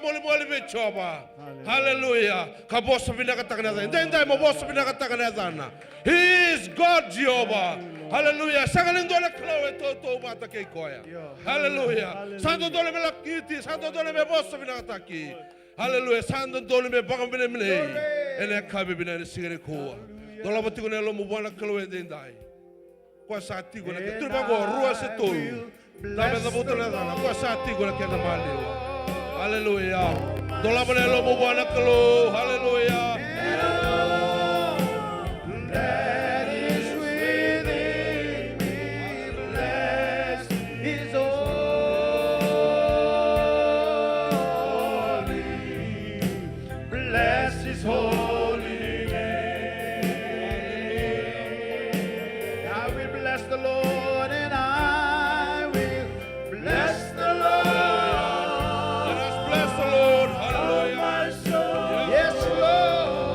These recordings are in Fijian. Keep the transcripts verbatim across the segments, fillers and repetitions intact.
Molimoli vei Jiova. Haleluya. Ka vosa vinakataka na yacana. Edaidai mo vosa vinakataka na yacana. He is God, Jiova. Haleluya. Sega ni dua na Kalou e tautauvata kei koya. Haleluya. Sa dodonu me lagiti, sa dodonu me vosa vinakataki. Haleluya. Sa dodonu me vakavinavinei. Ena yakavi vinaka ena siga nikua. Dolava tiko na yalomu vua na Kalou edaidai. Koya sa tiko na kena, tukuna vaqo, rua se tolu. Cavuta na yacana, koya sa tiko na kena maliwa. Haleluya. Dolava na yalomu vua na Kalou. Haleluya. That is within me, bless his holy name. Bless his holy name. I will bless the Lord and I will bless the Lord. Let us bless the Lord. Hallelujah. Oh, my soul. Yes, Lord.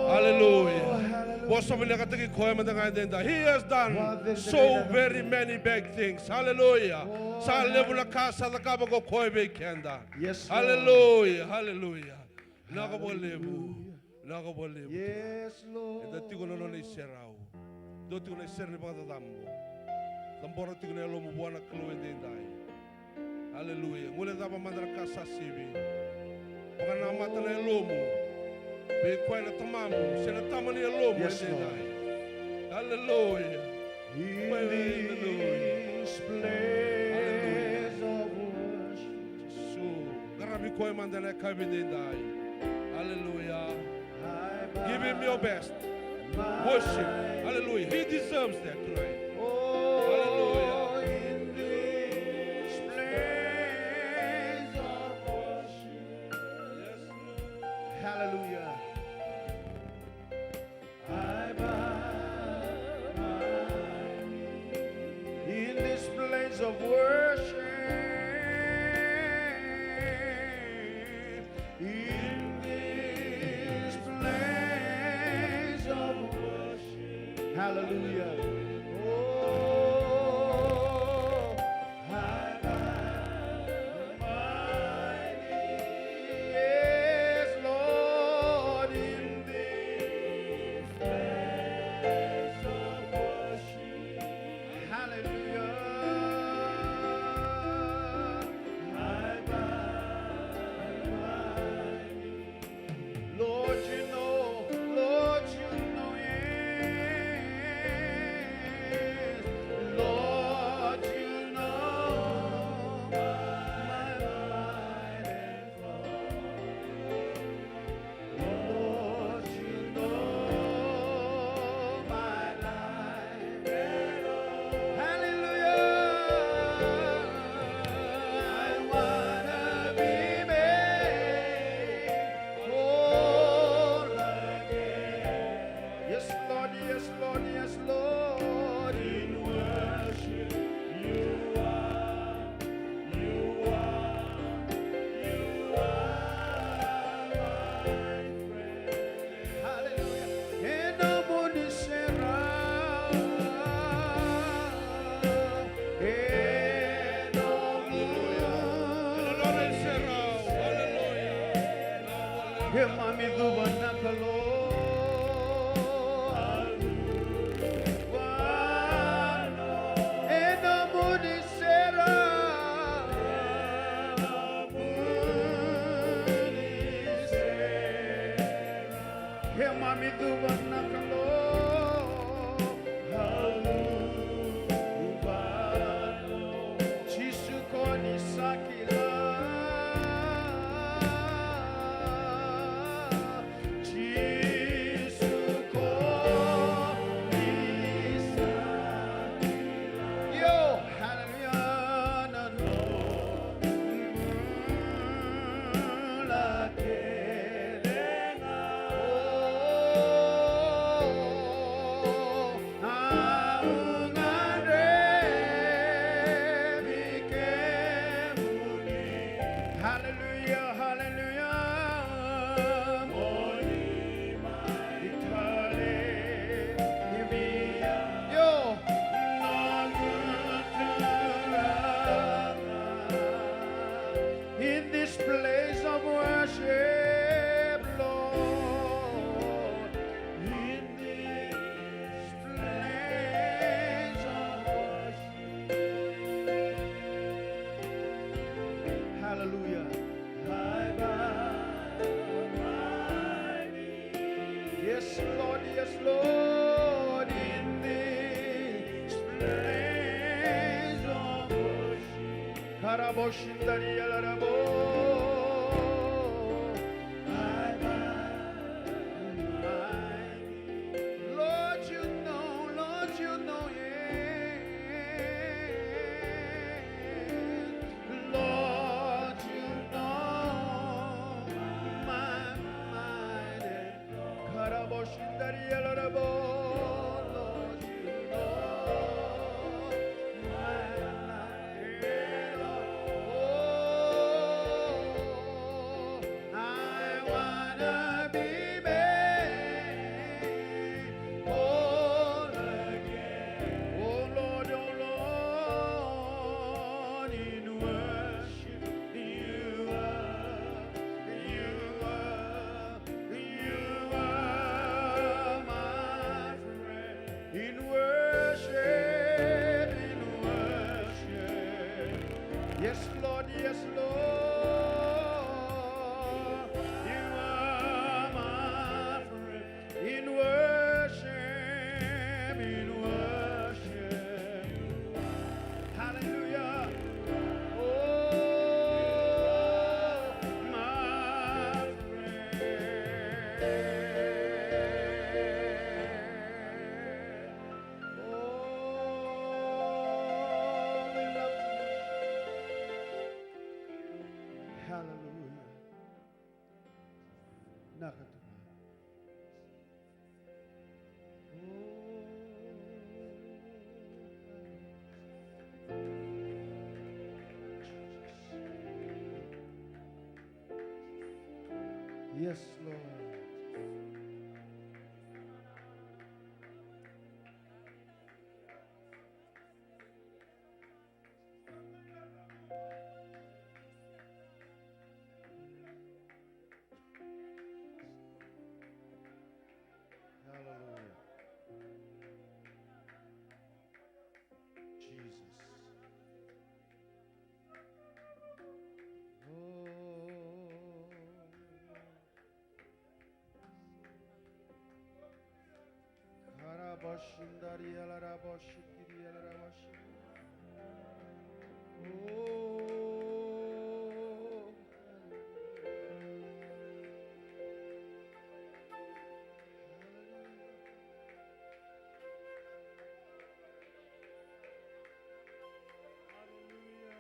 Hallelujah. Vosa vinakataki koya mada ga edaidai. He has done so very many big things. Hallelujah. Sa levu na ka sa cakava ko koya vei keda. Hallelujah. Hallelujah. Vinaka vakalevu. Vinaka vakalevu. Eda tiko na nona iserau. Dua tiko na isere ni vakacacabo. Cabora tiko na yalomu vua na Kalou edaidai. Aleluya. Guilecava mada na ka sa sivi. Vakanamata na yalomu vei koya na tamamu se na tama ni yalomu edaidai. Aleluya. Praise the Lord. Aleluya. Jisu. Qaravi koya mada ena yakavi edaidai. Aleluya. Give him your best. Worship. Hallelujah. He deserves that tonight. Hallelujah. Yes, Lord. Hallelujah. I bow my knee in this place of worship. In this place of worship. Hallelujah. Oh, I bow my knee. Yes, Lord, in this place of worship. Hallelujah. I bow my knee. Lord, you know, Lord, you know, yes. Lord, you know my mind and thought. Lord, you know my life. Hallelujah. I wanna be made whole again. Yes, Lord, yes, Lord, yes, Lord. In worship, you are, you are, you are my friend. Hallelujah. E nomuni serau. E nomuni serau. Hallelujah. Keimami cuva na Kalou. E nomuni serau. Keimami cuva na Kalou. Jisu ko ni sa kila. Jisu ko ni sa kila. Io, haleluya, na nomu bula kece ga. O, au gadrevi kemuni. Haleluya, haleluya. Mo ni mai talevi au. Io, noqu Turaga. In this place of worship, Lord. In this place of worship. Hallelujah. I bow my knee. Yes, Lord, yes, Lord, in this place of worship. Karabo shindari yalarabo. I bow my knee. Lord, you know, Lord, you know, yeah. Lord, you know my mind. Karabo shindari yalarabo, Lord, you know my life. Oh, Vinaka tu ga. Yes, Lord. Hallelujah. Jesus. Oh. Karabashindari alarabashikiri alarabashi. Oh. Hallelujah.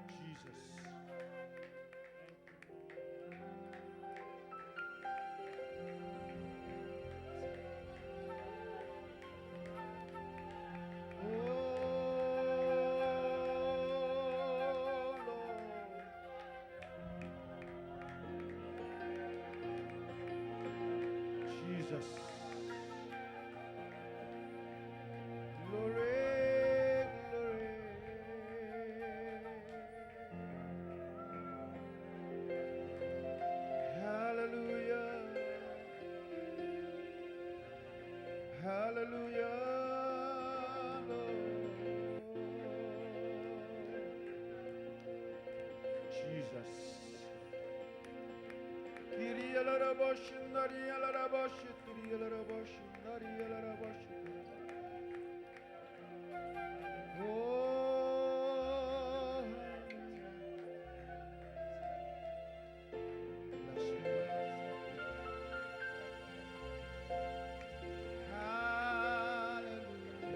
Jesus. Oh, Lord. Jesus. Glory, glory. Hallelujah. Hallelujah, Lord. Jesus. Kiri alarabashi, nari alarabashi, kiri alarabashi, nari alarabashi. Oh, hallelujah. Hallelujah.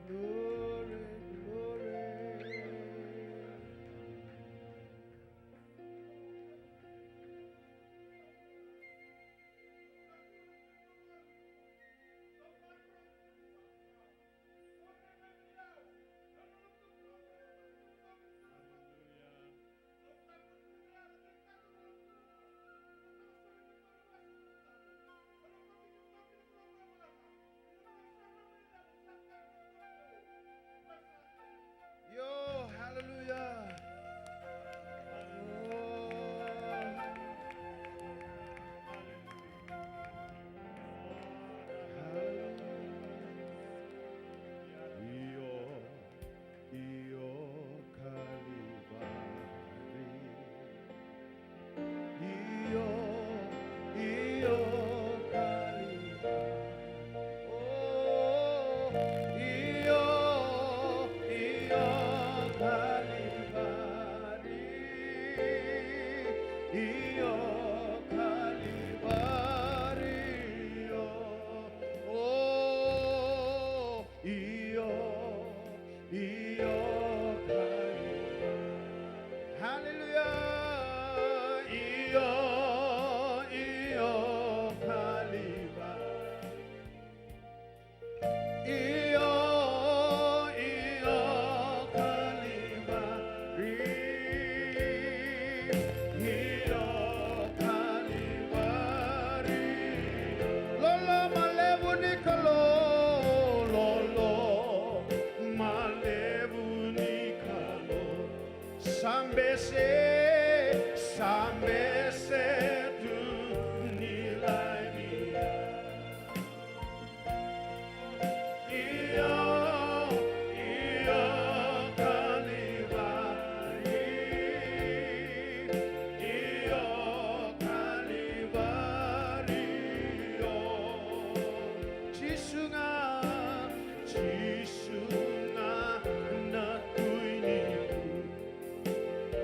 Glory, glory. Io, hallelujah. Oh. Hallelujah. Io, io, Kalivari. Io, io, Kalivari. Oh, io, io, Kalivari. Io, Kalivari, io. Oh, io, io, Kalivari. Hallelujah. Io, io, Kalivari. Io, io, Kalivari. Io, Kalivari. Loloma levu ni Kalou, loloma levu ni Kalou. Sa bese, sa bese tu ni laivi. Io, io, Kalivari. Io, Kalivari, io. Jisu ga, Jisu ga na Tui ni Tui.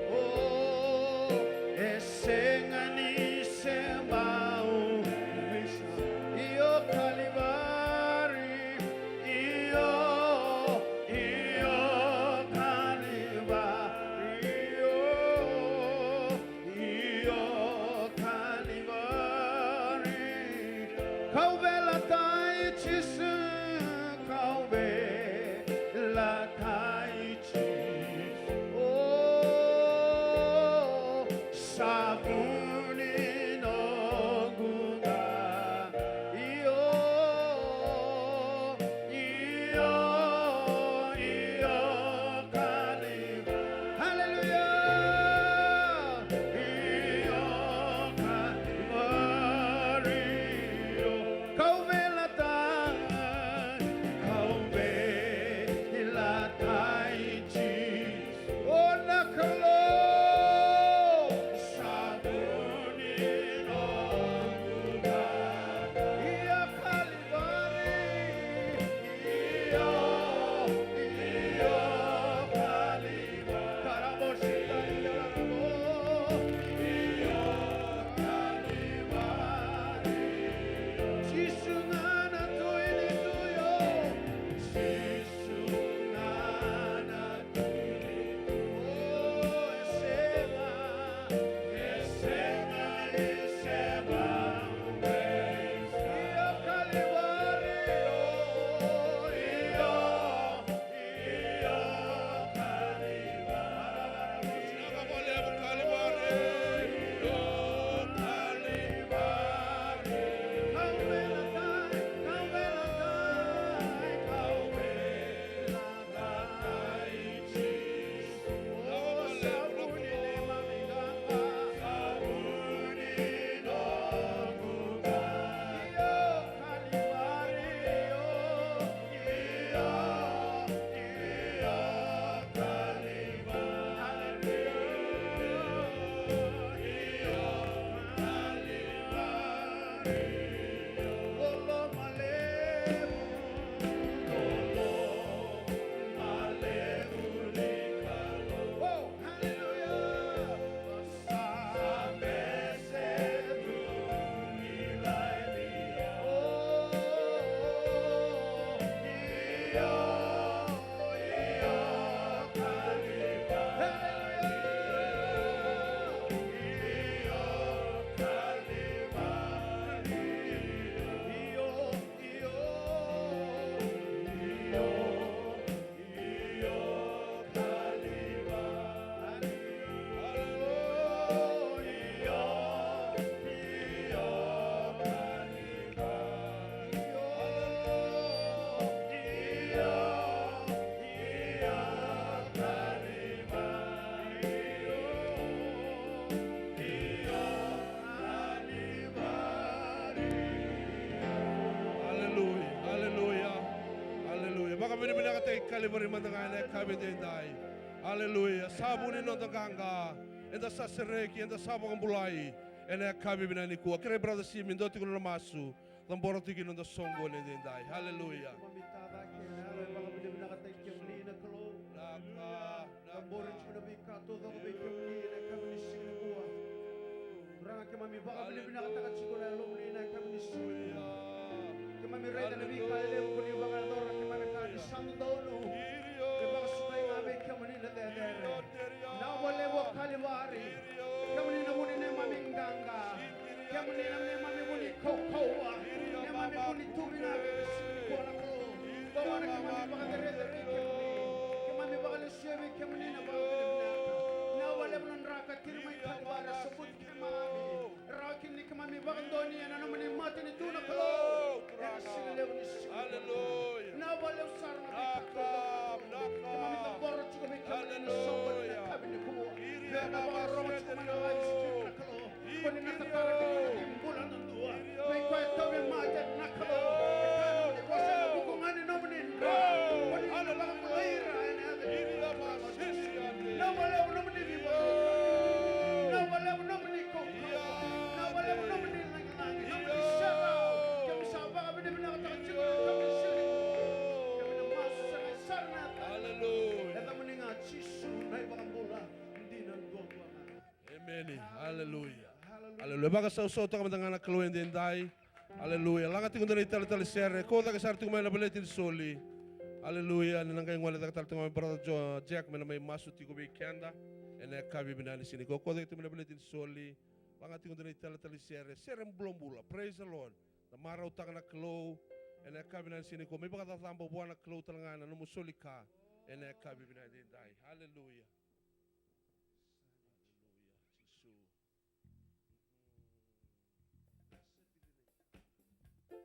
Oh, Kei Kalivari mada ga ena yakavi edaidai. Aleluya. Sa vu ni noda qaqa. Eda sa sereki, eda sa vakabulai. Ena yakavi vinaka nikua. Kerei brother Simi, dua tiko na masu. Cabora tiko kina noda soqoni edaidai. Aleluya. Keimami tacake ena yalo e vakavinavinakataki kemuni na Kalou. Naka, naka. Cabora tiko na veika taucoko vei kemuni ena yakavi ni siga nikua. Turaga, keimami vakavinavinakataka tiko na yalomuni ena yakavi ni siga nikua. Keimami raica na veika lelevu ko ni vakayacora, keimami kila ni sa dodonu me vakasukai ga vei kemuni na cecere. Naka vakalevu o Kalivari. Kemuni na vu ni neimami qaqa. Kemuni na neimami vu ni kaukauwa. Neimami vu ni tu vinaka ena siga nikua na Kalou. Koya gona keimami vakacerecerei kemuni. Keimami vakalesuya vei kemuni na vakavinavinaka. Naka vakalevu na draka tiri mai Kalivari, sobuti keimami. Rawa kina ni keimami vakadonuya na nomuni matanitu na Kalou. Ena siga levu ni siga. Aleluya. Naka vakalevu sara na veika taucoko. Keimami cabora tiko vei kemuni na soqoni ena yakavi nikua. Vei na vakarorogo tiko mai na live stream na Kalou. Ko ni na tatara kina na bula dodonu. Vei koya e tauvimate na Kalou. E kaya na nomuni vosa ena vuku ga ni nomuni dra. Ko ni na vakabulai ira ena yaca ni Naka vakalevu nomuni veivakarau. Naka vakalevu nomuni kaukaua. Naka vakalevu nomuni lagilagi, nomuni serau. Keimami sa vakavinavinakataka tiko na yakavi ni siga nikua. Keimami na masu sara ga sara na yaca. Aleluya. Yacamuni ga Jisu na iVakabula dina duadua ga. Emeni. Aleluya. Aleluya. Aleluya. Vakasausautaka mada ga na Kalou edaidai. Aleluya. Laga tiko dua na italetale sere. Kau cake sara tiko mai na veleti ni soli. Aleluya. Ni na qai gole cake tale tiko mai brother Jo-, Jack me na mai masu tiko vei keda ena yakavi vinaka ni siga nikua. Kau cake tiko mai na veleti ni soli. Laga tiko dua na italetale sere. Sere bulabula. Praise the Lord. Da marautaka na Kalou ena yakavi vinaka ni siga nikua. Mai vakacacaba vua na Kalou tale ga na nomu soli ka ena yakavi vinaka edaidai. Aleluya. Aleluya. Jisu.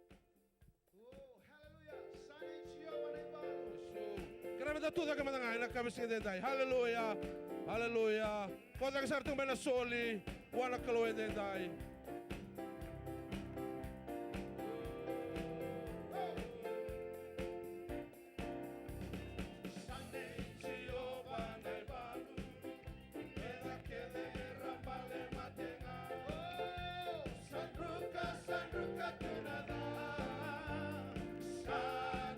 Oh, hallelujah. Sa nei Jiova na ivalu. Kerea meda tu cake mada ga ena yakavi siga edaidai. Hallelujah. Hallelujah. Kau cake sara tu mai na soli vua na Kalou edaidai. Sa nei Jiova na ivalu. Kece, kece era bale mate ga. Oh, sa druka, sa druka tu na ca. Sa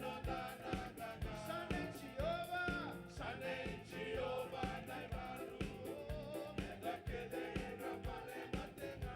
noda na qaqa. Sa nei Jiova. Sa nei Jiova na ivalu. Kece, kece era bale mate ga.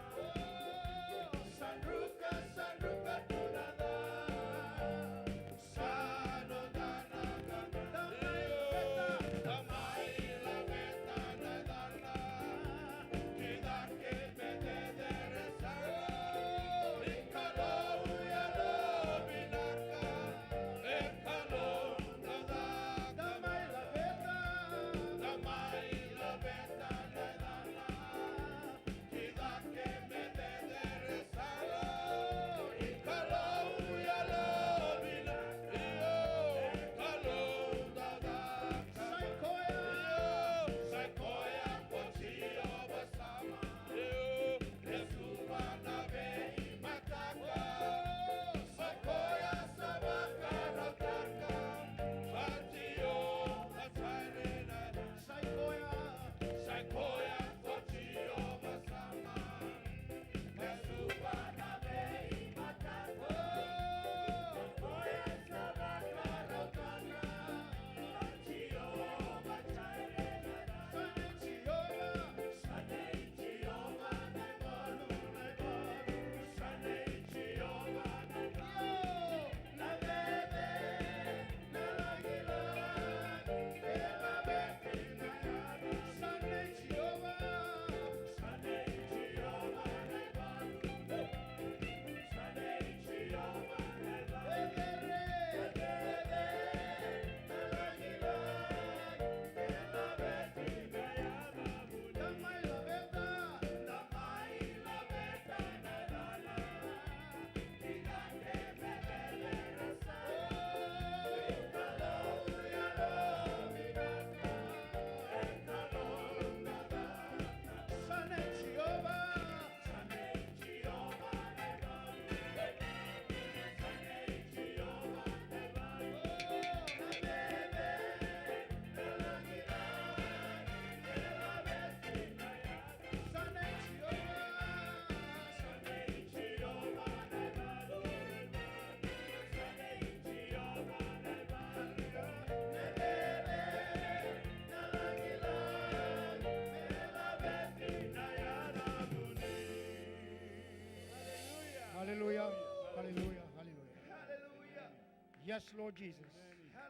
Yes, Lord Jesus.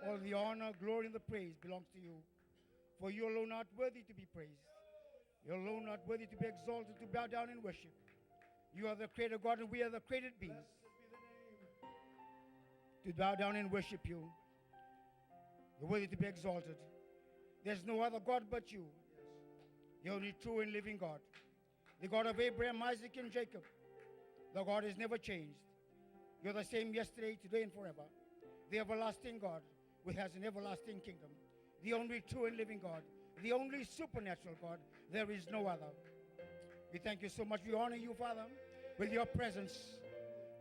All the honor, glory, and the praise belongs to you. For you alone art worthy to be praised. You alone art worthy to be exalted, to bow down and worship. You are the creator God, and we are the created beings. To bow down and worship you. You're worthy to be exalted. There's no other God but you. The only true and living God. The God of Abraham, Isaac, and Jacob. The God has never changed. You're the same yesterday, today, and forever. The everlasting God, who has an everlasting kingdom. The only true and living God. The only supernatural God. There is no other. We thank you so much. We honor you, Father, with your presence.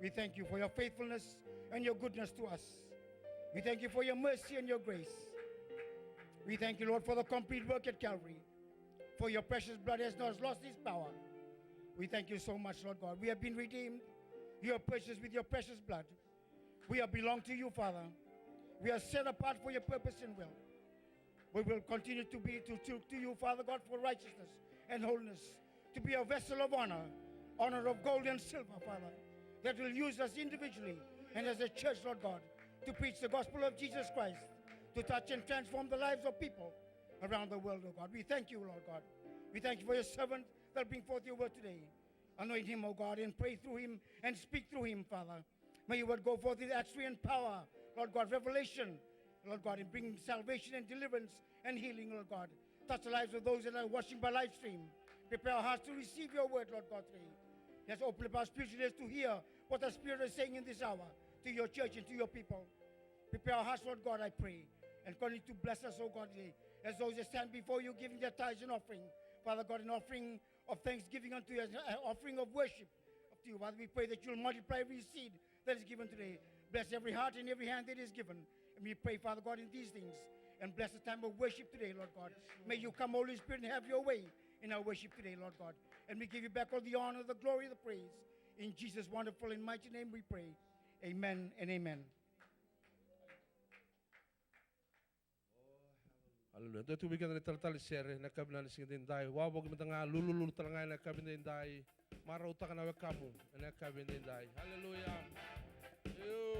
We thank you for your faithfulness and your goodness to us. We thank you for your mercy and your grace. We thank you, Lord, for the complete work at Calvary. For your precious blood has not lost its power. We thank you so much, Lord God. We have been redeemed. You have purchased with your precious blood. We are belong to you, Father. We are set apart for your purpose and will. We will continue to be to, to, to you, Father God, for righteousness and holiness, to be a vessel of honor, honor of gold and silver, Father, that will use us individually and as a church, Lord God, to preach the gospel of Jesus Christ, to touch and transform the lives of people around the world, oh God. We thank you, Lord God. We thank you for your servant that bring forth your word today. Anoint him, oh God, and pray through him and speak through him, Father. May your word go forth with artistry and power, Lord God, revelation, Lord God, and bring salvation and deliverance and healing, Lord God. Touch the lives of those that are watching by live stream. Prepare our hearts to receive your word, Lord God, today. Let's open up our spiritual ears to hear what the Spirit is saying in this hour to your church and to your people. Prepare our hearts, Lord God, I pray. And continue to bless us, oh God, today, as those that stand before you giving their tithes and offering. Father God, an offering of thanksgiving unto you, as an offering of worship to you. Father, we pray that you'll multiply every seed that is given today. Bless every heart and every hand that is given. And we pray, Father God, in these things. And bless the time of worship today, Lord God. May you come, Holy Spirit, and have your way in our worship today, Lord God. And we give you back all the honor, the glory, the praise. In Jesus' wonderful and mighty name we pray. Amen and amen. Aleluya. Dou tu vei keda na italatala ni sere ena yakavi ni siga edaidai. Wavoki mada ga, lululu tale ga ena yakavi edaidai. Marautaka na wekamu ena yakavi edaidai. Aleluya. Io.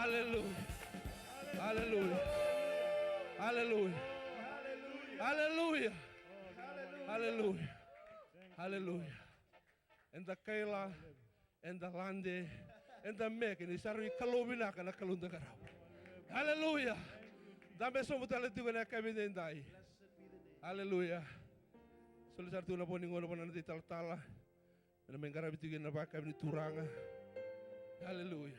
Aleluya. Aleluya. Aleluya. Aleluya. Aleluya. Aleluya. Eda kaila, eda lade, eda meke ni sa rui Kalou vinaka na Kalou da qarava. Aleluya. Dabe sobu tale tiko ena yakavi edaidai. Aleluya. Soli sara tiko na vo ni gauna vua na noda italatala. Ena mai qaravi tiko kina na vakayakavi ni Turaga. Aleluya. Aleluya.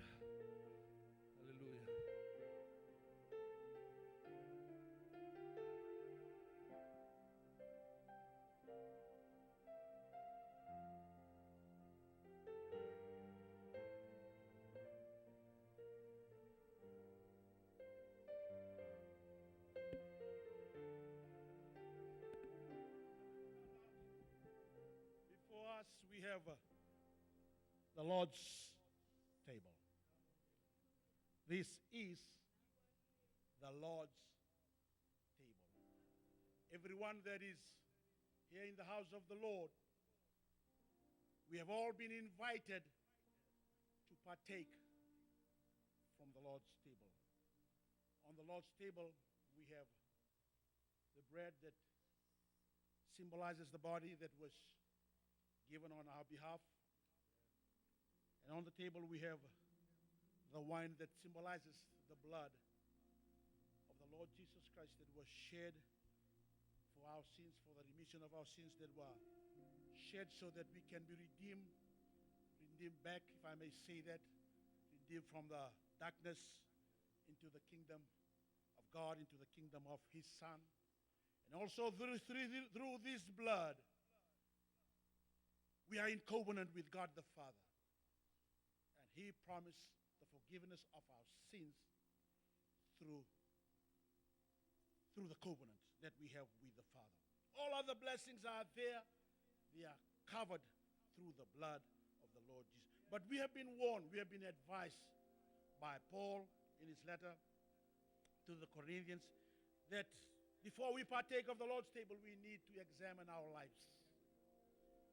Before us, we have, uh, the Lord's table. This is the Lord's table. Everyone that is here in the house of the Lord, we have all been invited to partake from the Lord's table. On the Lord's table, we have the bread that symbolizes the body that was given on our behalf. And on the table we have the wine that symbolizes the blood of the Lord Jesus Christ that was shed for our sins, for the remission of our sins that were shed so that we can be redeemed, redeemed back, if I may say that, redeemed from the darkness into the kingdom of God, into the kingdom of His Son. And also through, through, through this blood, we are in covenant with God the Father. And He promised the forgiveness of our sins through, through the covenant that we have with the Father. All other blessings are there. They are covered through the blood of the Lord Jesus. But we have been warned, we have been advised by Paul in his letter to the Corinthians that before we partake of the Lord's table, we need to examine our lives.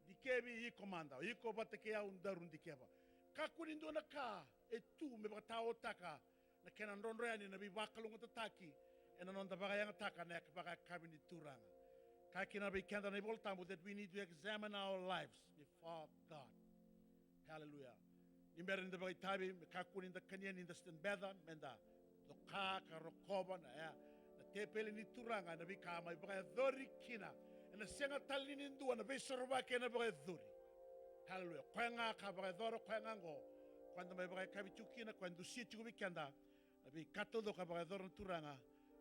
Dikevi iko mada, iko vata kei au daru dikeva. Kakua ni dua na ka e tu me vakataotaka na kena drodro yani na veivakalougatataki ena noda vakayagataka na vakayakavi ni Turaga. Kaya kina vei keda na iVola Tabu that we need to examine our lives before God. Hallelujah. Ni bera ni da vakaitavi, me kakua ni da kania ni da se beca, me da doka ka rokova na, e, na tepeli ni Turaga, na veika mai vakayacori kina. Ena sega tale ni dua na veisorovaki ena vakayacori. Hallelujah. Koya ga ka vakayacora, koya ga oqo. Koya da mai vakayakavi tiko kina, koya dusia tiko vei keda na veika taucoko ka vakayacora na Turaga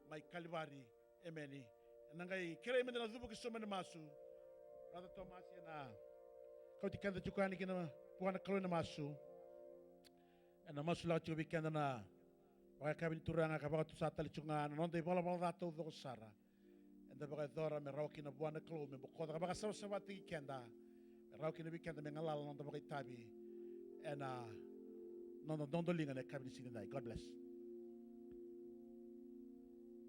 mai Kalivari. Emeni. Ena qai kerei meda na cuva ki so mai na masu. Brother Thomas ena kauti keda tiko yani ki na vua na Kalou ena masu. Ena masu lako tiko vei keda na vakayakavi ni Turaga ka vakatusa tale tiko ga na noda ivalavala ca taucoko sara. Eda vakayacora me rawa kina vua na Kalou me bokoca ka vakasavasavataki keda, me rawa kina vei keda me galala na noda vakaitavi ena noda dodoliga na yakavi ni siga nidai. God bless.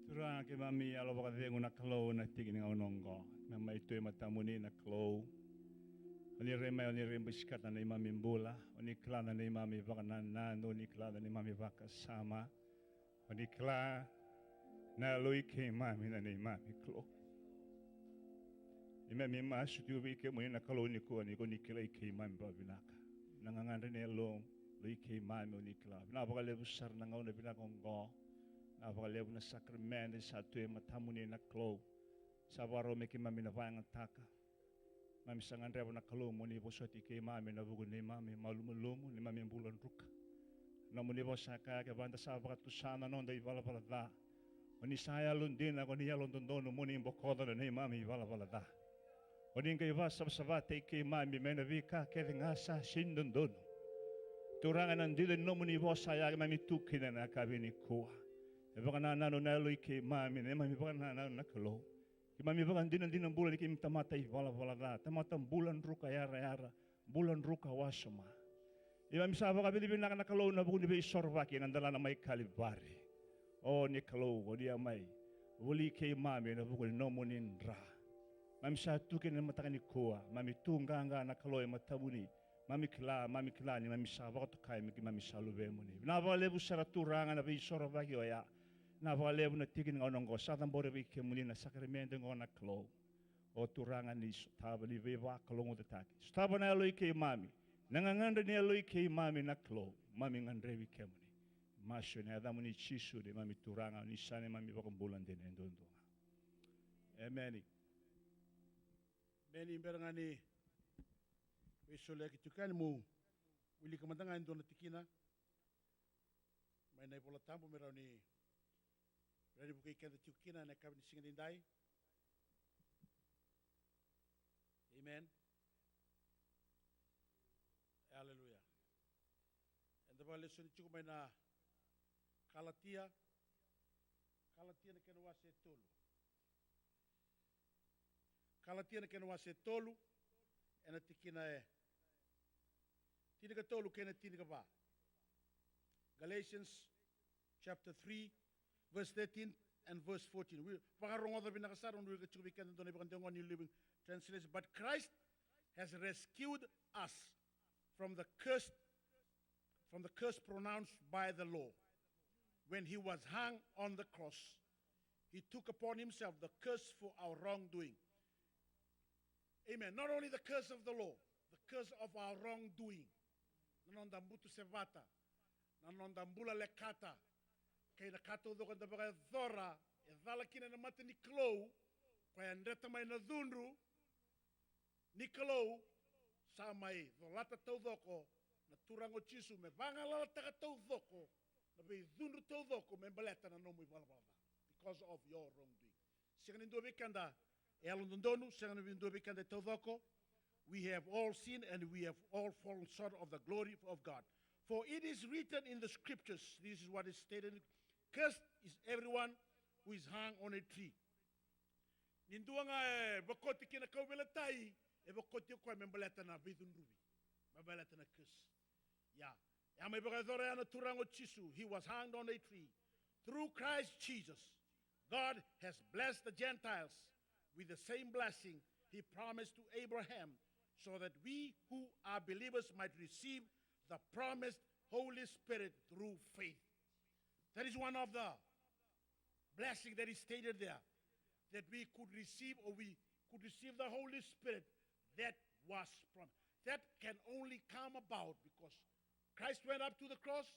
Turaga keimami yalo vakacegu na Kalou na tiki ni gauna oqo. Keimami mai tu e matamuni na Kalou. O ni rai mai, o ni rai basikata na neimami bula. O ni kila na neimami vakanananu, o ni kila na neimami vakasama. O ni kila na yalo i keimami na neimami Kalou. Keimami masu tiko vei kemuni na Kalou nikua ni ko ni kilai keimami vakavinaka. Na gagadre ni yalo, yalo i keimami o ni kila. Vinaka vakalevu sara na gauna vinaka oqo. Vinaka vakalevu na sakaramede sa tu e matamuni na Kalou. Sa vakarau me keimami na vakayagataka. Keimami sa gadreva na Kalou mo ni vosoti keimami ena vuku ni neimami malumalumu, neimami bula druka. Nomuni vosa e kaya kevaka da sa vakatusa na noda ivalavala ca, o ni sa yalodina, o ni yalododonu mo ni bokoca na neimami ivalavala ca. O ni qai vakasavasavataki keimami mai na veika kece ga sa sega ni dodonu. Turaga, ena dina ni nomuni vosa ya keimami tu kina ena yakavi nikua. E vakanananu na yalo i keimami, neimami vakanananu na Kalou. Keimami vakadinadina bula ni keimami tamata ivalavala ca, tamata bula druka yarayara, bula druka wasoma. Keimami sa vakavinavinaka na Kalou ena vuku ni veisorovaki ena delana mai Kalivari. O ni Kalou, o ni a mai voli keimami ena vuku ni nomuni dra. Keimami sa tu kina ena mataka nikua, keimami tu qaqa na Kalou e matamuni. Mami kila, mami kila ni mami sa vakatokai me keimami sa luvemuni. Vinaka vakalevu sara Turaga na veisorovaki oya. Vinaka vakalevu na tiki ni gauna oqo sa cabori vei kemuni na sakaramede oqo na Kalou. O Turaga ni sotava ni veivakalougatataki. Sotava na yalo i keimami. Na gagadre ni yalo i keimami na Kalou. Mami gadrevi kemuni. Masu ena yacamuni Jisu neimami Turaga, ni sa neimami Vakabula dina e duadua ga. Emeni. Emeni. Bera ga ni veisoliyaki tiko yani, meu wilika mada ga e dua na tikina mai na iVola Tabu me rawa ni, rawa ni vukei keda tiko kina ena yakavi ni siga nidai. Amen. Aleluya. Eda vakalesoni tiko mai na Kalatia. Kalatia na kena wase e tolu. Kalatia na kena wase e tolu, ena tikina e tinikatolu kei na tinikava. Galatians chapter three, verse thirteen and verse fourteen. Wi, vakarogoca vinaka sara, au na wilika tiko vei keda dua na ivakadewa ni Living Translation. But Christ has rescued us from the curse, from the curse pronounced by the law. When he was hung on the cross, he took upon himself the curse for our wrongdoing. Amen. Not only the curse of the law, the curse of our wrongdoing. Na noda butu sevata, na noda bula lekata, kei na ka taucoko eda vakayacora e cala kina na mata ni Kalou, koya e dreta mai na cudru ni Kalou, sa mai colata taucoko na Turaga o Jisu me vagalalataka taucoko na veicudru taucoko me baleta na nomu ivalavala ca, because of your wrongdoing. Sega ni dua vei keda e yalododonu, sega ni dua vei keda e taucoko. We have all sinned and we have all fallen short of the glory of God. For it is written in the scriptures, this is what is stated, "Cursed is everyone who is hung on a tree." Ni dua ga e vakoti ki na kauveilatai, e vakoti o koya me baleta na veicudruvi, me baleta na curse. Ia, e a mai vakayacora ya na Turaga o Jisu. He was hanged on a tree. Through Christ Jesus, God has blessed the Gentiles with the same blessing he promised to Abraham, so that we who are believers might receive the promised Holy Spirit through faith. That is one of the blessing that is stated there, that we could receive, or we could receive the Holy Spirit that was promised. That can only come about because Christ went up to the cross.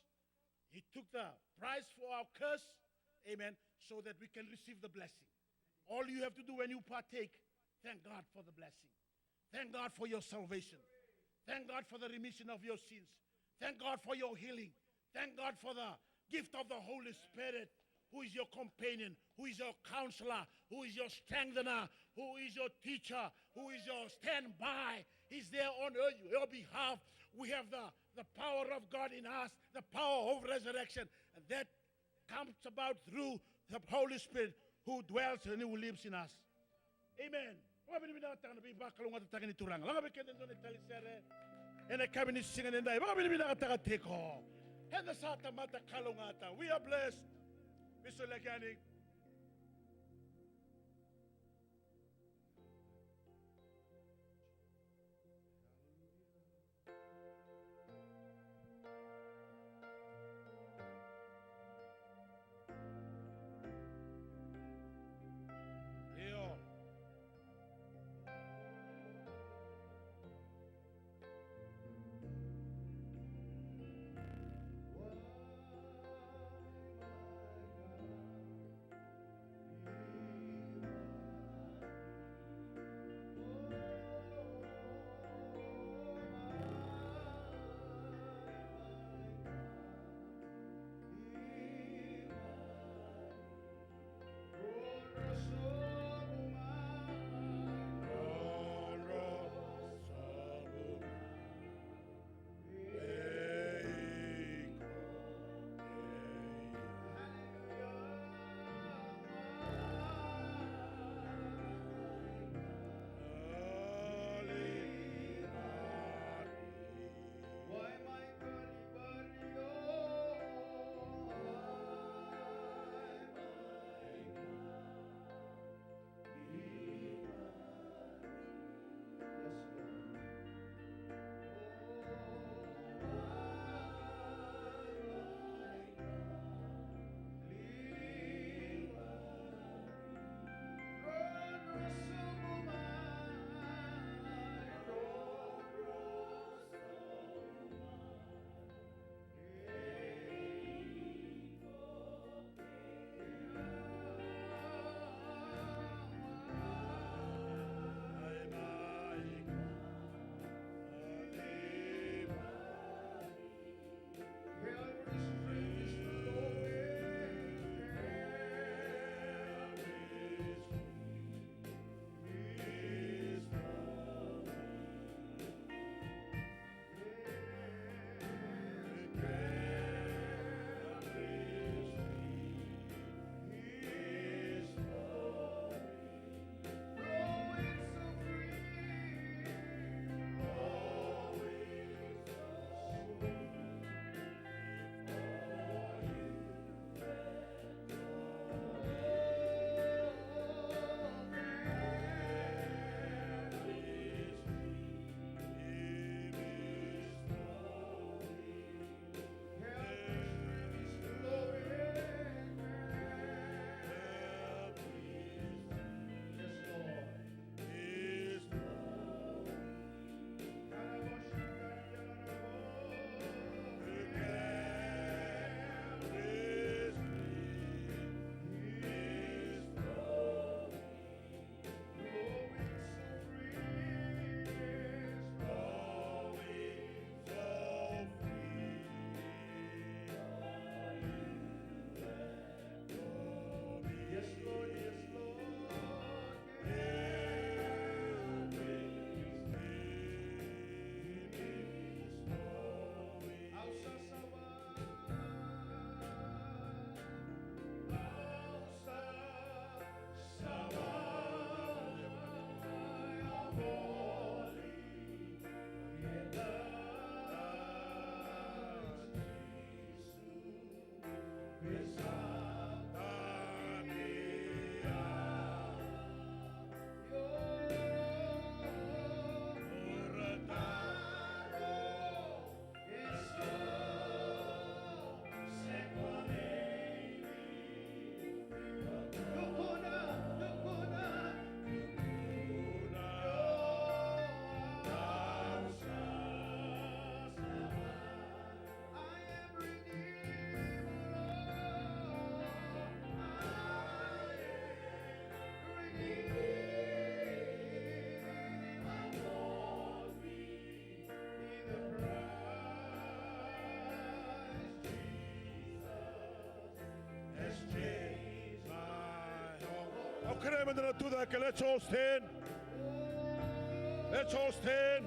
He took the price for our curse, amen, so that we can receive the blessing. All you have to do when you partake, thank God for the blessing. Thank God for your salvation. Thank God for the remission of your sins. Thank God for your healing. Thank God for the gift of the Holy Spirit, who is your companion, who is your counselor, who is your strengthener, who is your teacher, who is your standby. He's there on your, your behalf. We have the, the power of God in us, the power of resurrection. And that comes about through the Holy Spirit who dwells and who lives in us. Amen. Vakavinavinakataka na veivakalougatataki ni Turaga. Laga vei keda e dua na italisere ena yakavi ni siga nidai. Vakavinavinakataka tiko. Eda sa tamata kalougata. We are blessed. Veisoliyaki yani. Io. Meda na tucake, let's all stand. Let's all stand.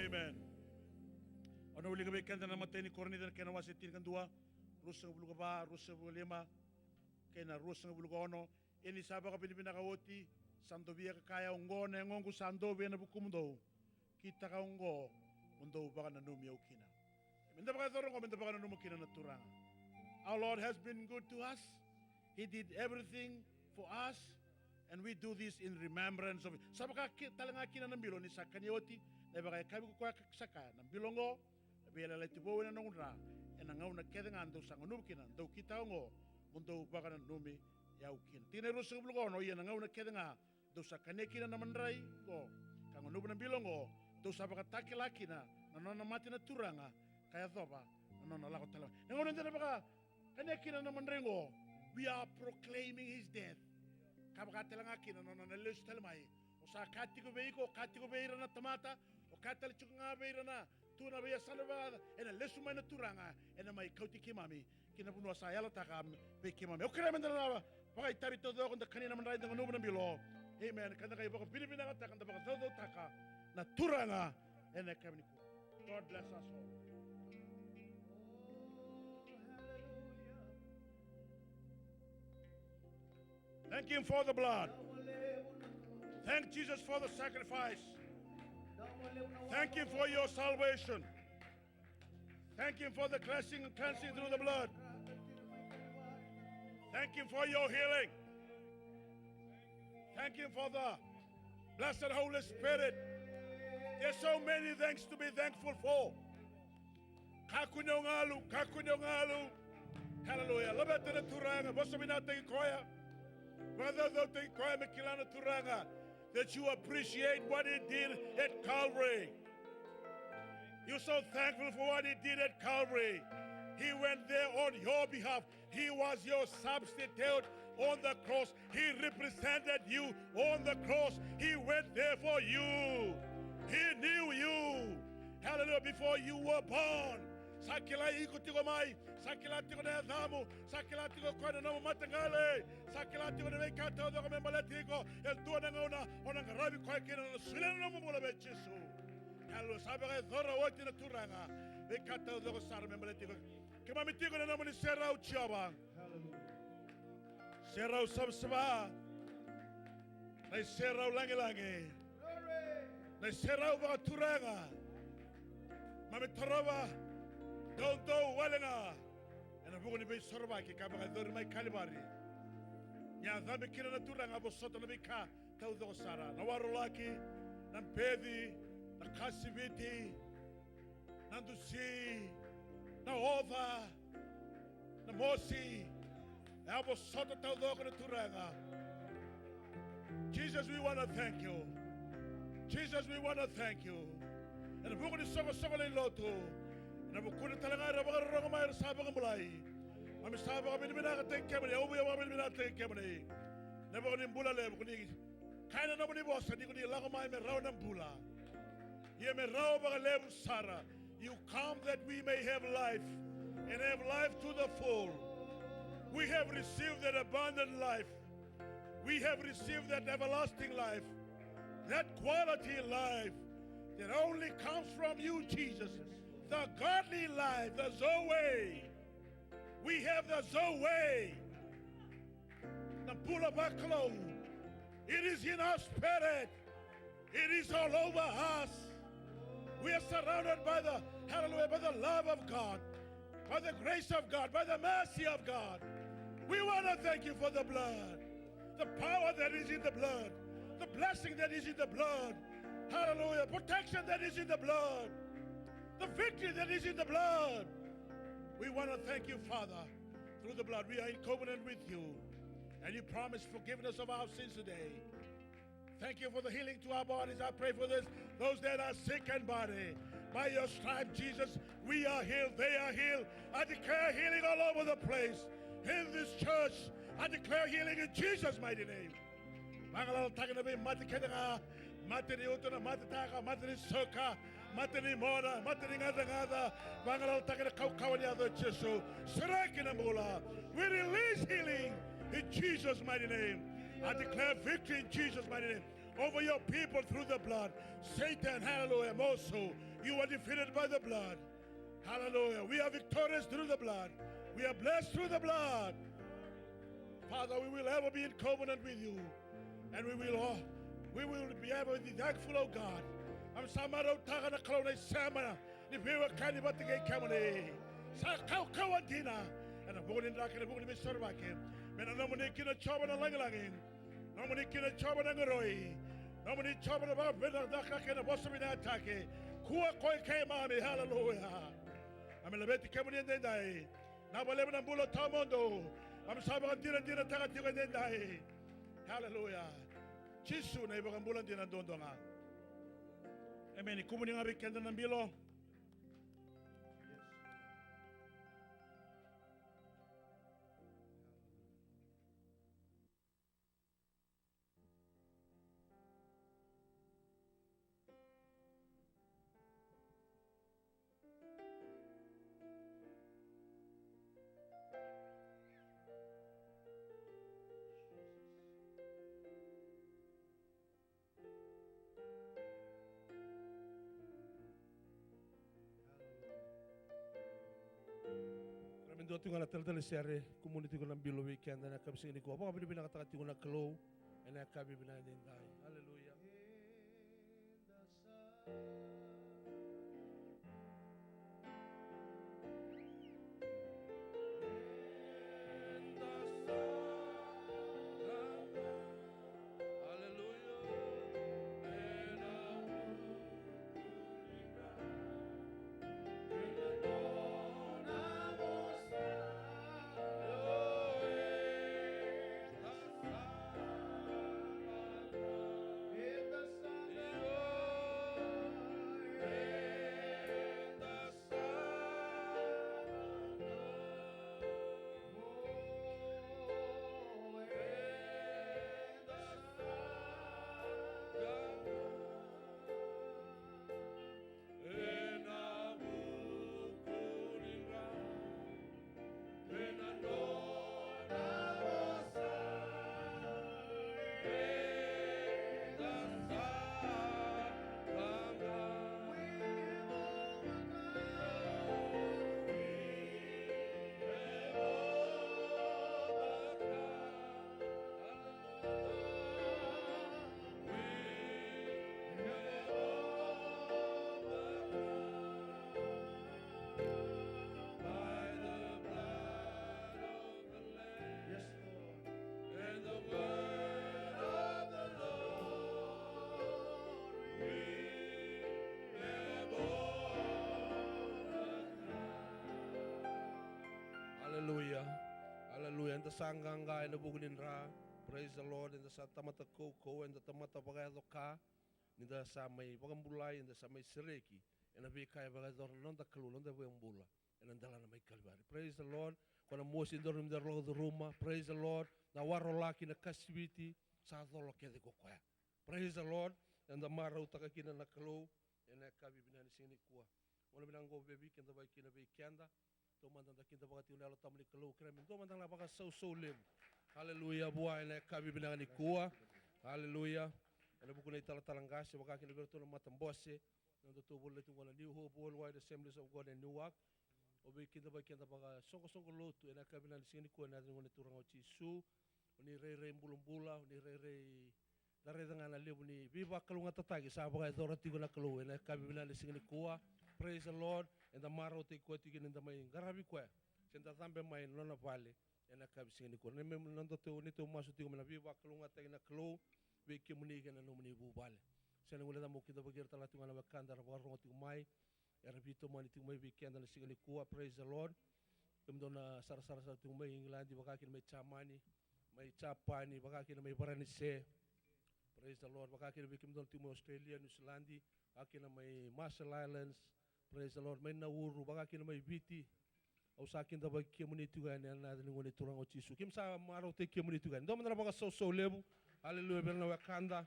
Amen. Au na wilika vei keda na imatai ni Korinica na kena wase tinikadua, ruasagavulu ka va, ruasagavulu ka lima, kei na ruasagavulu ka ono. Ia ni sa vakavinavinaka oti, sa dovia ka kaya, oqo na yagoqu sa dovi ena vukumudou. Kitaka oqo mo dou vakananumi au kina. Meda vakayacora oqo, meda vakananuma kina na Turaga. Our Lord has been good to us. He did everything for us. And we do this in remembrance of it. Sa vaka ki-, tale ga kina na bilo ni sa kania oti na ivakayakavi ko koya ka sa kaya, na bilo oqo, na veiyalayalati vou ena noqu dra, ena gauna kece ga dou sa gunuva kina, dou kitaka oqo mo dou vakananumi au kina. Tikina e ruasagavulu ka ono, ia na gauna kece ga dou sa kania kina na madrai oqo ka gunuva na bilo oqo, dou sa vakatakila kina na nona mate na Turaga ka yacova na nona lako tale mai. Na gauna eda na vakakania kina na madrai oqo, we are proclaiming his death. Ka vaka tale ga kina na nona lesu tale mai. O sa kaya tiko vei iko, o kaya tiko vei ira na tamata, o kaya tale tiko ga vei ira na tu na veiyasana vakayaca, ena lesu mai na Turaga, ena mai kauti keimami ki na vanua sa yalataka vei keimami. Au kerea meda na vakaitavi taucoko, da kania na madrai, da gunuva na bilo. Amen. Ka da qai vakavinavinakataka, da vakacaucautaka na Turaga ena yakavi nikua. God bless us all. Thank him for the blood. Thank Jesus for the sacrifice. Thank him for your salvation. Thank him for the cleansing, cleansing through the blood. Thank him for your healing. Thank him for the blessed Holy Spirit. There's so many things to be thankful for. Kakua ni o galu, kakua ni o galu. Hallelujah. Laveta na Turaga, vosa vinakataki koya. Vakacaucautaki koya me kila na Turaga that you appreciate what he did at Calvary. You're so thankful for what he did at Calvary. He went there on your behalf. He was your substitute on the cross. He represented you on the cross. He went there for you. He knew you. Hallelujah. Before you were born. Sa kila iko tiko mai. Sa kila tiko na yacamu. Sa kila tiko koya na nomu mataqali. Sa kila tiko na veika taucoko me baleti iko. E dua na gauna o na qaravi koya kina, o na solia na nomu bula vei Jisu. Hallelujah. Sa vakayacora oti na Turaga veika taucoko sara me baleti iko. Keimami tiko ena nomuni serau, Jiova. Hallelujah. Serau savasava. Na iserau lagilagi. Glory. Na iserau vakaturaga. Keimami torova doudou wale ga ena vuku ni veisorovaki ka vakayacori mai Kalivari. Ni a cabe kina na Turaga, a vosota na veika taucoko sara, na warolaki, na beci, na kasiviti, na dusi, na oca, na mosi. E a vosota taucoko na Turaga. Jesus, we wanna thank you. Jesus, we wanna thank you. Ena vuku ni soqosoqo lewe ni lotu, ena vukuna tale ga era vakarorogo mai, era sa vakabulai, keimami sa vakavinavinakataki kemuni, au via vakavinavinakataki kemuni. Ena vuku ni bula levu ko ni Kaya na nomuni vosa ni ko ni lako mai me rawa na bula. Ia me rawa vakalevu sara. You come that we may have life and have life to the full. We have received that abundant life. We have received that everlasting life, that quality life that only comes from you, Jesus. The godly life, the Zoe. We have the Zoe. Na bula vakalou. It is in our spirit. It is all over us. We are surrounded by the, hallelujah, by the love of God, by the grace of God, by the mercy of God. We want to thank you for the blood, the power that is in the blood, the blessing that is in the blood. Hallelujah. Protection that is in the blood, the victory that is in the blood. We want to thank you, Father, through the blood. We are in covenant with you, and you promise forgiveness of our sins today. Thank you for the healing to our bodies. I pray for this, those that are sick in body. By your stripe, Jesus, we are healed. They are healed. I declare healing all over the place. In this church, I declare healing in Jesus' mighty name. Vagalalataka na veimate kece ga, mate ni uto, na mate taka, mate ni soka, mate ni mona, mate ni gacagaca. Vagalalataka na kaukauwa ni yaca o Jisu. Sereki na bula. We release healing in Jesus' mighty name. I declare victory in Jesus' mighty name over your people through the blood. Satan, hallelujah, moso, you are defeated by the blood. Hallelujah. We are victorious through the blood. We are blessed through the blood. Father, we will ever be in covenant with you. And we will all, we will be ever be thankful, oh God. Keimami sa marautaka na Kalou na isema ni veiwekani vata kei kemuni. Sa kaukauwa dina ena vuku ni draki, ena vuku ni veisorovaki. Me na nomuni kina, Jiova, na lagilagi. Nomuni kina, Jiova, na qiroi. Nomuni, Jiova, na vakavinavinaka kei na vosa vinakataki. Kua ko i keimami, haleluya. Keimami laveti kemuni edaidai. Vinaka vakalevu na bula tawamudu. Keimami sa vakadinadinataka tiko edaidai. Haleluya. Jisu na iVakabula dina duadua ga. Emeni. Kumuni ga vei keda na bilo. Kerea me dua tiko ga na taletale sere, kumuni tiko na bilo vei keda ena yakavi siga nikua. Vakavinavinakataka tiko na Kalou ena yakavi vinaka edaidai. Aleluya. Yes, Lord. And the word of the Lord we have overcome. Aleluya. Aleluya. Eda sa qaqa ena vuku ni dra. Praise the Lord. Eda sa tamata kaukaua, eda tamata vakayaco ka. Ni da sa mai vakabulai, eda sa mai sereki ena veika e vakayacora na noda Kalou, na noda iVakabula, ena delana mai Kalivari. Praise the Lord. Ko na mosi e dodonu me da rogo curuma. Praise the Lord. Na warolaki, na kasiviti, sa colo kece ko koya. Praise the Lord. Eda marautaka kina na Kalou ena yakavi vinaka ni siga nikua. Gauna vinaka oqo vei keda, vei keda, vei keda. Taumada da kidavaka tiko na Yalo Tabu ni Kalou, kerea me dua mada na vakasausau levu. Haleluya, vua ena yakavi vinaka nikua. Haleluya. Ena vuku ni talatala qase, vaka kina vei iratou na matabose, na nodatou vale tu qo na New Hope Worldwide Assemblies of God in Newark. O vei keda, vei keda vakasoqosoqo lotu ena yakavi vinaka ni siga nikua, ena yaca ni Gone Turaga o Jisu. O ni rairai bulabula, o ni rairai, da raica ga na levu ni veivakalougatataki sa vakayacora tiko na Kalou ena yakavi vinaka ni siga nikua. Praise the Lord. Eda marautaki koya tiko kina, eda mai qaravi koya, se da cabe mai na nona vale ena yakavi siga nikua. Na me, na nodatou, neitou masu tiko mai na veivakalougatataki na Kalou vei kemuni kei na nomuni vuvale. Sega ni guilecava, mo kidavaki ira tale tiko ga na wekada era vakarorogo tiko mai, era veitomani tiko mai vei keda na siga nikua. Praise the Lord. Kemudou na sarasara sara tiko mai Igiladi, vaka kina mai Jamani, mai Japani, vaka kina mai Varanise. Praise the Lord. Vaka kina vei kemudou na tiko mai Australia, New Zealand, vaka kina mai Marshall Islands. Praise the Lord. Mai Nauru, vaka kina mai Viti. Au sa kidavaki kemuni tiko yani ena yaca ni Gone Turaga o Jisu. Keimami sa marautaki kemuni tiko yani. Dua mada na vakasausau levu. Haleluya, vei ira na wekada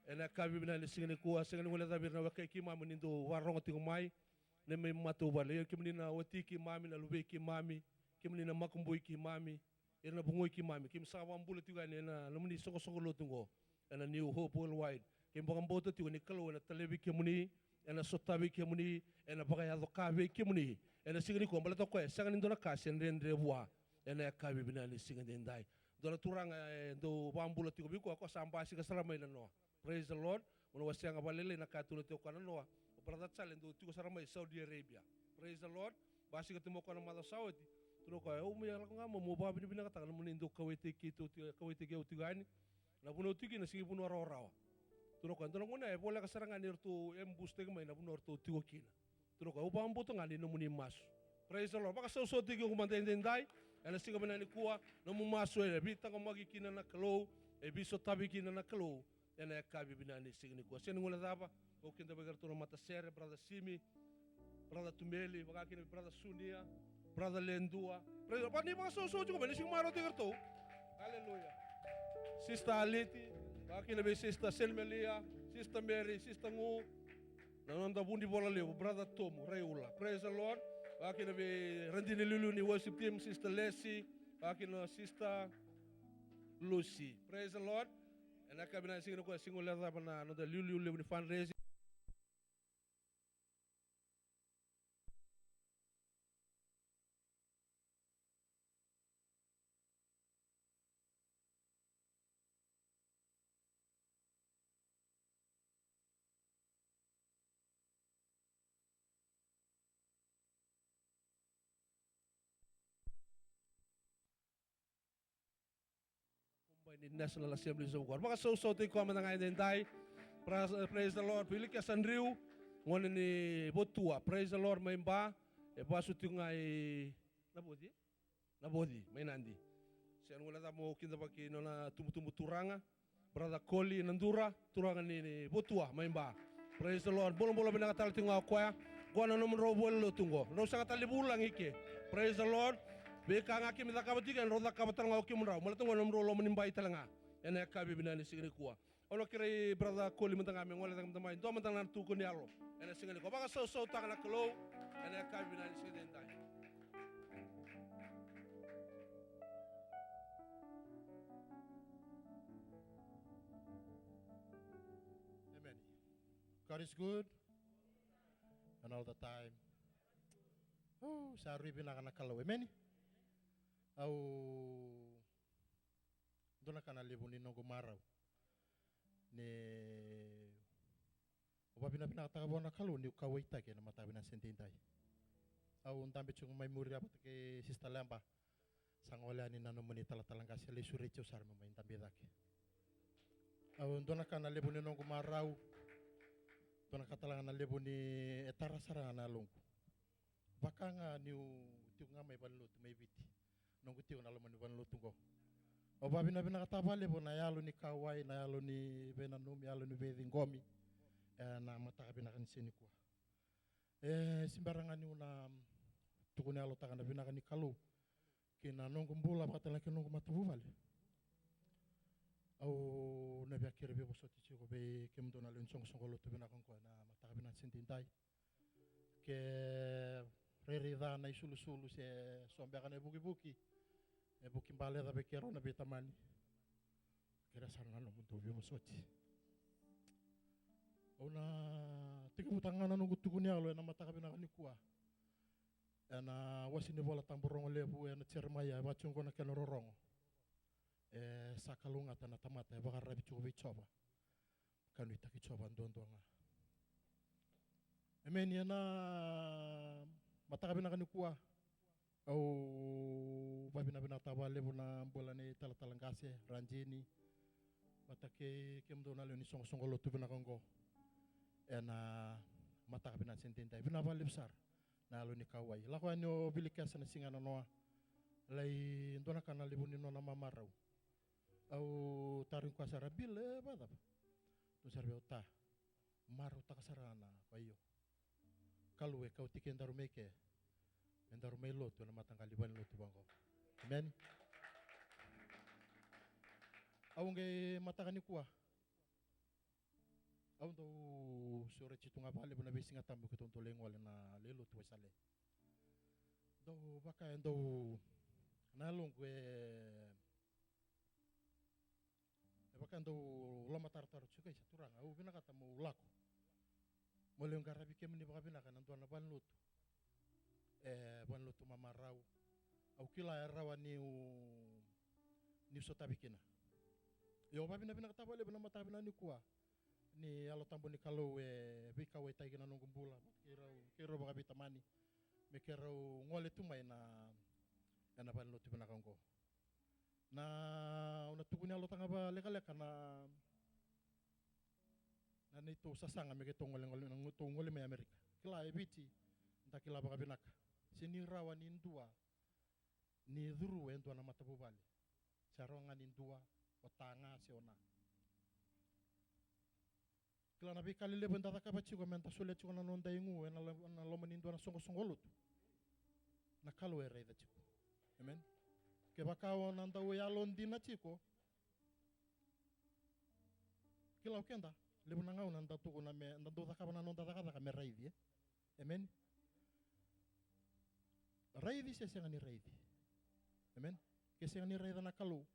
ena yakavi vinaka ni siga nikua. Sega ni guilecavi ira na wekai keimami ni dou vakarorogo tiko mai, na neimami matavuvale. Ia kemuni na wati keimami, na luvei keimami, kemuni na makubui keimami, ira na vugoi keimami, keimami sa vakabula tiko yani ena nomuni soqosoqo lotu oqo, ena New Hope Worldwide. Keimami vakabauta tiko ni Kalou ena talevi kemuni, ena sotavi kemuni, ena vakayaco ka vei kemuni ena siga nikua, baleta o koya e sega ni dua na ka se dredre vua ena yakavi vinaka ni siga edaidai. Dua na turaga e dau vakabula tiko vei koya, o koya sa basika sara mai na noa. Praise the Lord. Mo na wasea ga vakalailai na ka e tukuna tiko o koya na noa. O Brother Charlie e dau tiko sara mai Saudi Arabia. Praise the Lord. Basika tiko mai o koya na macawa sa oti. Tukuna o koya, au mai lako ga mai meu vakavinavinakataka na nomuni dau kauwaitaki keitou tiko, kauwaitaki au tiko yani. Na vanua au tiko kina sega ni vanua rawarawa. Tukuna o koya, dua na gauna e voleka sara ga ni ratou ambush-taki mai na vanua ratou tiko kina. Tukuna o koya, au vakabauta ga ni nomuni masu. Praise the Lord. Vakasausau tiko mada edaidai ena siga vinaka nikua. Nomu masu e veitaqomaki kina na Kalou, e veisotavi kina na Kalou ena yakavi vinaka ni siga nikua. Sega ni guilecava, au kidavaki iratou na matasere, Brother Simi, Brother Tumeli, vaka kina vei Brother Sunia, Brother Ledua. Praise the Lord. Ni vakasausau tiko mai, ni sega ni marautaki iratou. Haleluya. Sister Aliti, vaka kina vei Sister Senmelia, Sister Mary, Sister Gu, na noda Vunivola Levu, Brother Tomu Raiula. Praise the Lord. Vaka kina vei radini liuliu ni worship team, Sister Lesi, vaka kina Sister Lucy. Praise the Lord. Ena yakavi vinaka ni siga nikua, sega ni guilecava na noda liuliu levu ni fundraising. Kumbai ni National Assemblies of God. Vakasausautaki koya mada ga edaidai. Pra-, praise the Lord. Vei Likesa Driu, gone ni Votua. Praise the Lord, mai Ba. E vasu tiko ga i Navoci. Navoci, mai Nadi. Sega ni guilecava, meu kidavaki nona tubutubu turaga. Brother Koli Nadura, turaga ni, ni Votua, mai Ba. Praise the Lord. Bolabula vinaka tale tiko ga o koya. Qo na nomudrau vale ni lotu qo. Drau sega tale ni vulagi i ke. Praise the Lord. Veika ga keimami cakava tiko, drau cakava tale ga o kemudrau. Baleta qo na nomudrau loma ni bai tale ga. Ena yakavi vinaka ni siga nikua. Au na kerei Brother Koli mada ga me gole cake mada mai. Dua mada ga na tuku ni yalo. Ena siga nikua. Vakasausautaka na Kalou. Ena yakavi vinaka ni siga edaidai. Amen. God is good. And all the time. Oh, sa rui vinaka na Kalou. Amen. Au dua na ka na levu ni noqu marau. Ni au vavinavinakataka vua na Kalou niu kauwaitaki ena mataka vinaka edaidai. Au dabe tiko mai muri vata kei Sister Leba. Sa gole yani na nomuni talatala qase, lai sureti au sara meu mai dabe cake. Au dua na ka na levu ni noqu marau. Dua na ka tale ga na levu ni e tara sara ga na yaloqu. Vaka ga niu tiko ga mai valenilotu mai Viti. Noqu tiko na loma ni valenilotu qo. Au vavinavinakataka vakalevu na yalo ni kauwai, na yalo ni veinanumi, yalo ni veiciqomi. Ena mataka vinaka ni siga nikua. E se bera ga niu na tukuna yalotaka na vinaka ni Kalou ki na noqu bula vaka tale ga ki na noqu matavuvale. Au na via kere veivosoti tiko vei kemudou na lewe ni soqosoqo lotu vinaka oqo ena mataka vinaka ni siga edaidai. Ke rairai ca na isulusulu se so beka na ivukivuki, e vuki bale ca vei keirau na veitamani. Kerea sara na nomudou veivosoti. Au na tekivutaka ga na noqu tukuni yalo ena mataka vinaka nikua. Ena wase ni Vola Tabu rogo levu ena Jeremaia, e vaka tiko oqo na kena rorogo. E sa kalougata na tamata e vakararavi tiko vei Jiova. Ka nuitaki Jiova duadua ga. Emeni. Ena mataka vinaka nikua, au vavinavinakataka vakalevu na bula nei talatala qase Rajini vata kei kemudou na lewe ni soqosoqo lotu vinaka oqo ena mataka vinaka ni siga edaidai. Vinaka vakalevu sara na yalo ni kauwai. Lako yani o Vilikesa na siga nanoa, lai dua na ka na levu ni nona mamarau. Au tarogi koya sara, Bill, e vakacava? Tukuna sara vei au, Ta, marautaka sara ga na koya. Io, Kalou e kauti kedaru mai ke me daru mai lotu ena mataqali valenilotu vaqo. Emeni. Au qai mataka nikua, au dau sureti tu ga vakalevu na veisiga tabu keitou dau lai gole na lai lotu Wesele. Dau vaka e dau, na yaloqu e, e vaka e dau lomatarotaro tiko, Isa Turaga, au vinakata meu lako meu lai qaravi kemuni vakavinaka ena dua na valenilotu. E valenilotu mamarau. Au kila e rawa niu, niu sotavi kina. Io, au vavinavinakataka vakalevu na mataka vinaka nikua ni Yalo Tabu ni Kalou e veikauwaitaki na noqu bula vata kei rau, kei rau vakaveitamani, me keirau gole tu mai na, ena valenilotu vinaka oqo. Na, au na tukuni yalotaka ga vakalekaleka na, na neitou sasaga me keitou gole, gole, na neitou gole mai Amerika. Kila e Viti, da kila vakavinaka, sega ni rawa ni dua ni curu e dua na matavuvale. Sa rawa ga ni dua o ta ga se o na. Kila na veika lelevu eda cakava tiko meda solia tiko na noda igu ena lo-, na loma ni dua na soqosoqo lotu. Na Kalou e raica tiko. Emeni. Kevaka o na dau yalodina tiko, kila o keda, levu na gauna da tukuna me, da dau cakava na noda cakacaka me raici, e? Emeni. Raici se sega ni raici. Emeni. Ke sega ni raica na Kalou,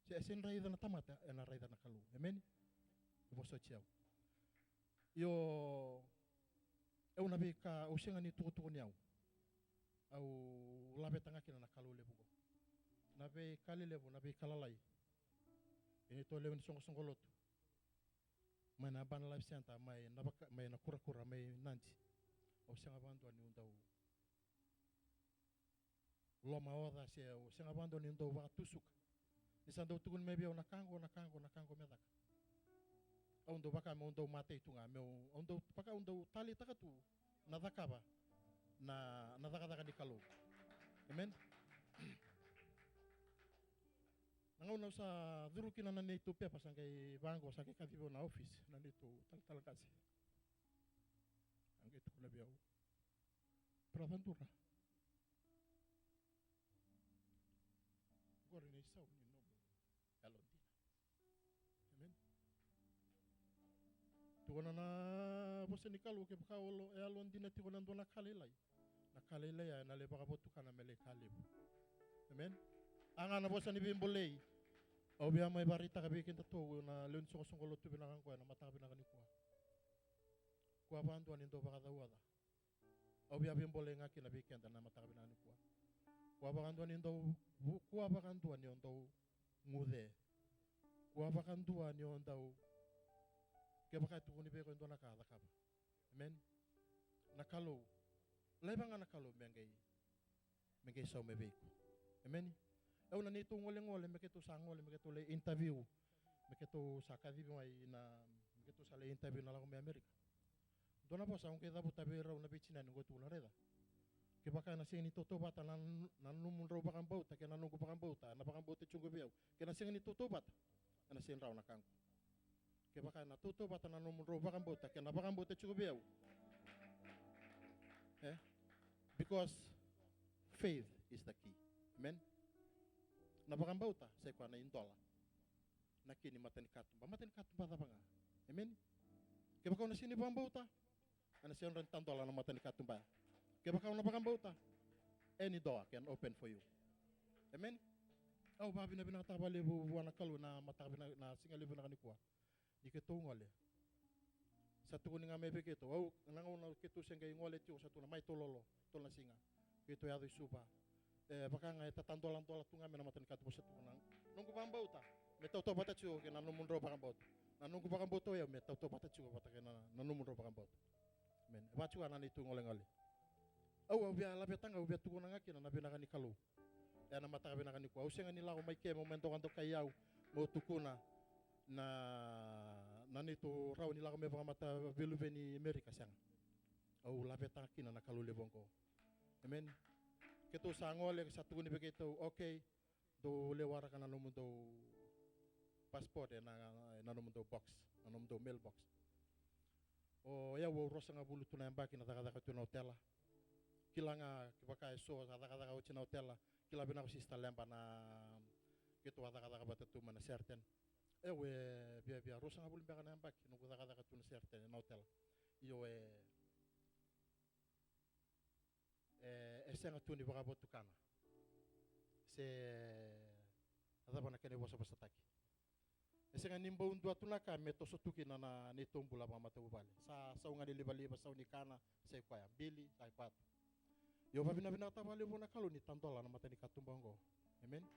se, e sega ni raica na tamata, ena raica na Kalou. Emeni. Vosoti au. Io, au na veika, au sega ni tukutuku ni au. Au laveta ga kina na Kalou levu qo. Na veika lelevu, na veika lalai. Ena tou lewe ni soqosoqo lotu. Mai na Abana Life Center, mai na vaka, mai na kurakura, mai Nadi. Au sega vakadua niu dau lomaoca se au sega vakadua niu dau vakatusuka. Ni sa dau tukuni mai vei au na ka qo, na ka qo, na ka qo me caka. Au dau vaka meu dau matai tu ga, meu, au dau vaka au dau taleitaka tu na cakava na, na cakacaka ni Kalou. Emeni. Na gauna au sa curu kina na neitou pepa, sa qai vaqo, sa qai kacivi au na office na neitou talatala qase. A qai tukuna vei au, Brother Dura, qori na isau ni nomu yalodina. Emeni. Tukuna na vosa ni Kalou, kevaka o lo-, e yalodina tiko na dua na ka lailai, na ka lailai ya ena lai vakavotukana me lai ka levu. Emeni. A ga na vosa ni veibolei au via mai vakaraitaka vei kedatou na lewe ni soqosoqo lotu vinaka qo ena mataka vinaka nikua. Kua vakadua ni dau vakacauoca. Au via veibolei ga kina vei keda na mataka vinaka nikua. Kua vakadua ni dau vu-, kua vakadua ni o dau guce. Kua vakadua ni o dau, kevaka e tukuni vei iko e dua na ka, cakava. Emeni. Na Kalou, laiva ga na Kalou me qai, me qai sau mai vei iko. Emeni. Au na neitou golegole, me keitou sa gole, me keitou lai interview, me keitou sa kacivi mai na, me keitou sa lai interview na lako mai Amerika. Dua na vosa au qai cavuta vei rau na veitinani qo, tukuna, raica, kevaka ena sega ni tautauvata na, na nomudrau vakabauta kei na noqu vakabauta, na vakabauta tiko vei au, kei na sega ni tautauvata, ena sega ni rawa na ka qo. Kevaka ena tautauvata na nomudrau vakabauta kei na vakabauta tiko vei au. E? Because faith is the key. Amen. Na vakabauta sai koya na idola. na ki ni matanikatuba. Matanikatuba cava ga? Emeni. Kevaka o na sega ni vakabauta, ena sega ni tadola na matanikatuba ya. Kevaka o na vakabauta, any door can open for you. Emeni. Au vakavinavinakataka vakalevu vua na Kalou na mataka vina, na siga levu vinaka nikua. Ni keitou gole, sa tukuni ga mai vei keitou, au na gauna keitou se qai gole tiko sa tukuna mai tou lolo, tolu na siga. Keitou yaco i Suva. E vaka ga e tatadoladola tu ga mai na matanikatuba, sa tukuna, noqu vakabauta me tautauvata tiko kei na nomudrau vakabauta. Na noqu vakabauta o yau me tautauvata tiko vata kei na, na nomudrau vakabauta. Emeni. E vaka tiko ga na neitou golegole. Au, au via laveta ga, au via tukuna ga kina na vinaka ni Kalou. Ena mataka vinaka nikua, au sega ni lako mai ke meu mai dokadokai au meu tukuna na, na neitou rawa ni lako mai vakamataveiluveni Amerika, sega. Au laveta ga kina na Kalou levu oqo. Emeni. Keitou sa gole, sa tukuni vei keitou, okay, dou lai waraka na nomudou passport ena, ena nomudou box, na nomudou mail box. O yau au ruasagavulu tu na yabaki na cakacaka tu na otela. Kila ga kevaka e so sa cakacaka oti na otela. Kila vinaka o Sister Leba na keitou a cakacaka vata tu mai na Sheraton. E, au e viavia ruasagavulu beka na yabaki noqu cakacaka tu na Sheraton, na otela. Io, e, e, e sega tu ni vakavatukana se a cava na kena ivosavosataki. E sega ni bau dua tu na ka me toso tu kina na, na neitou bula vakamatavuvale. Sa sau ga ni livaliva, sau ni kana, sa i koya. Bili, sa i koya tu. Io, vakavinavinakataka vakalevu na Kalou ni tadola na matanikatuba oqo. Emeni.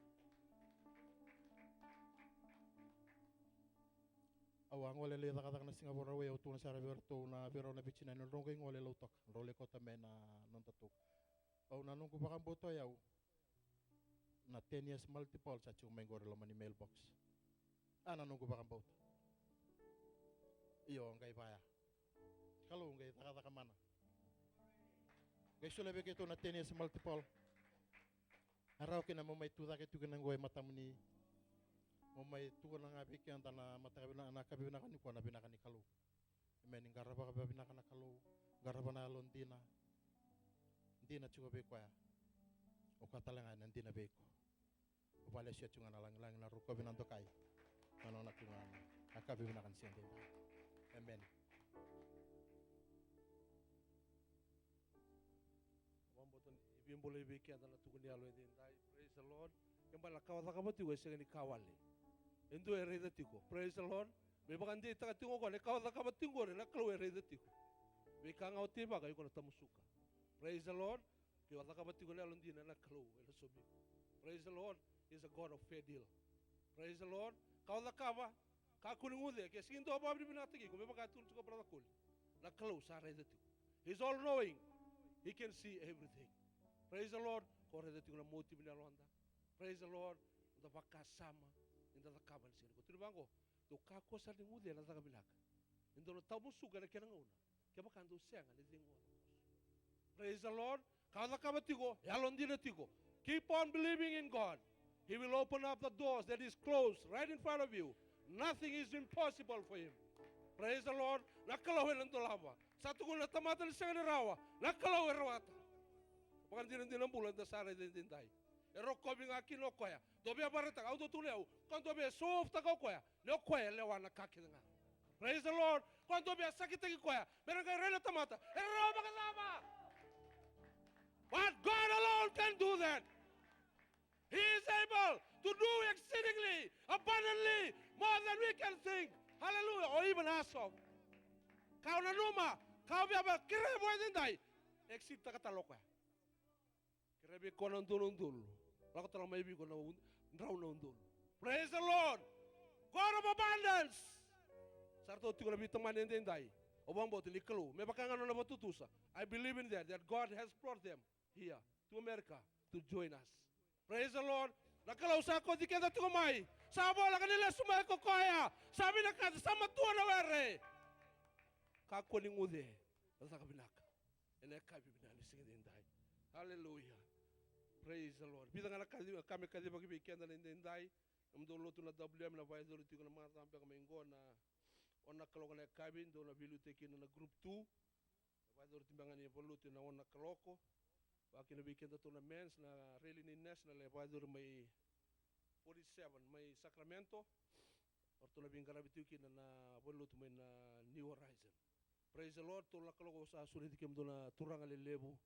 Au a gole lai cakacaka na Sigavora, au tukuna sara vei iratou na, vei rau na vitina ni drau qai gole Lautoka, drau lai kauta mai na noda tuka. Au, na noqu vakabauta o yau, na ten years multiple sa tiko mai qori loma ni mailbox. A, na noqu vakabauta. Io, qai vaya. Kalou qai cakacaka mana. Qai solia vei keitou na ten years multiple. A rawa kina mo mai tu cake tu kina qo e matamuni. Mo mai tukuna ga vei keda na mataka vina, na yakavi vinaka nikua na vinaka ni Kalou. Emeni. Qarava vakavinaka na Kalou, qarava na yalodina. Dina tiko vei koya. O koya tale ga ena dina vei iko. O vakalesuya tiko ga na lagilagi, na rokovi, na dokai. Na nona tu ga na yakavi vinaka ni siga edaidai. Emeni. Vakabauta ni veibulai vei keda na tuku ni yalo edaidai. Praise the Lord. Kena ibalebale na ka o cakava tiko e sega ni ka wale. E dua e raica tiko. Praise the Lord. Me vakadeitaka tiko o koya na ka o cakava tiko qori na Kalou e raica tiko. Veika ga o teivaka iko na tamusuka. Praise the Lord. Ke o cakava tiko na yalodina na Kalou ena saumi iko. Praise the Lord. He's a God of fair deal. Praise the Lord. Ka o cakava, kakua ni guce, ke sega ni dua vakavinavinakataki iko me vaka e tukuna tiko o Brother Koli. Na Kalou sa raica tiko. He's all knowing. He can see everything. Praise the Lord. Ko raica tiko na motive ni yaloda. Praise the Lord. Noda vakasama ni da cakava ni siga nikua. Tukuni vaqo, dou kakua sara ni guce na caka vinaka. Ni dou na tamusuka ena kena gauna. Kevaka dou sega ni ciqoma na vosa. Praise the Lord. Ka o cakava tiko, yalodina tiko. Keep on believing in God. He will open up the doors that is closed right in front of you. Nothing is impossible for him. Praise the Lord. Na Kalou ena dolava. Sa tukuna na tamata ni sega ni rawa, na Kalou e rawata. Vakadinadina bula eda sa raica edaidai. E rokovi ga kina o koya. Dou via vakaraitaka, au dau tukuna, au, ko dou via show off-taka o koya. Ni o koya e lewa na ka kece ga. Praise the Lord. Ko dou via sakitaki koya me na qai rai na tamata, e rawa vakacava? But God alone can do that. He is able to do exceedingly abundantly more than we can think. Hallelujah. Or even ask of. Ka o nanuma, ka o via vakerea vua edaidai, exceed-taka tale o koya. Kerea vei koya na udolu na udolu, lako tale mai vei iko na u-, drau na udolu. Praise the Lord. God of abundance. Sa ratou tiko na veitamani edaidai. Au vakabauta ni Kalou, me vaka ga na nona vakatutusa. I believe in that, that God has brought them here to America to join us. Praise the Lord. Na Kalou sa kauti keda tiko mai. Sa voleka ni lesu mai ko koya. Sa vinakata, sa matua na were. Kakua ni guce na caka vinaka ena yakavi vinaka ni siga edaidai. Hallelujah. Praise the Lord. Vica ga na ka, ka me kacivaki vei keda na edaidai. Nomudou lotu na W M na vakayacori tiko na macawa beka mai qo na ono na kaloko na yakavi, dou na veiliutaki kina na group two. E vakayacori tiko beka ga ni valenilotu ena ono na kaloko. Vakakina vei kedatou na men's, na rally ni national e vakayacori mai forty-seven mai Sacramento. O ratou na veiqaravi tiko kina na valenilotu mai na New Horizon. Praise the Lord, tolu na kaloko au sa sureti kemudou na turaga lelevu.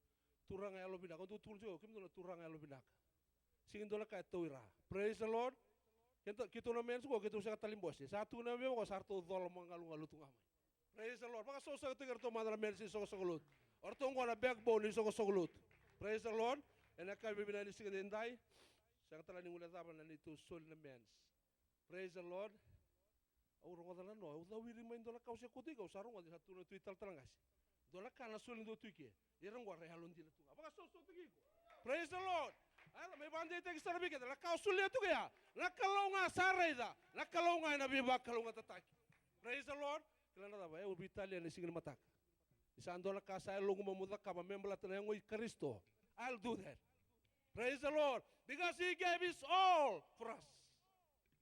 Turaga yalovinaka, au dau tukuna tiko, kemudou na turaga yalovinaka. Sega ni dua na ka e tauira. Praise the Lord. Keitou, keitou na men's qo, keitou sega tale ni bose. Sa tukuna vei au qo, sa ratou cola mada ga, galugalu tu ga mai. Praise the Lord. Vakasausau tiko kei ratou mada na men's ni soqosoqo lotu. O ratou qo na backbone ni soqosoqo lotu. Praise the Lord. Ena yakavi vinaka ni siga edaidai. Sega tale ni guilecava na neitou soli na men's. Praise the Lord. Au rogoca na noa, au cawiri mai dua na ka au se kauta iko, au sa rogoca ni sa tu na tu italatala qase. Dua na ka na soli dua tu i ke. Ira qo era yalodina tu ga. Vakasausau tu kiko. Praise the Lord. Era mai vakadeitaki sara vei keda. Na ka au solia tu ga ya. Na Kalou ga sa raica. Na Kalou ga ena veivakalougatataki. Praise the Lord. Kila na cava, e, au veitalia ena siga ni mataka. Ni sa dua na ka sa yaloqu mo cakava me baleta na yago i Karisito. I'll do that. Praise the Lord. Because he gave his all for us.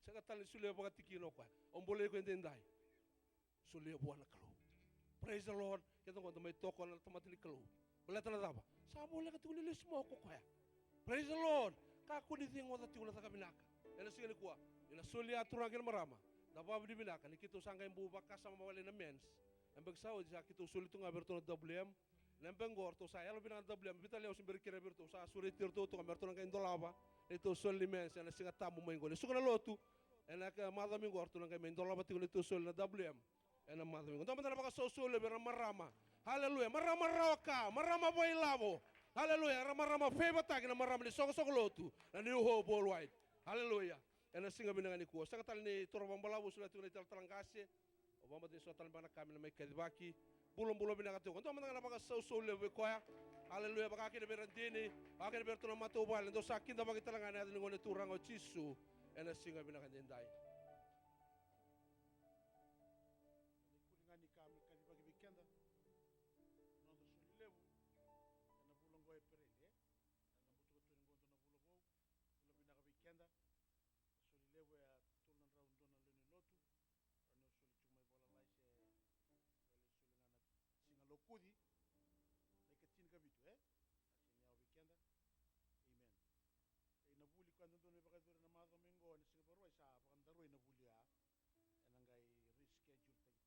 Sega tale ni solia vakatikina o koya. O bolei iko edaidai. Solia vua na Kalou. Praise the Lord. Keda qo da mai tokona na tamata ni Kalou. Baleta na cava? Sa voleka tiko ni lesu mai o koya. Praise the Lord. Kakua ni cegoca tiko na caka vinaka. Ena siga nikua. Ni na solia turaga kei na marama. Da vakavinavinaka. Ni keitou sa qai bau vakasama wale na men's. Yabaki sa oti sa keitou soli tu ga vei ratou na W M. Na yabaki qo ratou sa yalovinaka na W M. Veitalia au se bera ni kerea vei ratou, sa sureti iratou tu ga me ratou na qai dolava neitou soli ni men's ena Siga Tabu mai qo. Ni suka na lotu ena macawa mai qo ratou na qai mai dolava tiko neitou soli na W M. Ena macawa mai qo dua mada na vakasausau levu vei ira na marama. Haleluya. Marama rawa ka, marama vakailavo. Haleluya. Era marama favour-taki na marama ni soqosoqo lotu na New Hope Worldwide. Haleluya. Ena siga vinaka nikua, sega tale ni toro vakabalavu, solia tiko na italatala qase. Au vakabauta ni so tale beka na ka me na mai kacivaki. Bulabula vinaka tiko. Dua mada ga na vakasausau levu vei koya. Aleluya. Vakakina vei ira dina, vakakina vei iratou na matavuvale, dou sa kidavaki tale ga ena yaca ni Gone Turaga o Jisu ena siga vinaka edaidai. Ena ikuri ga ni ka me kacivaki vei keda na noda soli levu ena vula oqo o Epereli, e? Ena butuka tu ni qo dua na vula vou. Vula vinaka vei keda. Na soli levu e a tolu na drau dua na lewe ni lotu. Rawa ni o soli tiko mai vakalalai se o lai soli ga na siga Lokuci. Na ikatini ka vitu, e? A sega ni yawa vei keda. Amen. Kei na vuli koya dodonu me vakayacori ena macawa mai qo ena Siga Vakarauwai sa vakadaruya na vuli ya. Ena qai reschedule-taki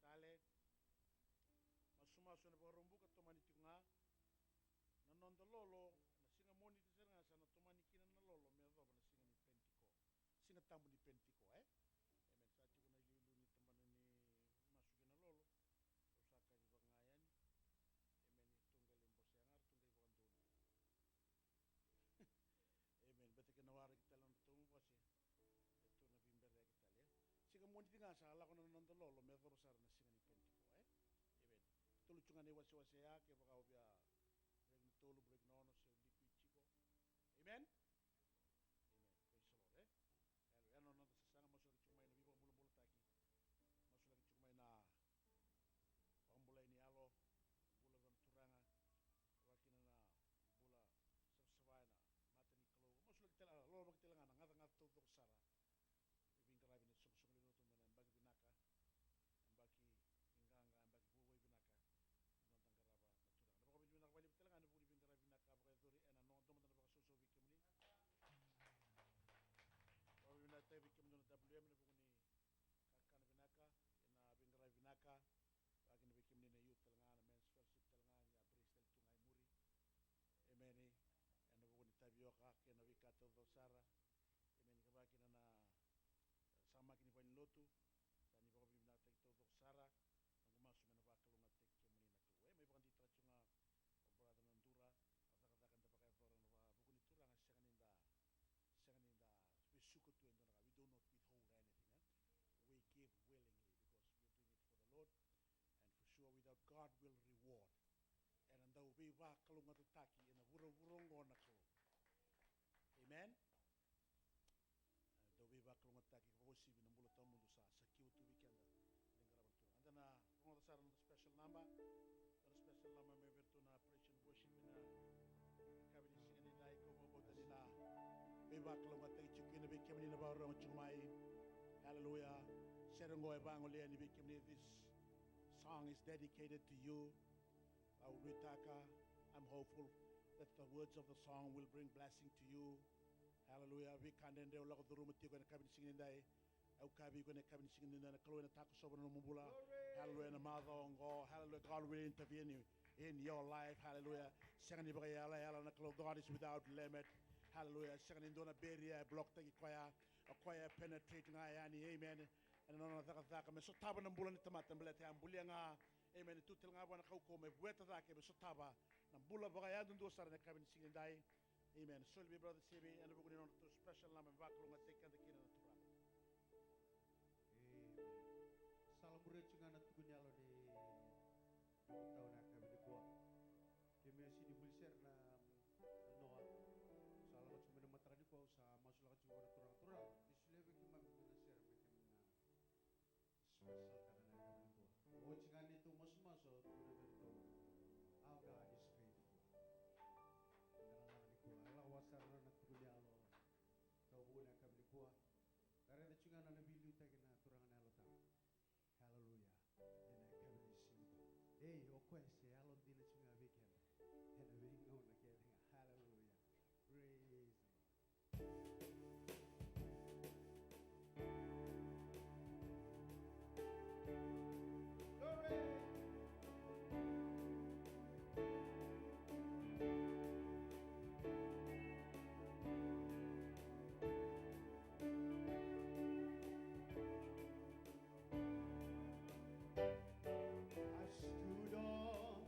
tale. Masumasu ena Vakaraubuka tomani tiko ga. Na noda lolo, na siga Moniti sara ga sa na tomani kina na lolo me yacova na siga ni Penitiko. Siga Tabu ni Penitiko, e? Amen. Sa tiko na iliuliu ni tabana ni masu kei na lolo. Au sa kacivaka ga yani. Amen. Tou qai lai bosea ga, ratou qai vakadonui. Amen. Baleta ke na waraki tale na nodratou qose. E tu na veibereyaki tale, e? Siga Moniti ga sa lako na noda lolo me yacova sara na siga ni Penitiko, e? Amen. Tolu tiko ga na iwasewase ya, kevaka o via break na tolu, break na ono, se o liquid tiko. Amen. Amen. Praise the Lord, e? Aleluya. Ena noda sasaga, masulaki tiko mai na veivakabulabulataki. Masulaki tiko mai na vakabulai ni yalo, bula vua na Turaga, vakakina na bula savasava ena mata ni Kalou. Masulaki tale, a, loloma tale ga na gacagaca taucoko sara. Ni veiqaravi na soqosoqo lewe ni lotu mai na yabaki vinaka, yabaki ni qaqa, yabaki vuavuai vinaka ni noda qarava na Turaga. Na vakavinavinaka vakalevu tale ga ena vuku ni veiqaravi vinaka a vakayacori ena noda, dua mada na vakasausau vei kemuni. Vakavinavinaka tale vei kemudou na W M ena vuku ni kakana vinaka, ena veiqaravi vinaka. Vakakina vei kemuni na youth tale ga, na men's fellowship tale ga, ni a praise tale tu ga e muri. Emeni. Ena vuku ni tavioka kei na veika taucoko sara. Emeni. Ka vakakina na samaki ni valenilotu. Sa ni vakavinavinakataki taucoko sara. Noqu masu me na vakalougatataki kemuni na Kalou. E mai vakadeitaka tiko ga o brother Nadura, a cakacaka eda vakayacora ena vuku ni Turaga, sega ni da, sega ni da vesuka tu e dua na ka. We do not withhold anything, eh? We give willingly because we are doing it for the Lord. And for sure, without God will reward. Ena dau veivakalougatataki ena vuravura oqo na Kalou. Amen. Dau veivakalougatataki ka vakauasivi na bula tawamudu sa sakiwa tu vei keda. Ni qarava na Turaga. Eda na rogoca sara na special number. Na special number mai vei iratou na praise and worship ena yakavi ni siga nidai, kau vakabauta ni na veivakalougatataki tiko kina vei kemuni na vakarorogo tiko mai. Hallelujah. Sere oqo e vagolea yani vei kemuni. This song is dedicated to you. Au nuitaka, I'm hopeful that the words of the song will bring blessing to you. Hallelujah. Veika dredre o lako curuma tiko ena yakavi ni siga nidai. Au kaya vei iko na yakavi ni siga nikua, na Kalou ena takosova na nomu bula. Hallelujah, na macawa oqo. Hallelujah, God will intervene in your life. Hallelujah. Sega ni vakaiyalayala na Kalou. God is without limit. Hallelujah. Sega ni dua na barrier e block-taki koya. O koya e penetrate ga yani. Amen. Ena nona cakacaka me sotava na bula ni tamata, baleta e a bulia ga. Amen. E tu tale ga vua na kaukauwa me vueta cake, me sotava na bula vakayadudua sara ena yakavi ni siga nidai. Amen. Soli vei brother Sevi ena vuku ni nodratou special love me vakalougatataki keda kina na Turaga. Amen. Sa la muria tiko ga na tukuni yalo ni nomu tau na yakavi nikua. Keimami sega ni vuli sere na noa. Sa lako tiko mai na mataka nikua, au sa masulaka tiko vua na Turaga, Turaga, ni solia vei keimami na sere me keimami na special-taka na yakavi nikua. Oti ga neitou masumasu, au tukuna vei iratou, our God is faithful. Ena lagalaga nikua, e lako vua sara na tukuni yalo. Tau vou na yakavi nikua. Da raica tiko ga na veiliutaki na Turaga na Yalo Tabu. Hallelujah. Ena yakavi ni siga nikua. Ei, o koya se yalodina tiko ga vei keda ena veigauna kece ga. Hallelujah. Praise the Lord. I stood on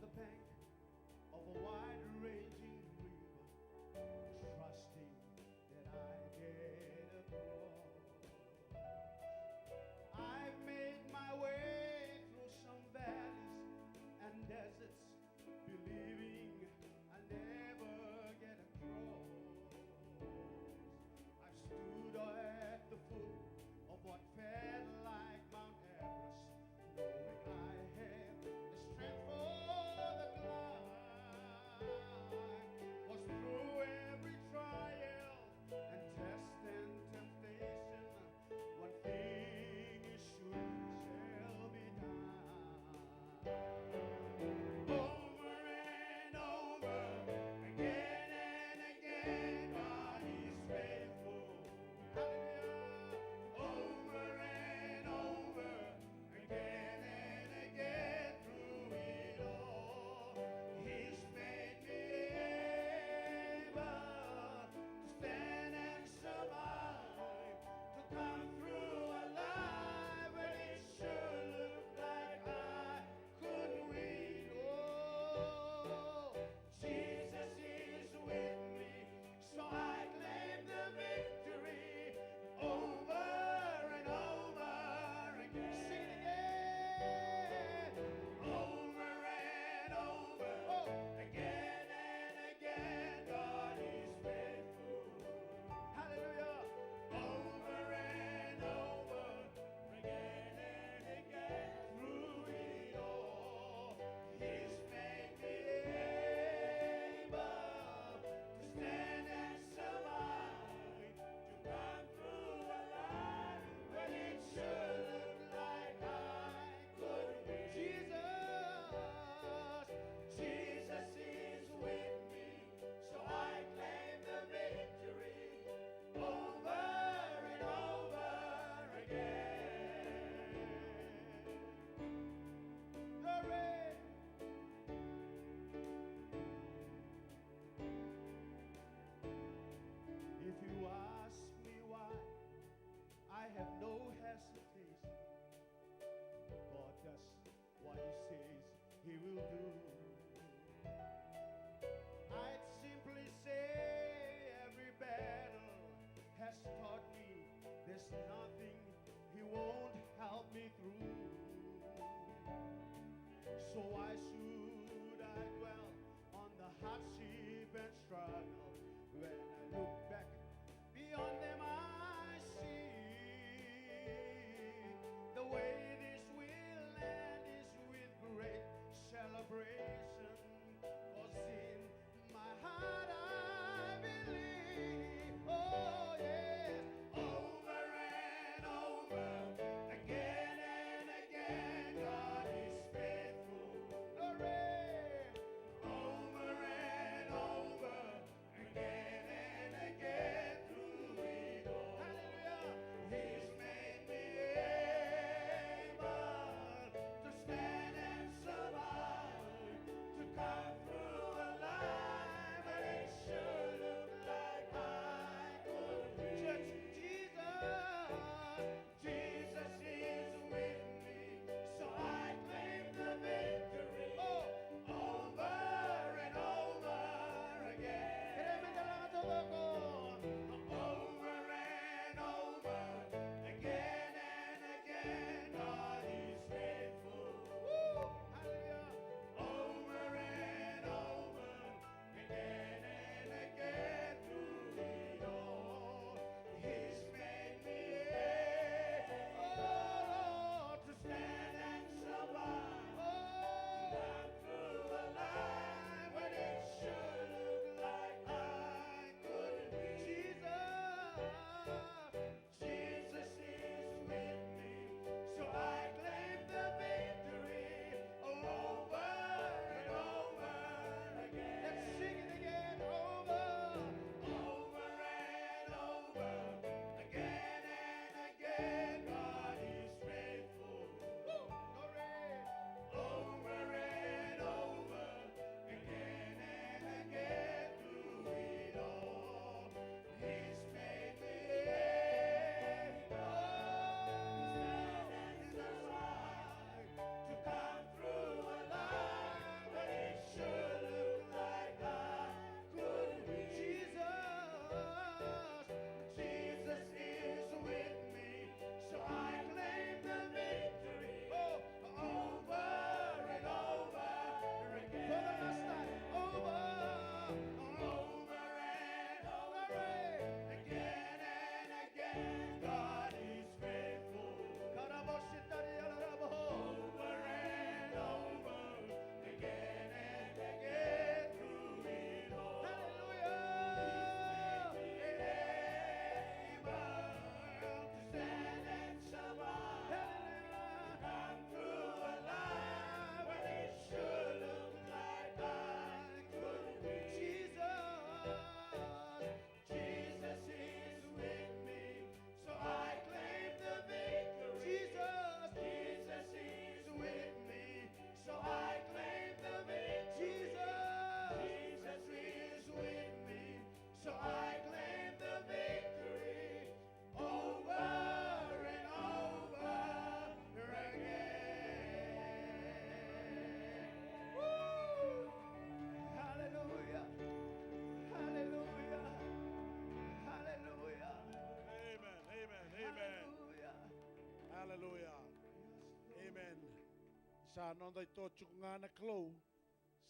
Sa noda ito tiko ga na Kalou.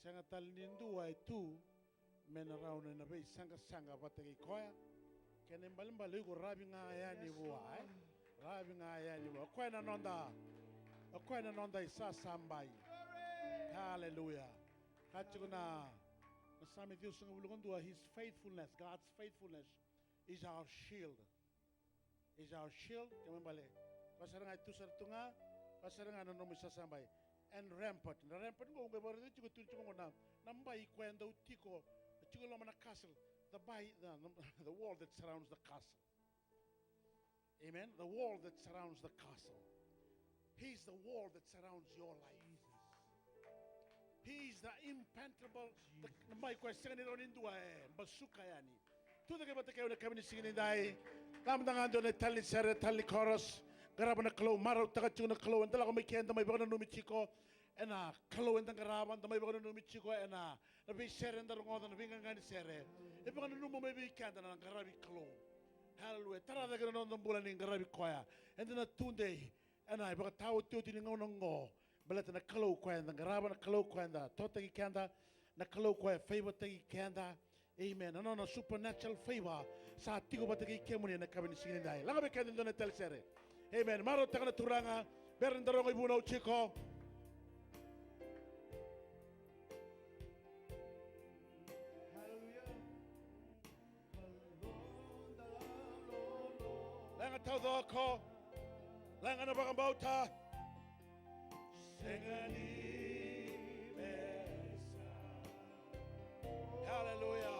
Sega tale ni dua e tu me na rawa ni na veisaqasaqa vata kei koya. Kena ibalebale o iko ravi ga yani vua, e? Ravi ga yani vua. O koya na noda, o koya na noda isasabai. Haleluya. Ka tiko na, na Same ciwasagavulu ka dua, his faithfulness, God's faithfulness is our shield. Is our shield, kena ibalebale. Koya sara ga e tu sara tu ga, koya sara ga na nomu isasabai. And rampart. Na rampart qo, qo e vakaraitaka tiko, tu tiko qo na, na bai koya e dau tiko, tiko loma na castle. The bai, the, the wall that surrounds the castle. Amen. The wall that surrounds the castle. He is the wall that surrounds your life. He is the impenetrable, the, na bai koya sega ni rawa ni dua e basuka yani. Tucake vata kei au na yakavi ni siga nidai. Lako mada ga dua na tali ni sere, tali ni chorus. Qarava na Kalou, marautaka tiko na Kalou, eda lako mai ke, eda mai vakananumi tiko ena Kalou eda qarava, eda mai vakananumi tiko ena, na veisere eda rogoca, na veiqaqa ni sere. E vakananuma mai vei keda na qaravi Kalou. Haleluya. Tara cake na noda bula ni qaravi koya. Eda na tudei ena ivakataotioti ni gauna oqo. Baleta na Kalou koya eda qarava, na Kalou koya eda totaki keda, na Kalou koya e favour-taki keda. Amen. Na nona supernatural favour sa tiko vata kei kemuni ena yakavi ni siga nidai. Laga vei keda e dua na tali sere. Amen. Marautaka na Turaga. Bera ni da rogo ivunau tiko. Hallelujah. Leqa taucoko. Leqa na vakabauta. Sega ni veisa. Haleluya.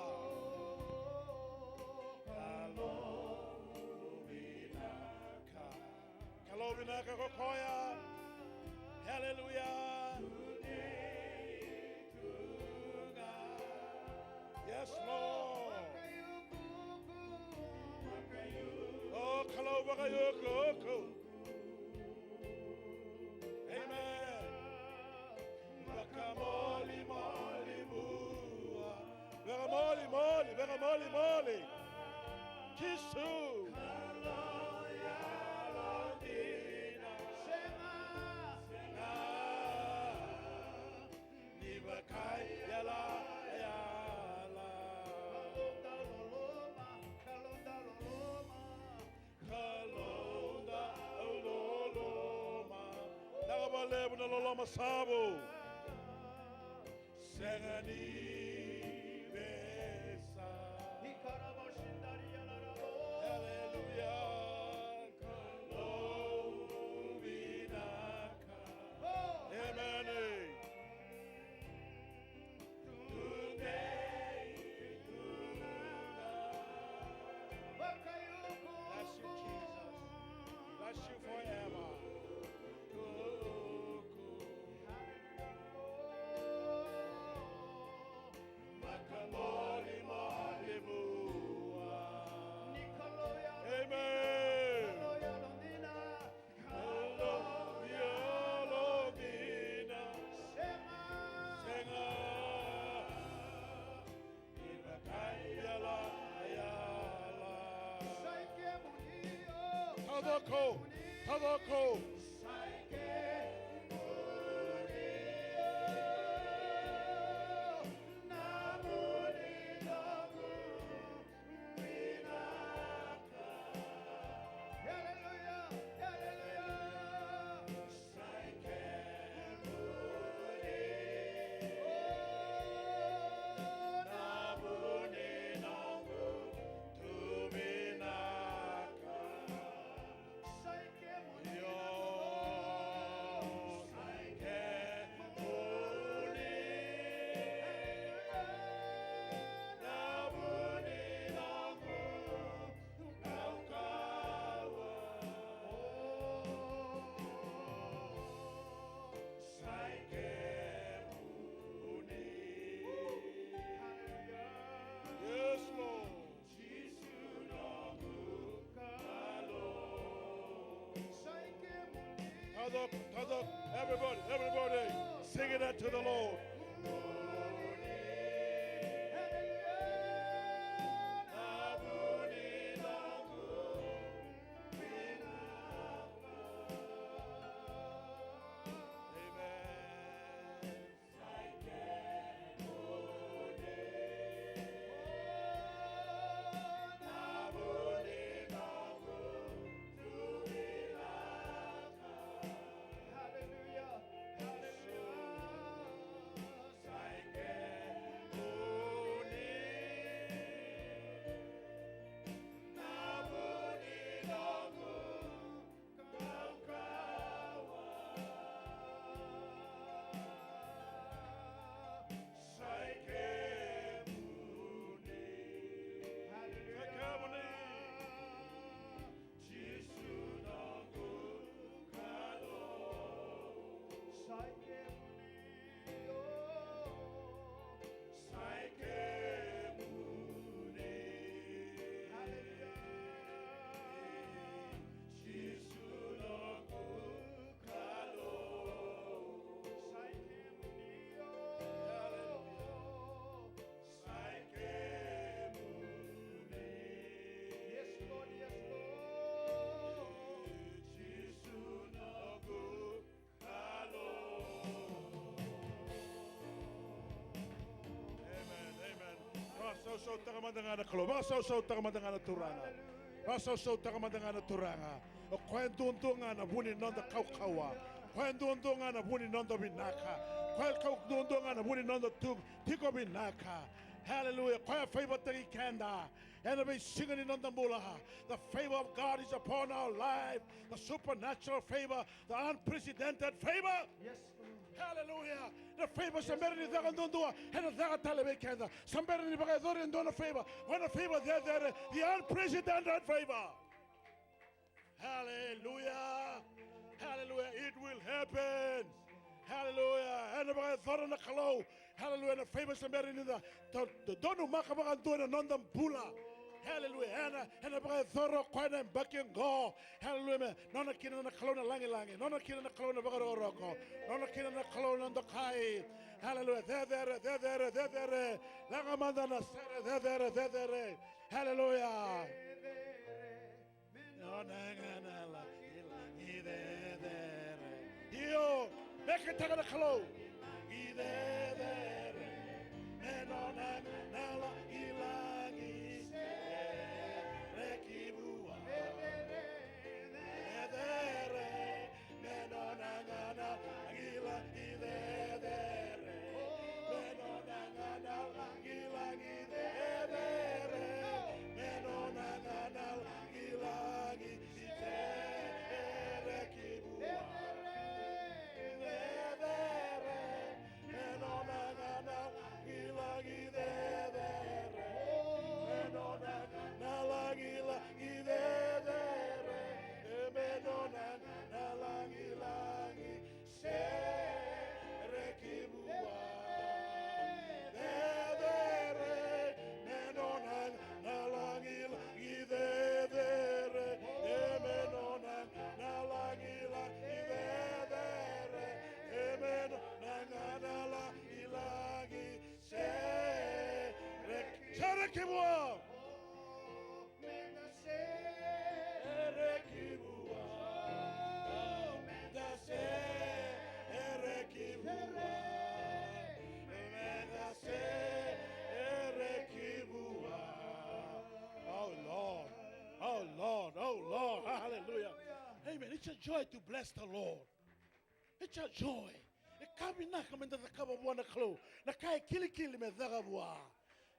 Kalou vinaka. Kalou vinaka ko koya. Haleluya. Yes, Lord. O Kalou vakaiukuuku. Amen. Vakamolimoli vua. Vakamolimoli, vakamolimoli. Jisu. Sega. Sega. Ni vakaiyalayala. Kalou da loloma, Kalou da loloma. Kalou da loloma. Vinaka vakalevu na loloma savu. Sega ni veisa. Haleluya. Kalou vinaka. Emeni. Bless you, Jesus. Bless you forever. Amen. Kalou ya lomina. Sega. Sega. Ni vakaiyalayala. Sa i kemuni o. Taucoko. Taucoko. Sa i kemuni o. Namuni noqu vinaka. Hallelujah, hallelujah. Yes, Lord. Taucoko, taucoko, everybody, everybody, sing it unto the Lord. Amen. Vakasausau taka mada ga na Kalou, vakasausau taka mada ga na Turaga. Vakasausau taka mada ga na Turaga. O koya duadua ga na vu ni noda kaukauwa. O koya duadua ga na vu ni noda vinaka. O koya kau duadua ga na vu ni noda tu, tiko vinaka. Hallelujah. O koya favour taki keda ena veisiga ni noda bula. The favour of God is upon our life. The supernatural favour, the unprecedented favour. Yes, Lord. Hallelujah. Na favour sa bera ni caka duadua, ena caka tale vei keda. Sa bera ni vakayacori e dua na favour, o na favour cecere, the unprecedented favour. Hallelujah. Hallelujah. It will happen. Hallelujah. Ena vakayacora na Kalou. Hallelujah. Na favour sa bera ni da, da, da donumaka vakadua na noda bula. Hallelujah. Ena, ena vakayacora o koya na yabaki oqo. Hallelujah. Me nona kina na Kalou na lagilagi, nona kina na Kalou na vakarokoroko, nona kina na Kalou na dokai. Hallelujah. Cecere, cecere, cecere. Laga mada na sere, cecere, cecere. Hallelujah. Nona ga na lagilagi cecere. Io, meketaka na Kalou. Lagi cecere, me nona ga na lagilagi cecere ki vua. Cecere, me nona ga na lagilagi cecere. Me nona ga na lagilagi cecere. Me nona ga na lagilagi cecere ki vua. Cecere, me nona ga na lagilagi cecere. Me nona ga na lagilagi cecere. Me nona ga na lagilagi cecere ki vua. Cecere, me nona ga na lagilagi cecere. E me nona ga na lagilagi cecere. E me nona ga na lagilagi cecere. Cecere ki vua. Cecere ki vua. Meda cecere ki vua. Meda cecere ki vua. Oh Lord. Oh Lord. Oh Lord. Hallelujah. Amen. It's a joy to bless the Lord. It's a joy. E ka vinaka meda cakava vua na Kalou na ka e kilikili me caka vua.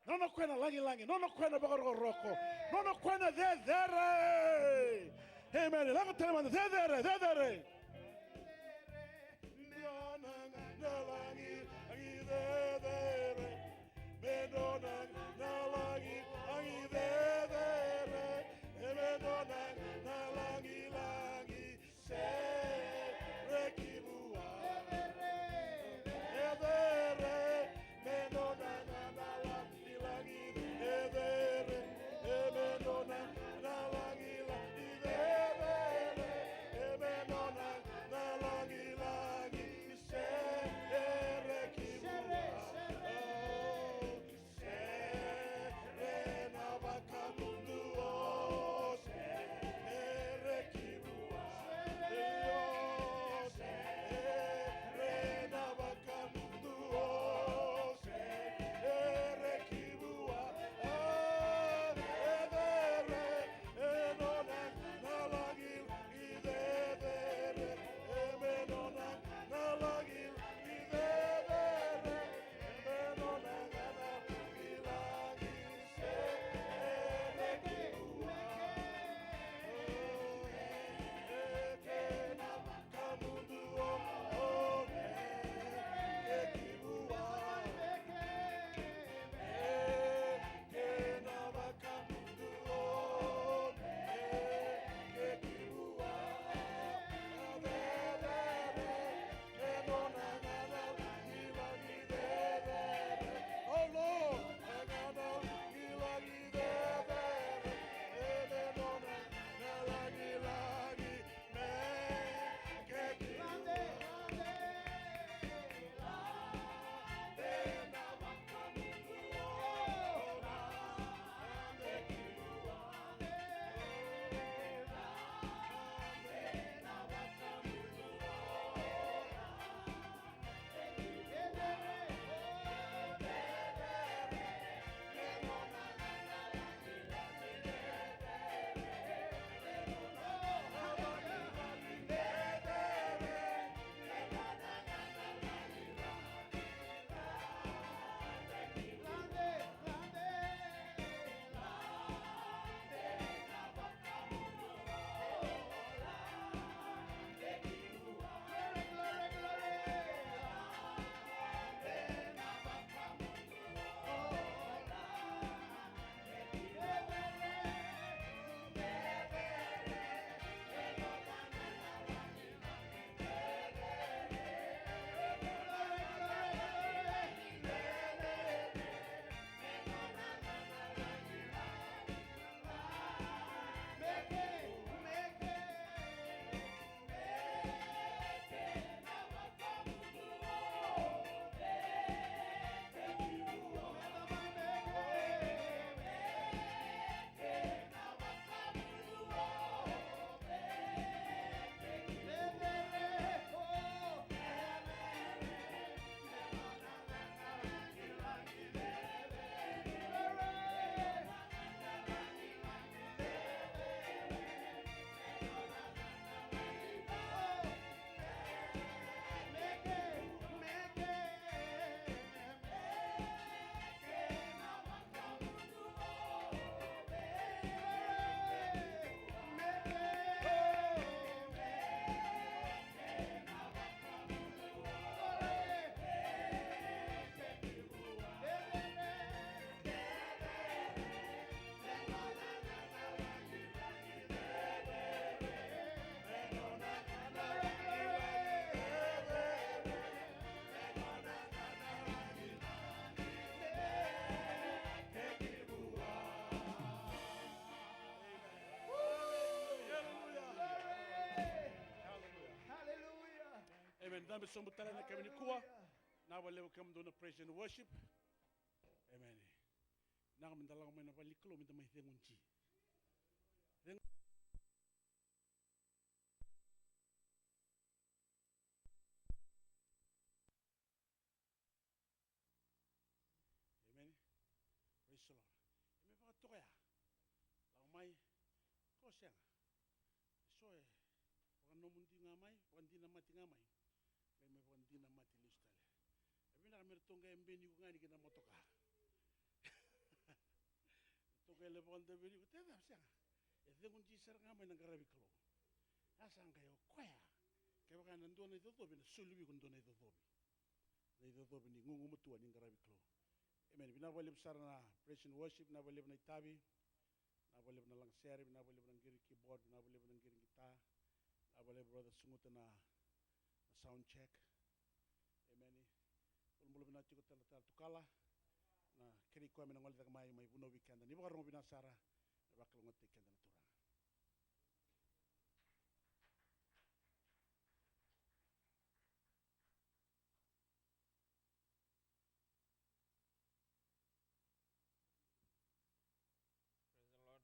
Nona koya na lagilagi, nona koya na vakarokoroko, nona koya na cecere. Amen. Laga tale mada, cecere, cecere. Me nona ga na lagilagi cecere. Me nona ga na lagilagi cecere. Me nona ga na lagilagi cecere ki vua. Cecere, me nona ga na lagilagi cecere. E me nona ga na lagilagi cecere. E me nona Dabe sobu tale na kemi nikua. Na vakalevu kemudou na praise and worship. Amen. Vinaka meda lako mai na vale ni Kalou meda mai ceguji. Cegu- Amen. Praise the Lord. E me vakatoka ya. Lako mai. Ko sega. E so e vakanomodi ga mai, vakadinamati ga mai. Qai mai vakadinamati lesu tale. E vinaka me ratou qai beni iko ga ni kina motoka. Ratou qai lai vakadaveri iko, te cava sega. E ceguji sara ga mai na qaravi Kalou. Ya sa qai o koya. Kevaka na dua na icocovi, na soli vei iko na dua na icocovi. Na icocovi ni gugumatua ni qaravi Kalou. Amen. Vinaka vakalevu sara na praise and worship, vinaka vakalevu na itavi, vinaka vakalevu na lagasere, vinaka vakalevu na qiri keyboard, vinaka vakalevu na qiri guitar, vinaka vakalevu brother Suguta na, na sound check. Amen. Bulabula vinaka tiko tale na Tara Tukala. Na kerei koya me na gole cake mai, mai vunau vei keda. Ni vakarogo vinaka sara, me vakalougatataki keda na Turaga. Praise the Lord.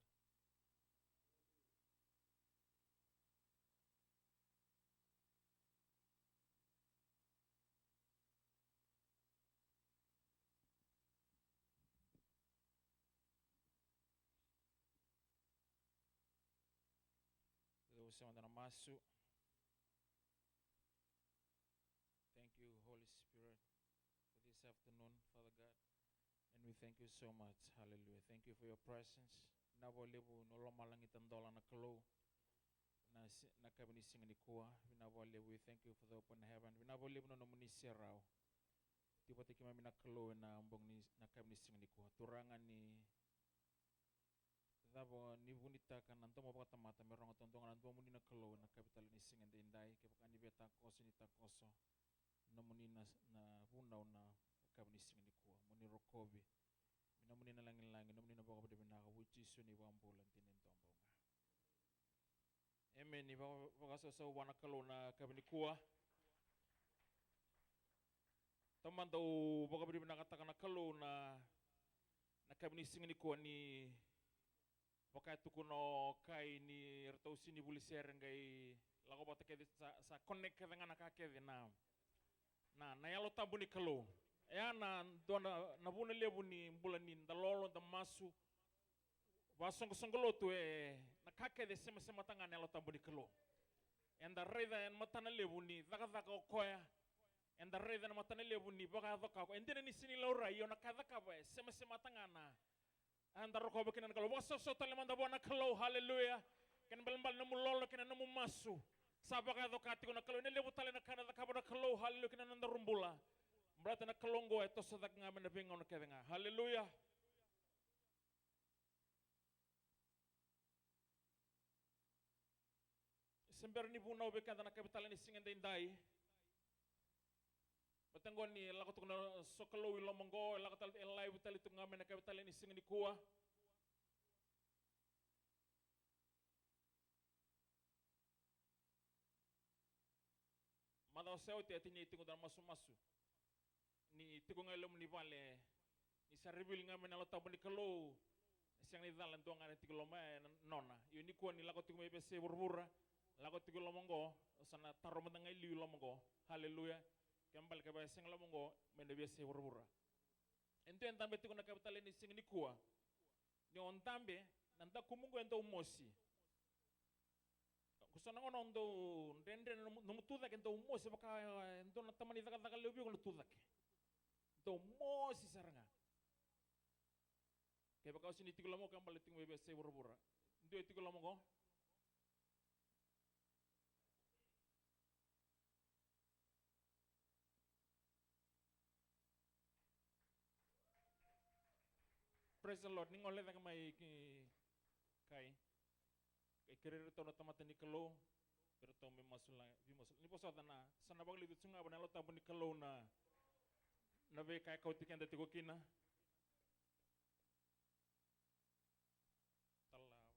Tou sa mada na masu. Thank you, Holy Spirit, for this afternoon, Father God. And we thank you so much. Hallelujah. Thank you for your presence. Vinaka vakalevu na lomalagi tadola na Kalou. Na si-, na kavi ni siga nikua. Vinaka vakalevu. We thank you for the open heaven. Vinaka vakalevu na nomuni serau. Tiko vata keimami na Kalou ena bogi ni, na kavi ni siga nikua. Turaga ni cava ni vunitaka na domo vakatamata me rogo taudaku ga na domoni na Kalou ena kavi tale ni siga edaidai, kevaka ni via takoso ni takoso nomuni na, na vunau na kavi ni siga nikua, mo ni rokovi. Me nomuni na lagilagi, nomuni na vakavinavinaka, vua Jisu na iVakabula dina e dua bau ga. Emeni. Vaka-, vakasausau vua na Kalou na kavi nikua. Tamada, au vakavinavinakataka na Kalou na, na kavi ni siga nikua ni vaka e tukuna o Kai ni ratou sega ni vuli sere qai lako vata kece sa, sa connect kece ga na ka kece na, na, na Yalo Tabu ni Kalou. E a na dua na, na vuna levu ni bula ni da lolo, da masu, vasoqosoqo lotu, e na ka kece e semasemata ga na Yalo Tabu ni Kalou. Eda raica ena matana levu ni cakacaka o koya. Eda raica ena matana levu ni vakayaco ka o koya. E dina ni sega ni laurai, ia na ka e cakava e semasemata ga na, eda rokova kina na Kalou. Vakasausau tale mada vua na Kalou, haleluya. Kena ibalebale na nomu lolo kei na nomu masu. Sa vakayaco ka tiko na Kalou. Ena levu tale na ka ena cakava na Kalou, haleluya, kei na noda rubula. Baleta na Kalou oqo e toso cake ga mai na veigauna kece ga. Haleluya. Se bera ni vunau vei keda na kavi tale ni siga edaidai. Baleta oqo ni lako tiko na sokalou i loma oqo, e lako tale, e live tale tiko ga mai na kavi tale ni siga nikua. Macawa sa oti e tini tiko na masumasu. Ni tiko ga i loma ni vale, ni sa reveal ga mai na Yalo Tabu ni Kalou. E sega ni cala, e dua ga na tiko i loma, e na nona. Io nikua ni lako tiko mai veiyasai vuravura, lako tiko i loma oqo, o sa na taro mada ga i liu i loma oqo. Haleluya. Kena ibalebale kevaka e sega i loma oqo, mai na veiyasai vuravura. E dua e dabe tiko na kavi tale ni siga nikua. Ni o dabe, na dakumu oqo e dau mosi. Ko so na gauna o dau dredre na nomu, nomu tu cake, e dau mosi vaka e dua na tamani cakacaka levu vei iko na tu cake. Dau mosi sara ga. Kevaka o sega ni tiko i loma oqo, kena ibalebale tiko mai veiyasai vuravura. Dua e tiko i loma oqo. Praise the Lord. Ni gole cake mai ki Kai. Kai kerei iratou na tamata ni Kalou. Iratou me masulaki, veimasulaki. Ni vosota na, sa na vakaliuci tu ga vua na Yalo Tabu ni Kalou na, na veika e kauti keda tiko kina. Tala vata.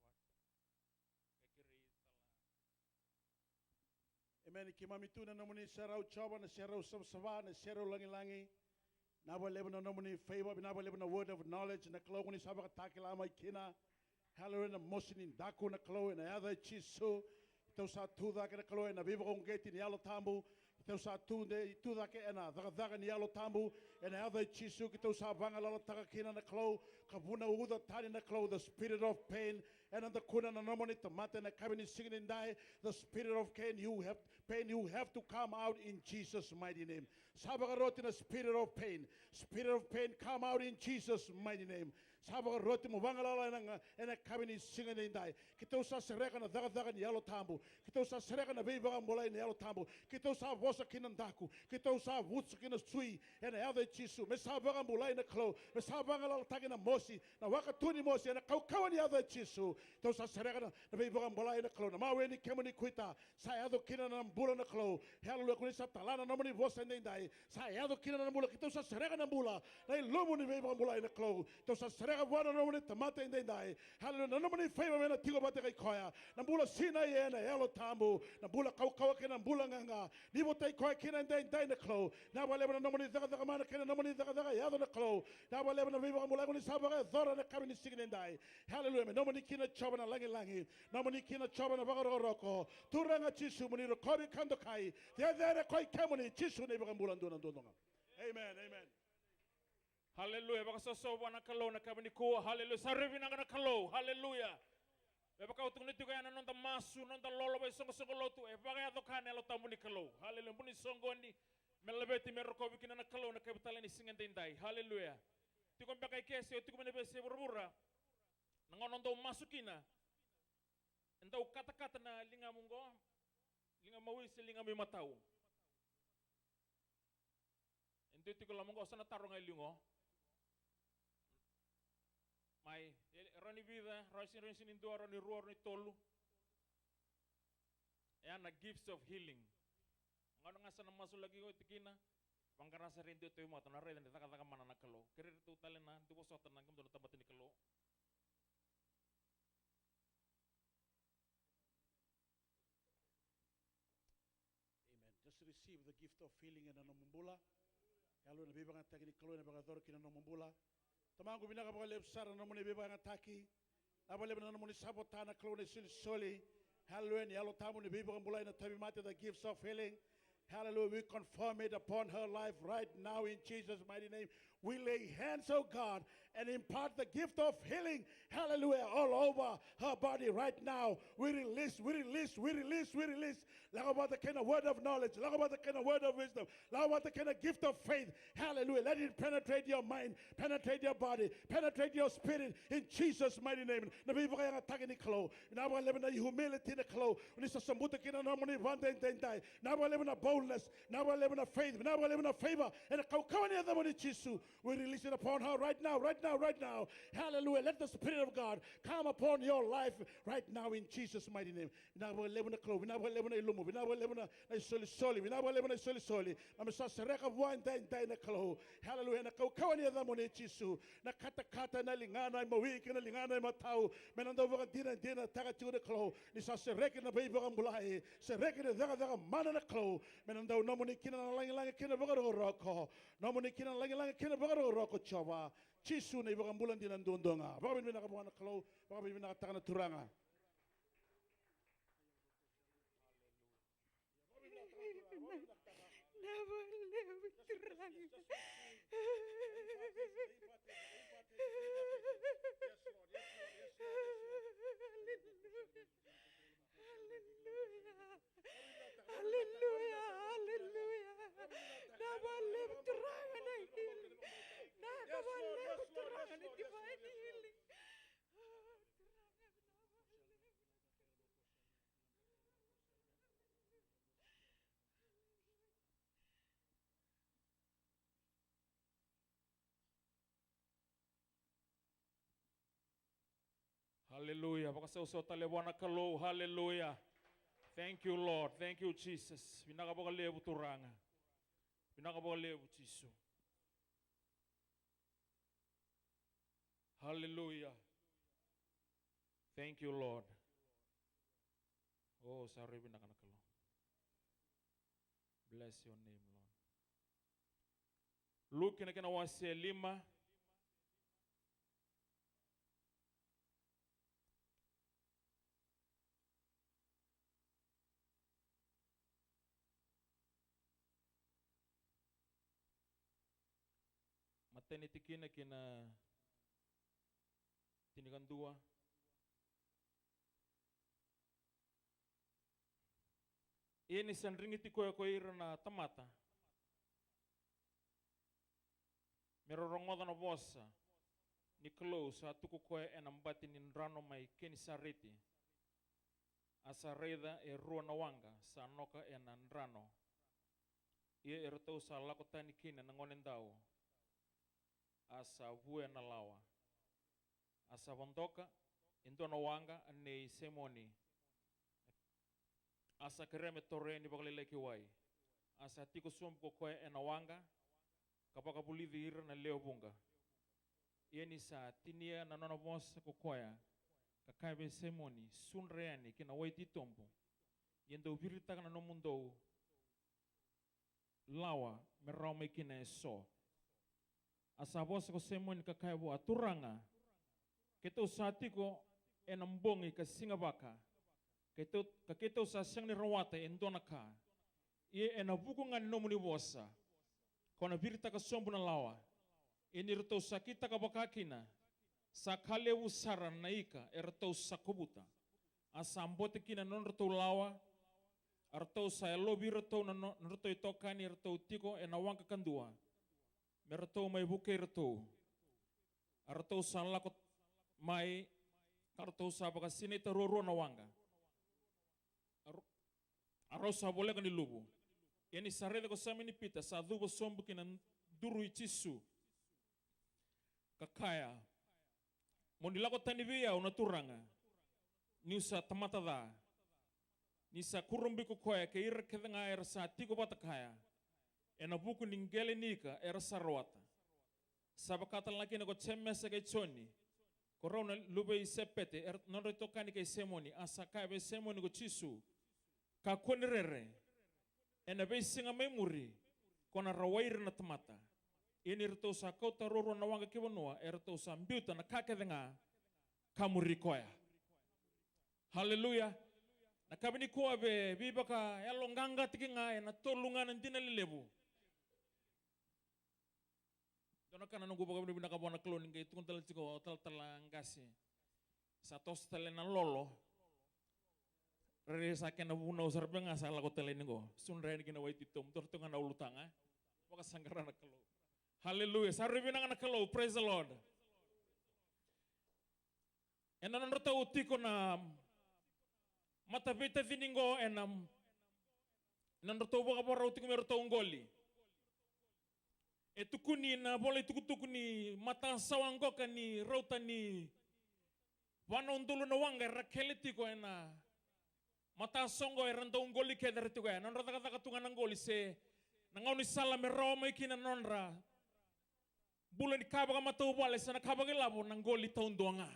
Kai kerei tala. E Emeni. Keimami tu na nomuni serau Jiova, na serau savasava, na serau lagilagi. Vinaka vakalevu na nomuni favor, vinaka vakalevu na word of knowledge, na Kalou ko ni sa vakatakila mai kina. Hallelujah, na mosi ni daku na Kalou ena yaca i Jisu. Keitou sa tu cake na Kalou ena veivakauqeti ni Yalo Tabu. Keitou sa tu de, tu cake ena cakacaka ni Yalo Tabu ena yaca i Jisu. Keitou sa vagalalataka kina na Kalou ka vunauca tani na Kalou the spirit of pain. Ena dakuna na nomuni tamata ena yakavi ni siga nidai, the spirit of pain, you have, pain, you have to come out in Jesus' mighty name. Sa vakaroti na spirit of pain. Spirit of pain, come out in Jesus' mighty name. Sa vakaroti mo vagalala ena ga, ena yakavi ni siga nidai. Keitou sa sereka na cakacaka ni Yalo Tabu. Keitou sa sereka na veivakabulai ni Yalo Tabu. Keitou sa vosa ki na daku. Keitou sa vusa ki na sui. Ena yaca i Jisu. Me sa vakabulai na Kalou. Me sa vagalalataki na mosi. Na wakatu ni mosi. Ena kaukauwa ni yaca i Jisu. Keitou sa sereka na, na veivakabulai na Kalou. Na mawe ni kemuni kuita. Sa yaco kina na bula na Kalou. Hallelujah. Ko ni sa tala na nomuni vosa edaidai. Sa yaco kina na bula. Keitou sa sereka na bula. Na ilumu ni veivakabulai na Kalou. Keitou sa sereka vua na nomuni tamata edaidai. Hallelujah. Na nomuni favor me na tiko vata kei koya. Na bula sinai ena Yalo Tabu. Na bula kaukauwa kei na bula gaga. Ni votai koya kina edaidai na Kalou. Vinaka vakalevu na nomuni cakacaka mana kei na nomuni cakacaka yaco na Kalou. Vinaka vakalevu na veivakabulai ko ni sa vakayacora ena yakavi ni siga nidai. Hallelujah. Me nomuni kina Jiova na lagilagi. Nomuni kina Jiova na vakarokoroko. Turaga Jisu, mo ni rokovi ka dokai. Cecere koi kemuni Jisu na iVakabula dua na duadua ga. Amen, amen. Haleluya. Vakasoso vua na Kalou na yakavi nikua. Haleluya. Sa rui vinaka na Kalou. Haleluya. Me vaka au tukuna tiko ya, na noda masu, noda lolo vaisoqosoqo lotu, e vakayaco ka na Yalo Tabu ni Kalou. Haleluya. Mo ni soqoni, me laveti, me rokovi kina na Kalou na yakavi tale ni siga edaidai. Haleluya. Tiko beka i ke se o tiko mai na veiyasai vuravura. Na gauna o dau masu kina, e dau katakata na ligamu qo, liga mawi se ligamu imatau. E dui tiko loma qo, sa na taro ga e liu qo. Mai, e, rawa ni vica, rawa ni, rawa ni dua, rawa ni rua, rawa ni tolu. E a na gifts of healing. Gauna ga sa na masulaki oti kina, vaqara sara e dua e tauvimate, na raica ni cakacaka mana na Kalou. Kerei iratou tale na dui vosota na kemudou na tamata ni Kalou. Amen. Just receive the gift of healing ena nomu bula. Hallelujah. Na veivakayagataki ni Kalou ena vakayacora ki na nomu bula. Tamaqu, vinaka vakalevu sara na nomuni veivakayagataki. Vinaka vakalevu na nomuni savota na Kalou na isolisoli. Hallelujah. Ni Yalo Tabu ni veivakabulai na tauvimate, the gifts of healing. Hallelujah. We confirm it upon her life right now in Jesus' mighty name. We lay hands, oh God, and impart the gift of healing. Hallelujah. All over her body right now. We release, we release, we release, we release. Lako vata kei na word of knowledge. Lako vata kei na word of wisdom. Lako vata kei na gift of faith. Hallelujah. Let it penetrate your mind, penetrate your body, penetrate your spirit in Jesus' mighty name. Na veivakayagataki ni Kalou. Vinaka vakalevu na humility na Kalou. Ni sa sobuta kina na nomuni vakadeitaki. Vinaka vakalevu na boldness. Vinaka vakalevu na faith. Vinaka vakalevu na favor. Ena kaukauwa ni yacamuni Jisu. We release it upon her right now, right now, right now. Hallelujah. Let the Spirit of God come upon your life right now in Jesus' mighty name. Vinaka vakalevu na Kalou, vinaka vakalevu na ilumu, vinaka vakalevu na, na isolisoli, vinaka vakalevu na isolisoli. Keimami sa sereka vua edaidai na Kalou. Hallelujah. Ena kaukauwa ni yacamuni Jisu. Na katakata, na ligana imawi kei na ligana imatau. Me na dau vakadinadinataka tiko na Kalou. Ni sa sereki na veivakabulai. Sereki na cakacaka mana na Kalou. Me na dau nomuni kina na lagilagi kei na vakarokoroko. Nomuni kina na lagilagi kei na vakarokoroko, Jiova. Jisu na iVakabula dina duadua ga. Vakavinavinaka vua na Kalou. Vakavinavinakataka na Turaga. Vinaka vakalevu Turaga. Hallelujah. Hallelujah. Hallelujah. Hallelujah. Vinaka vakalevu Turaga na healing. Vinaka vakalevu Turaga na divine healing. Hallelujah. Vakasausau tale vua na Kalou. Hallelujah. Thank you, Lord. Thank you, Jesus. Vinaka vakalevu Turaga. Vinaka vakalevu Jisu. Hallelujah. Thank you, Lord. Oh, sa rui vinaka na Kalou. Bless your name, Lord. Luke na kena wase e lima. Matai ni tikina ki na tinikadua. Ia ni sa drigiti koya ko ira na tamata me ra rogoca na vosa ni Kalou, sa tu ko koya ena bati ni drano mai Kenisareti. A sa raica e rua na waqa sa noka ena drano. Ia eratou sa lako tani kina na gonedau, a sa vuya na lawa. A sa vodoka e dua na waqa, a nei Simoni. A sa kerea me toroya ni vakalailai ki wai. A sa tiko sobu ko koya ena waqa, ka vakavulici ira na lewe vuqa. Ia ni sa tinia na nona vosa ko koya, ka kaya vei Simoni, sudra yani ki na wai titobu, ia dou viritaka na nomudou lawa me rawa mai kina eso. A sa vosa ko Simoni ka kaya vua, Turaga, keitou sa tiko ena bogi ka sigavaka, keitou, ka keitou sa sega ni rawata e dua na ka. Ia ena vuku ga ni nomuni vosa, ko na viritaka sobu na lawa. Ia ni ratou sa kitaka vaka kina, sa ka levu sara na ika eratou sa kovuta. A sa bote kina na nodratou lawa, a ratou sa yalovi iratou na no-, nodratou itokani eratou tiko ena waqa kadua, me ratou mai vukei iratou. A ratou sa lako mai, ka ratou sa vakasinaita ruarua na waqa. A ro-, a rau sa voleka ni luvu. Ia ni sa raica ko Saimoni Pita, sa cuva sobu ki na duru i Jisu, ka kaya, Mo ni lako tani vei au na Turaga, niu sa tamata ca. Ni sa kurabui ko koya kei ira kece ga era sa tiko vata kaya, ena vuku ni qele ni ika era sa rawata. Sa vaka tale ga kina ko Jemesa kei Joni, ko rau na luve i Sepete, era, nodra itokani kei Simoni. A sa kaya vei Simoni ko Jisu, Kakua ni rere, ena veisiga mai muri ko na rawai ira na tamata. Ia ni ratou sa kauta ruarua na waqa ki vanua, eratou sa biuta na ka kece ga ka muri koya. Haleluya. Na ka vei nikua e veivakayaloqaqataki ga ena tolu ga na dina lelevu. Dua na ka na noqu vakavinavinaka vua na Kalou ni qai tukuna tale tiko o talatala qase. Sa toso tale na lolo. Rairai sa kena vunau sara beka ga sa lako tale yani qo. Sudra yani ki na wai titobu, dua tu ga na ulutaga. Vakasaqara na Kalou. Haleluya. Sa rui vinaka na Kalou. Praise the Lord. Ena nodratou tiko na mataveitacini qo, ena, ena nodratou vakavakarau tiko me ratou qoli. E tukuni na vola itukutuku ni matasawa qoka ni rauta ni va na udolu na waqa era kele tiko ena matasawa qo, era dau qoli kece era tiko ya. Nodra cakacaka tu ga na qoli se na gaunisala me rawa mai kina na nodra bula ni ka vakamatavuvale se na ka vakailavo, na qoli taudua ga.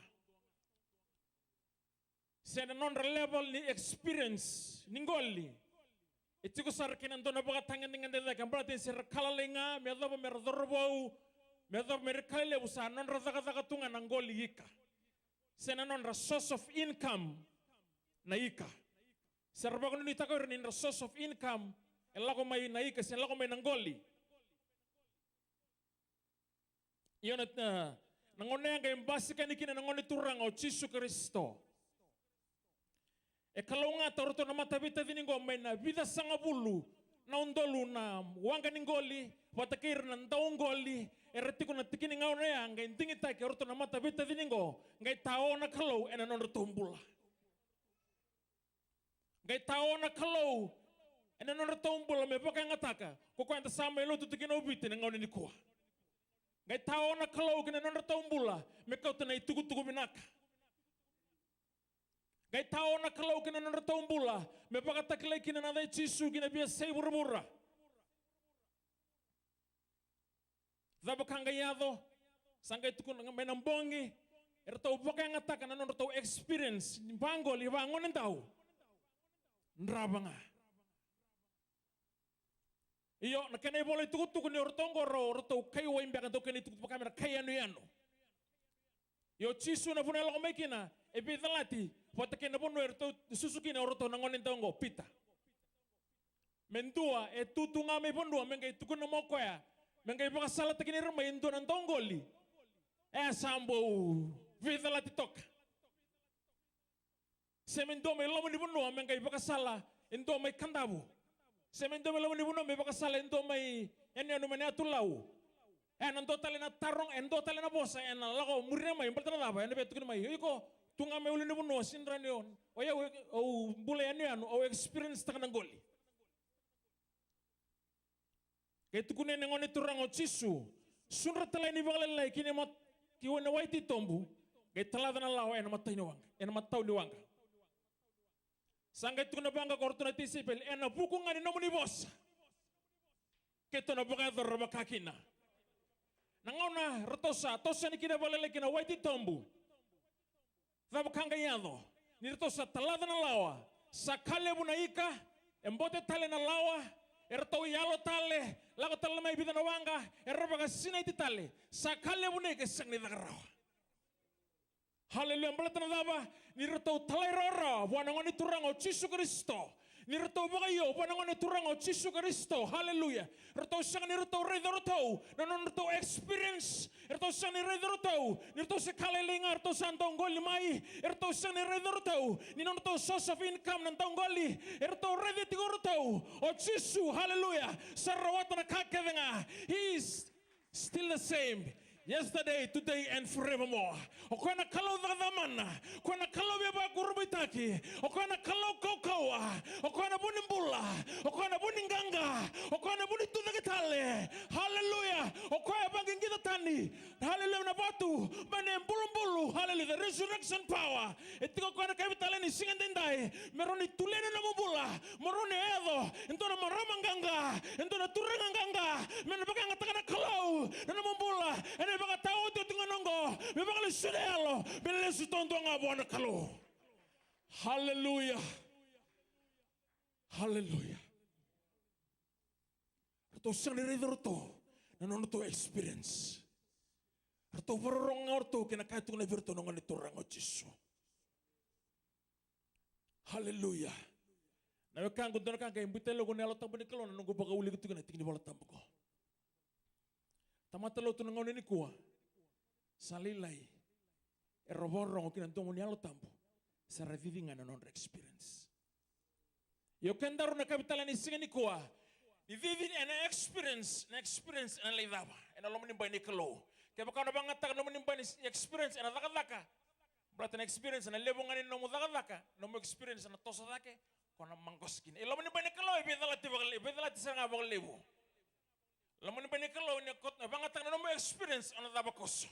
Se na nodra level ni experience ni qoli. E tiko sara kei na dua na vakatagedegede cake, baleta ni se ra ka lalai ga, me yacova me ra cauravou, me yacova me ra ka lelevu, sa nodra cakacaka tu ga na qoli ika. Se na nodra source of income na ika. Se ra vakanuinui taka o ira ni nodra source of income e lako mai na ika, se lako mai na qoli. Ia na, na, na gauna ya qai basika yani kina na Gone Turaga o Jisu Karisito. E kalougata o ratou na mataveitacini qo mai na vicasagavulu na udolu na waqa ni qoli, vata kei ira na dauqoli era tiko na tiki ni gauna ya, qai digitaki o ratou na mataveitacini qo, qai tao na Kalou ena nodratou bula. Qai tao na Kalou ena nodratou bula me vakayagataka ko koya eda sa mai lotu tiko kina o Viti na gauna nikua. Qai tao na Kalou kina nodratou bula me kauta na itukutuku vinaka. Qai tao na Kalou kina nodratou bula me vakatakilai kina na yaca i Jisu ki na veiyasai vuravura. Cava ka qai yaco? Sa qai tukuna mai na bogi, eratou vakayagataka na nodratou experience ni vaqoli, vagonedau. Drava ga. Io, na kena ivola itukutuku ni o ratou oqo, o ratou kai wai beka, dau kena itukutuku vaka me na kai yanuyanu. Io, Jisu na vanua e lako mai kina, e veicalati vata kei na vanua e ratou susu kina o ratou na gone dau oqo, Pita. Me dua e tu tu ga mai vanua me qai tukuna mai o koya, me qai vakasalataki ira mai e dua na dauqoli. E sa bau veicalati toka. Se me dua mai loma ni vanua me qai vakasala e dua mai Kadavu. Se me dua mai loma ni vanua me vakasala e dua mai yanuyanu mai na yatu Lau. E na dua tale na taroga, e dua tale na vosa e na lako muria mai, baleta na cava? E na via tukuna mai, o iko tu ga mai ulu ni vanua, sega ni rawa ni o, o yau, au bula yanuyanu, au experience taka na qoli. Qai tukuna na Gone Turaga o Jisu, sudra tale ni vakalailai ki na mat-, ki na wai titobu, qai talaca na lawa e na matau ni waqa, e na matau ni waqa. Sa qai tukuna vaqo ko ratou na tisaipeli, e na vuku ga ni nomuni vosa keitou na vakayacora vaka kina. Na gauna ratou sa toso yani kina vakalailai ki na wai titobu, cava ka qai yaco? Ni ratou sa talaca na lawa, sa ka levu na ika, e bote tale na lawa, e ratou yalo tale, lako tale mai vica na waqa, era vakasinaiti tale, sa ka levu na ika e sega ni caka rawa. Haleluya. Baleta na cava? Ni ratou talairawarawa vua na Gone Turaga o Jisu Karisito. Ni ratou vakaio vua na Gone Turaga o Jisu Karisito. Haleluya. Ratou sega ni ratou raica o ratou na nodratou experience. Eratou sega ni raica o ratou ni ratou se ka lailai ga, eratou sa dauqoli mai. Eratou sega ni raica o ratou ni nodratou source of income na dauqoli. Eratou raica tiko o ratou o Jisu. Haleluya. Sa rawata na ka kece ga. He is still the same. Yesterday, today, and forevermore. O koya na Kalou cakacaka mana. O koya na Kalou veivakurabuitaki. O koya na Kalou kaukauwa. O koya na vu ni bula. O koya na vu ni qaqa. O koya na vu ni tucake tale. Haleluya. O koya e vaqiqica tani, haleluya, na vatu mai na ibulubulu. Haleluya. The resurrection power. E tiko o koya na kaiveitalai ni siga edaidai me rawa ni tulia na nomu bula. Mo rawa ni yaco e dua na marama qaqa, e dua na turaga qaqa, me na vakayagataka na Kalou na nomu bula ena ivakataotioti gona oqo, me vakalesui na yalo, me lesu taudua ga vua na Kalou. Haleluya. Haleluya. Ratou sega ni raica o ratou na nodratou experience. Ratou vakarorogo ga o ratou kei na ka e tukuna vei iratou na Gone Turaga o Jisu. Haleluya. Na wekaqu, dua na ka qai biuta e loqu na Yalo Tabu ni Kalou, na noqu vakaulika tiko na tiki ni Vola Tabu qo. Tamata lotu na gauna nikua sa lailai era vakarorogo ki na domo ni Yalo Tabu, sa ra cici ga na nodra experience. Io, kedaru na kaiveitalai ni siga nikua, ni cici ena experience, na experience ena lai cava? Ena loma ni bai ni Kalou. Kevaka o na vakayagataka na loma ni bai ni experience ena cakacaka, baleta na experience ena levu ga ni nomu cakacaka, nomu experience ena toso cake, ko na maqosa kina. E loma ni bai ni Kalou e veicalati vakalevu, veicalati sara ga vakalevu. Loma ni bai ni Kalou, ni ko vakayagataka na nomu experience, o na cava koso?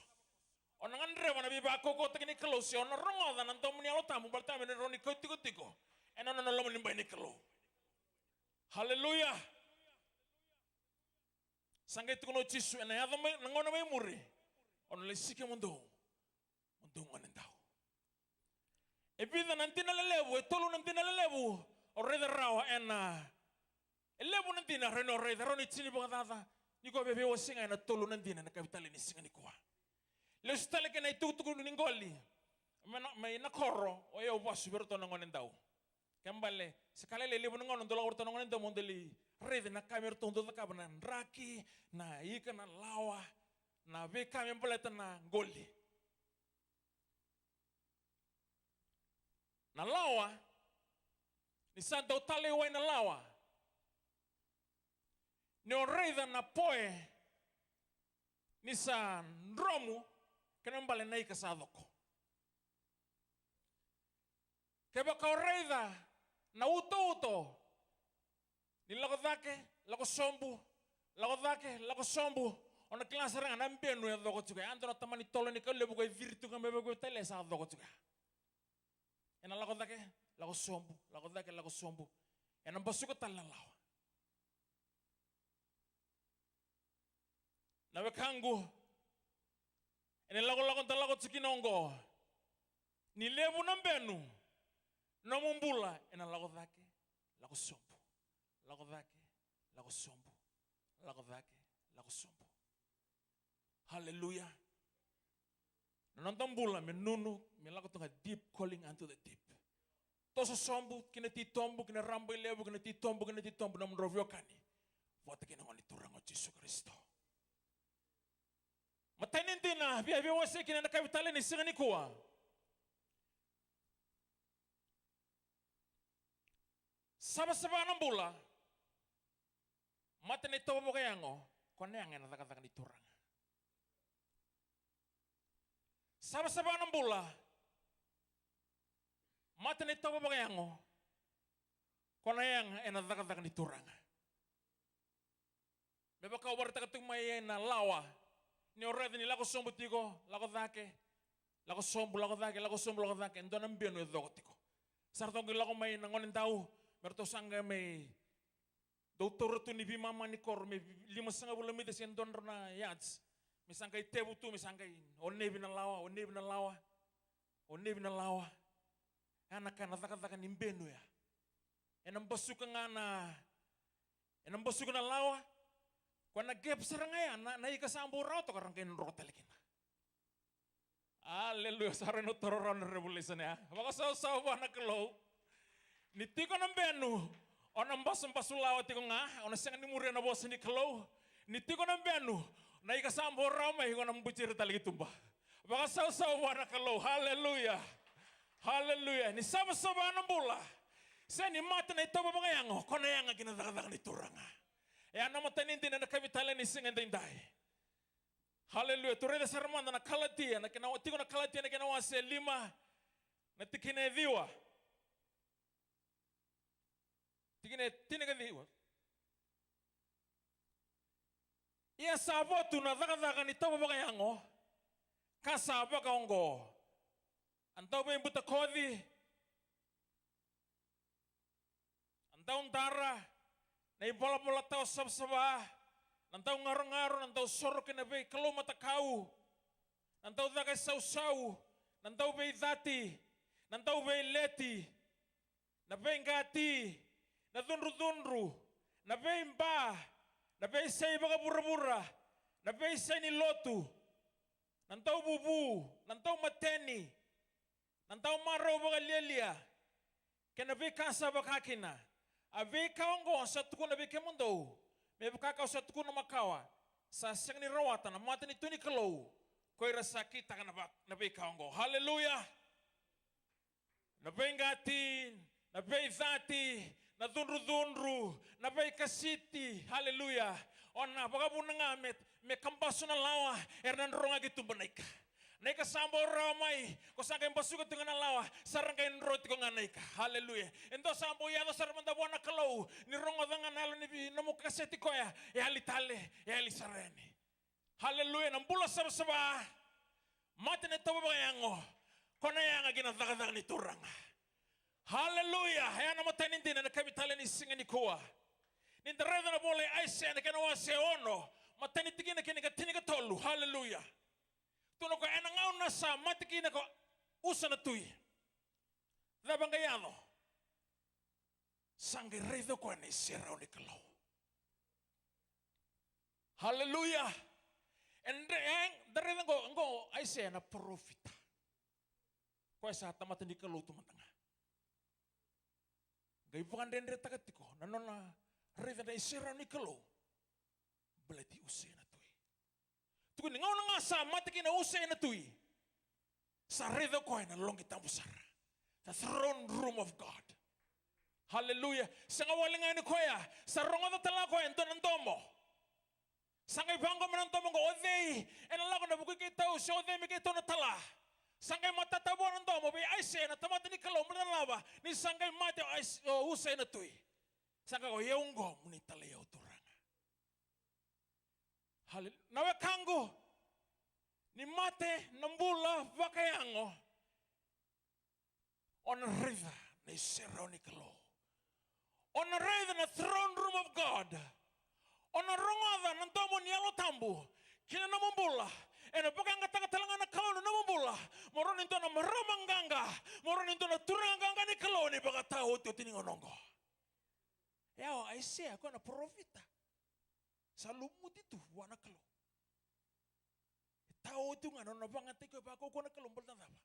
O na gadreva na veivakaukauwataki ni Kalou, se o na rogoca na domo ni Yalo Tabu, baleta me na rawa ni kauti iko tiko ena nona loma ni bai ni Kalou. Haleluya. Sa qai tukuna o Jisu, ena yaco mai na gauna mai muri, o na lai sike mo dou, mo dou gonedau. E vica na dina lelevu, e tolu na dina lelevu o raica rawa ena, e levu na dina rawa ni o raica, rawa ni tini vakacaca. Ni ko via veiwasei ga ena tolu na dina ena kaiveitalai ni siga nikua. Lesu tale kei na itukutuku ni qoli mai na, mai na koro, o yau vasu vei iratou na gonedau. Kena ibalebale, se ka lailai, levu na gauna dou lako vei iratou na gonedau mo dou lai raica na ka me ratou dau cakava, na draki, na ika, na lawa, na veika me baleta na qoli. Na lawa, ni sa dau talaiwai na lawa, ni o raica na poe ni sa dromu, kena ibalebale na ika sa coko. Kevaka o raica na utouto ni lako cake, lako sobu, lako cake, lako sobu, o na kila sara ga na benu e coko tiko ya. E dua na tamani tolo ni Kalou levu ka ciri tiko ga mai vakaveitalia, sa coko tiko ya. Ena lako cake, lako sobu, lako cake, lako sobu, ena basuka tale na lawa. Na wekaqu, ena ilakolako da lako tiko kina oqo, ni levu na benu, nomu bula ena lako cake, lako sobu, lako cake, lako sobu. lako cake, lako sobu. Haleluya. Na noda bula me nunu, me lako tu ga deep calling unto the deep. Toso sobu, ki na titobu, ki na rabailevu, ki na titobu, ki na titobu, na nomudrau veiwekani. Vata kei na Gone Turaga o Jisu Karisito. Matai ni dina, via, via wasea kina ena kavi tale ni siga nikua. Savasava na bula, mate na itovo vakayago, ko na yaga ena cakacaka ni Turaga. Savasava na bula, mate na itovo vakayago, ko na yaga ena cakacaka ni Turaga. Me vaka au vakaraitaka tiko mai ena lawa. Ni o raica ni lako sobu tiko, lako cake, lako sobu, lako cake, lako sobu, lako cake, e dua na benu e coko tiko. Sa ratou qai lako mai na gonedau, me ratou sa qai mai dau taura tu ni veimama ni koro, me limasagavulu na mita se dua na drau na yards. Me sa qai tevu tu, me sa qai onevi na lawa, onevi na lawa, onevi na lawa. Ya na ka na cakacaka ni benu ya. Ena basuka ga na Ena basuka na lawa, ko na gap sara ga ya, na, na ika sa bau rawa toka ra qai dro tale kina. Aleluya, sa rui na toro rawa na revelation ya. Vakasausau vua na Kalou. Ni tiko na benu, o na basubasu lawa tiko ga, o na sega ni muria na vosa ni Kalou. Ni tiko na benu, na ika sa bau rawa mai, ko na buci ira tale ki tuba. Vakasausau vua na Kalou. Haleluya. Haleluya. Ni savasava na bula, se ni mate na itovo vakayago, ko na yaga ki na cakacaka ni Turaga. E a na matai ni dina ena kavi tale ni siga edaidai. Haleluya. Tou raica sara mada na Kalatia, na kena, tiko na Kalatia na kena wase lima, na tikina e ciwa. Tikina e tinikaciwa. Ia sa votu na cakacaka ni itovo vakayago, ka sa vakaoqo: a dau veibutakoci, a dau dara, na ivalavala tawa savasava, na dau garogaro, na dau soro ki na veikalou matakau, na dau caka isausau, na dau veicati, na dau veileti, na veiqati, na cudrucudru, na veiba, na veisei vakavuravura, na veisei ni lotu, na dauvuvu, na daumateni, na daumarau vakalialia, kei na veika sa vaka kina. A veika oqo sa tukuna vei kemudou, me vaka kau sa tukuna makawa, sa sega ni rawata na matanitu ni Kalou ko ira sa kitaka na va-, na veika oqo. Haleluya. Na veiqati, na veicati, na cudrucudru, na veikasiti. Haleluya. O na vakavuna ga me, me kabasu na lawa, era na dro ga ki tuba na ika. Na ika sa bau rawa mai, ko sa qai basuka tiko ga na lawa, sa ra qai dro tiko ga na ika. Haleluya. E dua sa bau yaco sara mada vua na Kalou, ni rogoca ga na yalo ni vi-, nomu kaseti koya, e yali tale, e yali sara yani. Haleluya. Na bula savasava, mate na itovo vakayago, ko na yaga ki na cakacaka ni Turaga. Haleluya. E a na matai ni dina ena kavi tale ni siga nikua. Ni da raica na vola i Aisea na kena wase ono, matai ni tikina kei na ika tinikatolu. Haleluya. Tukuna o koya, ena gauna sa mate kina ko Usa na tui, cava qai yaco? Sa qai raica o koya na iserau ni Kalou. Haleluya. E dre-, e, da raica qo, qo Aisea na parofita. Koya sa tamata ni Kalou tu mada ga. Qai vakadredretaka tiko na nona raica na iserau ni Kalou. Baleti Usa na tui. Tukuni, gauna ga sa mate kina Usa na tui, sa raica o koya na loqi tabu sara. The throne room of God. Haleluya. Sega wale ga ni koya, sa rogoca tale ga o koya e dua na domo. Sa qai vaqo mai na domo qo, o cei ena lako ena vuku i keitou, se o cei me keitou na tala? Sa qai matata vua na domo vei Aisea na tamata ni Kalou, mada na lava, ni sa qai mate o Ais-, o Usa na tui. Sa qai kaya, o yau qo, mo ni talai au Turaga. Hale-, na wekaqu, ni mate na bula vakayago, o na raica na iserau ni Kalou. O na raica na throne room of God. O na rogoca na domo ni Yalo Tabu ki na nomu bula. Ena vakayagataka tale ga na Kalou na nomu bula, mo rawa ni dua na marama qaqa, mo rawa ni dua na turaga qaqa ni Kalou ni vakataotioti ni gauna oqo. E a o Aisea, koya na parofita. Sa lumuti tu vua na Kalou. E tao tu ga na nona vagataki koya vakaukauwa na Kalou, baleta na cava?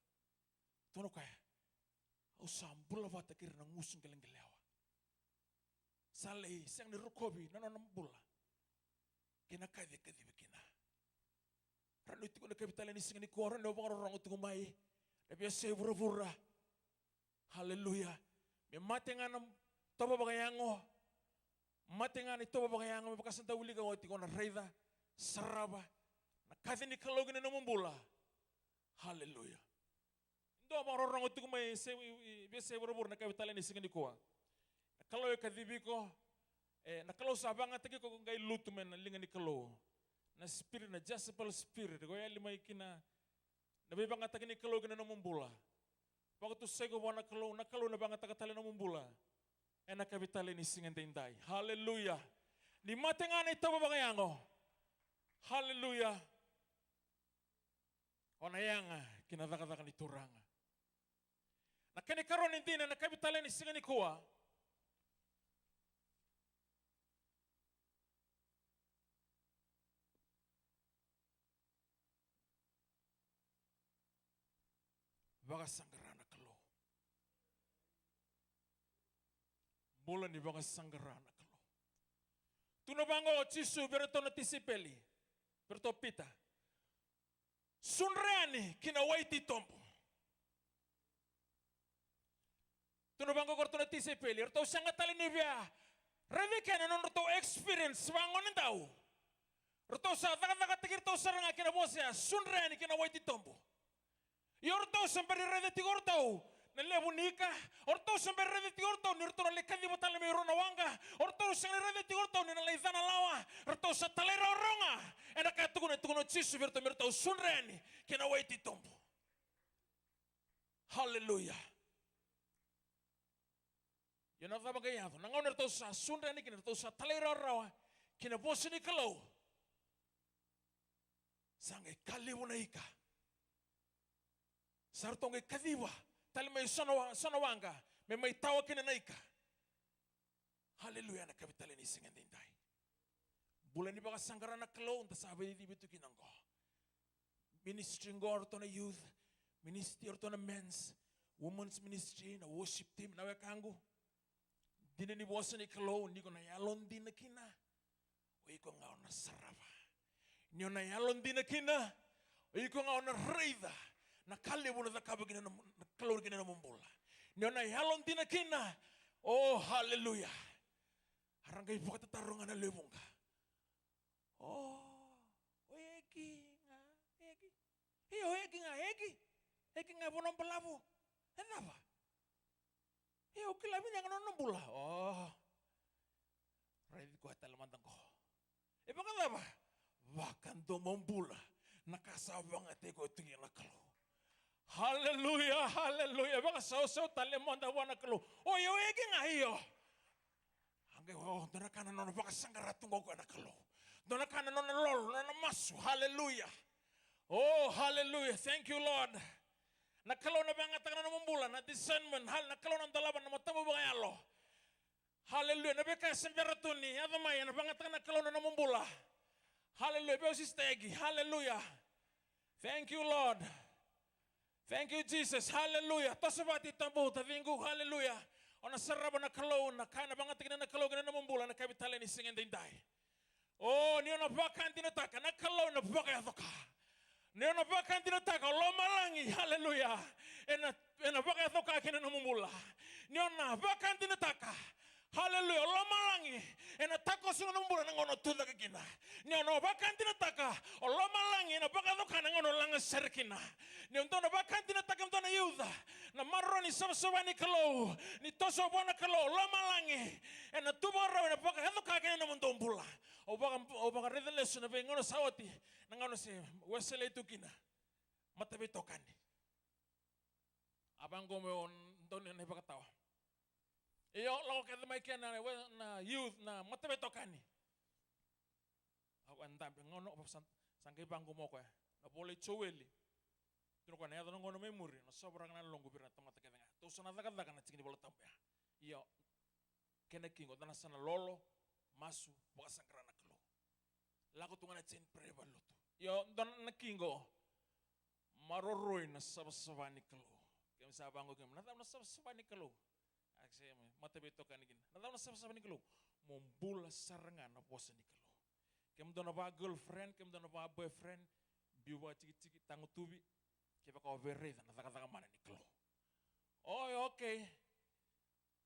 Tukuna o koya, au sa bula vata kei ira na gusu qeleqelewa. Sa lai sega ni rokovi na nona bula kei na kaci e kacivi kina. Rawa ni o tiko ena kavi tale ni siga nikua, rawa ni o vakarorogo tiko mai na veiyasai vuravura. Haleluya. Me mate ga na itovo vakayago. Mate ga na itovo vakayago, me vaka sa dau wilika oti, ko na raica, sarava na kaci ni Kalou ki na nomu bula. Haleluya. Dua vakarorogo tiko mai se, i, i, veiyasai vuravura na kavi tale ni siga nikua. Na Kalou e kacivi iko, e, na Kalou sa vagataki iko, ko qai lutu mai na liga ni Kalou. Na spirit, na Jezebel spirit, ko yali mai kina na veivagataki ni Kalou ki na nomu bula. Vakatusai iko vua na Kalou, na Kalou na vagataka tale na nomu bula ena kavi tale ni siga edaidai. Haleluya. Ni mate ga na itovo vakayago. Haleluya. O na yaga ki na cakacaka ni Turaga. Na kena ikarua ni dina ena kavi tale ni siga nikua. Vakasaqara na Kalou. Bula ni vakasaqara na Kalou. Tukuna vaqo o Jisu vei iratou na tisaipeli, vei iratou o Pita. Sudra yani ki na wai titobu. Tukuna vaqo ko iratou na tisaipeli, eratou sega tale ni via raica kina na nodratou experience vagone dau. Ratou sa cakacakataki iratou sara ga kei na vosa ya, sudra yani ki na wai titobu. Ia o ratou se bera ni raica tiko o ratou na levu ni ika, o ratou se bera ni raica tiko o ratou ni ratou na lai kaciva tale mai rua na waqa, o ratou sega ni raica tiko o ratou ni na lai cana lawa, ratou sa talairawarawa ga ena ka e tukuna, e tukuna o Jisu vei iratou me ratou sudra yani ki na wai titobu. Haleluya. Ia na cava qai yaco? Na gauna eratou sa sudra yani kina, eratou sa talairawarawa ki na vosa ni Kalou, sa qai ka levu na ika. Sa ratou qai kaciva tale mai so na wa-, so na waqa me mai tawa kina na ika. Haleluya, na kavi tale ni siga edaidai. Bula ni vakasaqara na Kalou da sa veivaci tu kina qo. Ministry qo o ratou na youth ministry, o ratou na men's, women's ministry, na worship team, na wekaqu. Dina ni vosa ni Kalou, ni ko na yalodina kina, o iko ga o na sarava. Ni o na yalodina kina, o iko ga o na raica na ka levu na cakava kina na, na Kalou kina nomu bula. Ni o na yalodina kina, o haleluya. A ra qai vakatataro ga na lewe vuqa. O, o Eki ga, Eki. Io, o Eki ga, Eki. Eki ga, Vanua Balavu. E cava? Io, au kila vinaka na nona bula. O, raici koya tale mada qo. E vakacava? Vakadomobula na ka sa vakayagataki koya tu kina na Kalou. Haleluya, haleluya. Vakasausau tale mada vua na Kalou. O, io, o Eki ga, io. A qai, o, dua na ka na nona vakasaqara tu qo o koya na Kalou. Dua na ka na nona lolo, na nona masu. Haleluya. O, haleluya. Thank you, Lord. Na Kalou na vakayagataka na nomu bula, na discernment, hal-, na Kalou na dolava na matamu vakayalo. Haleluya. Na veika e se bera tu ni yaco mai, ena vakayagataka na Kalou na nomu bula. Haleluya. Vei au, Sister Eki. Haleluya. Thank you, Lord. Thank you, Jesus. Haleluya. Toso vata i tabu, taciqu. Haleluya. O na sarava na Kalou, na ka ena vakayagataka na Kalou kina nomu bula ena kavi tale ni siga edaidai. O, ni o na vakadinadinataka, na Kalou ena vakayaco ka. Ni o na vakadinadinataka, o lomalagi, haleluya, ena, ena vakayaco ka kina nomu bula. Ni o na vakadinadinataka, haleluya, o lomalagi ena takoso na nomu bula na gauna o tucake kina. Ni o na vakadinadinataka, o lomalagi ena vakayaco ka na gauna o lagasere kina. Ni o dou na vakadinadinataka, e dua na youth, na maroroi ni savasava ni Kalou, ni toso vua na Kalou, o lomalagi ena tu vakarau ena vakayaco ka kina nomudou bula. Au vaka, au vakaraica lesu na veigauna sa oti, na gauna se Wesele tu kina. Mataveitokani. A vaqo meu dau ni na ivakatawa. Io, lako kece mai kina na, na youth, na mataveitokani. Au a dabe gauna, au sa, sa qai vaqo mo koya. Na vola i Joeli. Tukuna o koya, na yaco na gauna mai muri, na sovaraka na yaloqu vei ira na tamata kece ga. Tou sa na cakacaka na tiki ni Vola Tabu ya. Io, kena kigo, da na sa na lolo, masu, vakasaqara na Kalou. Lako tu ga na chain prayer valelotu. Io, dua na ki qo. Maroroi na savasava ni Kalou. Keimami sa vaqo keimami, na cava na savasava ni Kalou? A se mataveitokani kina. Na cava na savasava ni Kalou? Mo bula sara ga na vosa ni Kalou. Kemudou na va girlfriend, kemudou na va boyfriend, biu vakatikitiki, tagutuvi, kevaka o via raica na cakacaka mana ni Kalou. Oi, okay.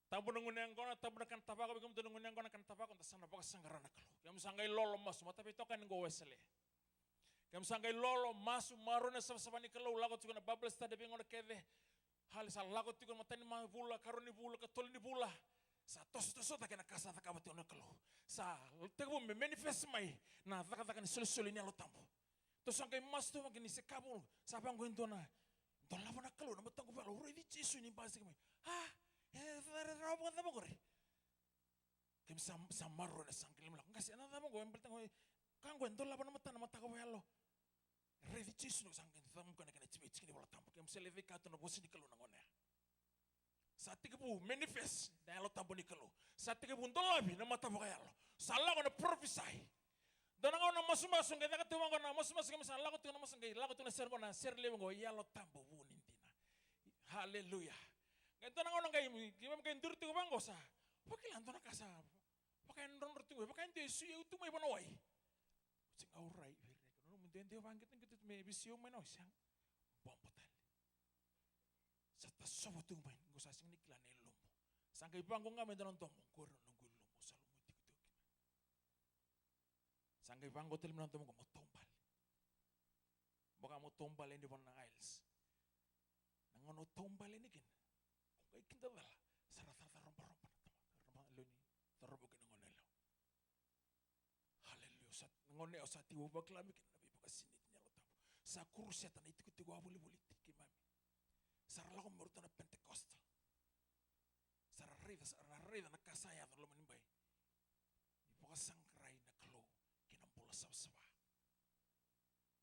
Tabu na gunu yaqona, tabu na kana tavako, vei kemudou na gunu yaqona kana tavako, da sa na vakasaqara na Kalou. Keimami sa qai lolo masu, mataveitokani qo Wesele. Keimami sa qai lolo masu, maroroi na savasava ni Kalou, lako tiko na Bible study veigauna kece. Hale sa lako tiko na matai ni ma vula, karua ni vula, katolu ni vula. Sa tosotoso cake na ka sa cakava tiko na Kalou. Sa tekivu me manifest mai na cakacaka ni solisoli ni Yalo Tabu. Tou sa qai masu tu vaqo ni se ka vou, sa vaqo e dua na, dolava na Kalou na mataqu vayalo, au raici Jisu ni basika mai. A, e, e, e, rawa vakacava qori? Keimami sa, sa maroroi na sa qai lako. Qase, na cava qo, e baleta qo, ka qo e dolava na matana, mataqu vayalo. Raici Jisu, na sa qai camuka na kena tiki, tiki ni Vola Tabu. Keimami sa lai veika tu na vosa ni Kalou na gauna ya. Sa tekivu manifest na Yalo Tabu ni Kalou. Sa tekivu dolavi na mata vakayalo. Sa lako na prophesy. Dua na gauna na masumasu, qai caka tu vaqo na masumasu, keimami sa lako tu na masu, qai lako tu na sere qo, na sere levu qo, Yalo Tabu vu ni dina. Haleluya. Qai dua na gauna qai, keimami qai duri tiko vaqo sa. Vakila dua na ka sa vakayadrodro tu qo, vaka e dua e sui au tu mai vanawai. Oti ga au rai vei ira, na nomu dede vaqitoqito tu me veisau mai na wai, sega. Bobo tale. Sa tasovo tu mai, qo sa sega ni kila na ilumu. Sa qai vaqo ga me dua na domo, qori na noqu ilumu, sa lumuti tiko kina. Sa qai vaqo tale mai na domo qo, mo taubale. Vaka mo taubale ni vana na aisle. Na gauna o taubale ni kina, o qai kidacala, sa ra caracara roborobo na tamata, roborobo lewe ni cauravou kei na goneyalewa. Haleluya. Sa, na gauna ya sa tekivu vakila mai kina na veivakasinaiti ni Yalo Tabu. Sa kuruseta na itikotiko a volivoli tiko keimami. Sa ra lako mai o ratou na Pentecostal. Sa ra raica, sa ra raica na ka sa yaco e loma ni bai. Ni vakasaqarai na Kalou kei na bula savasava.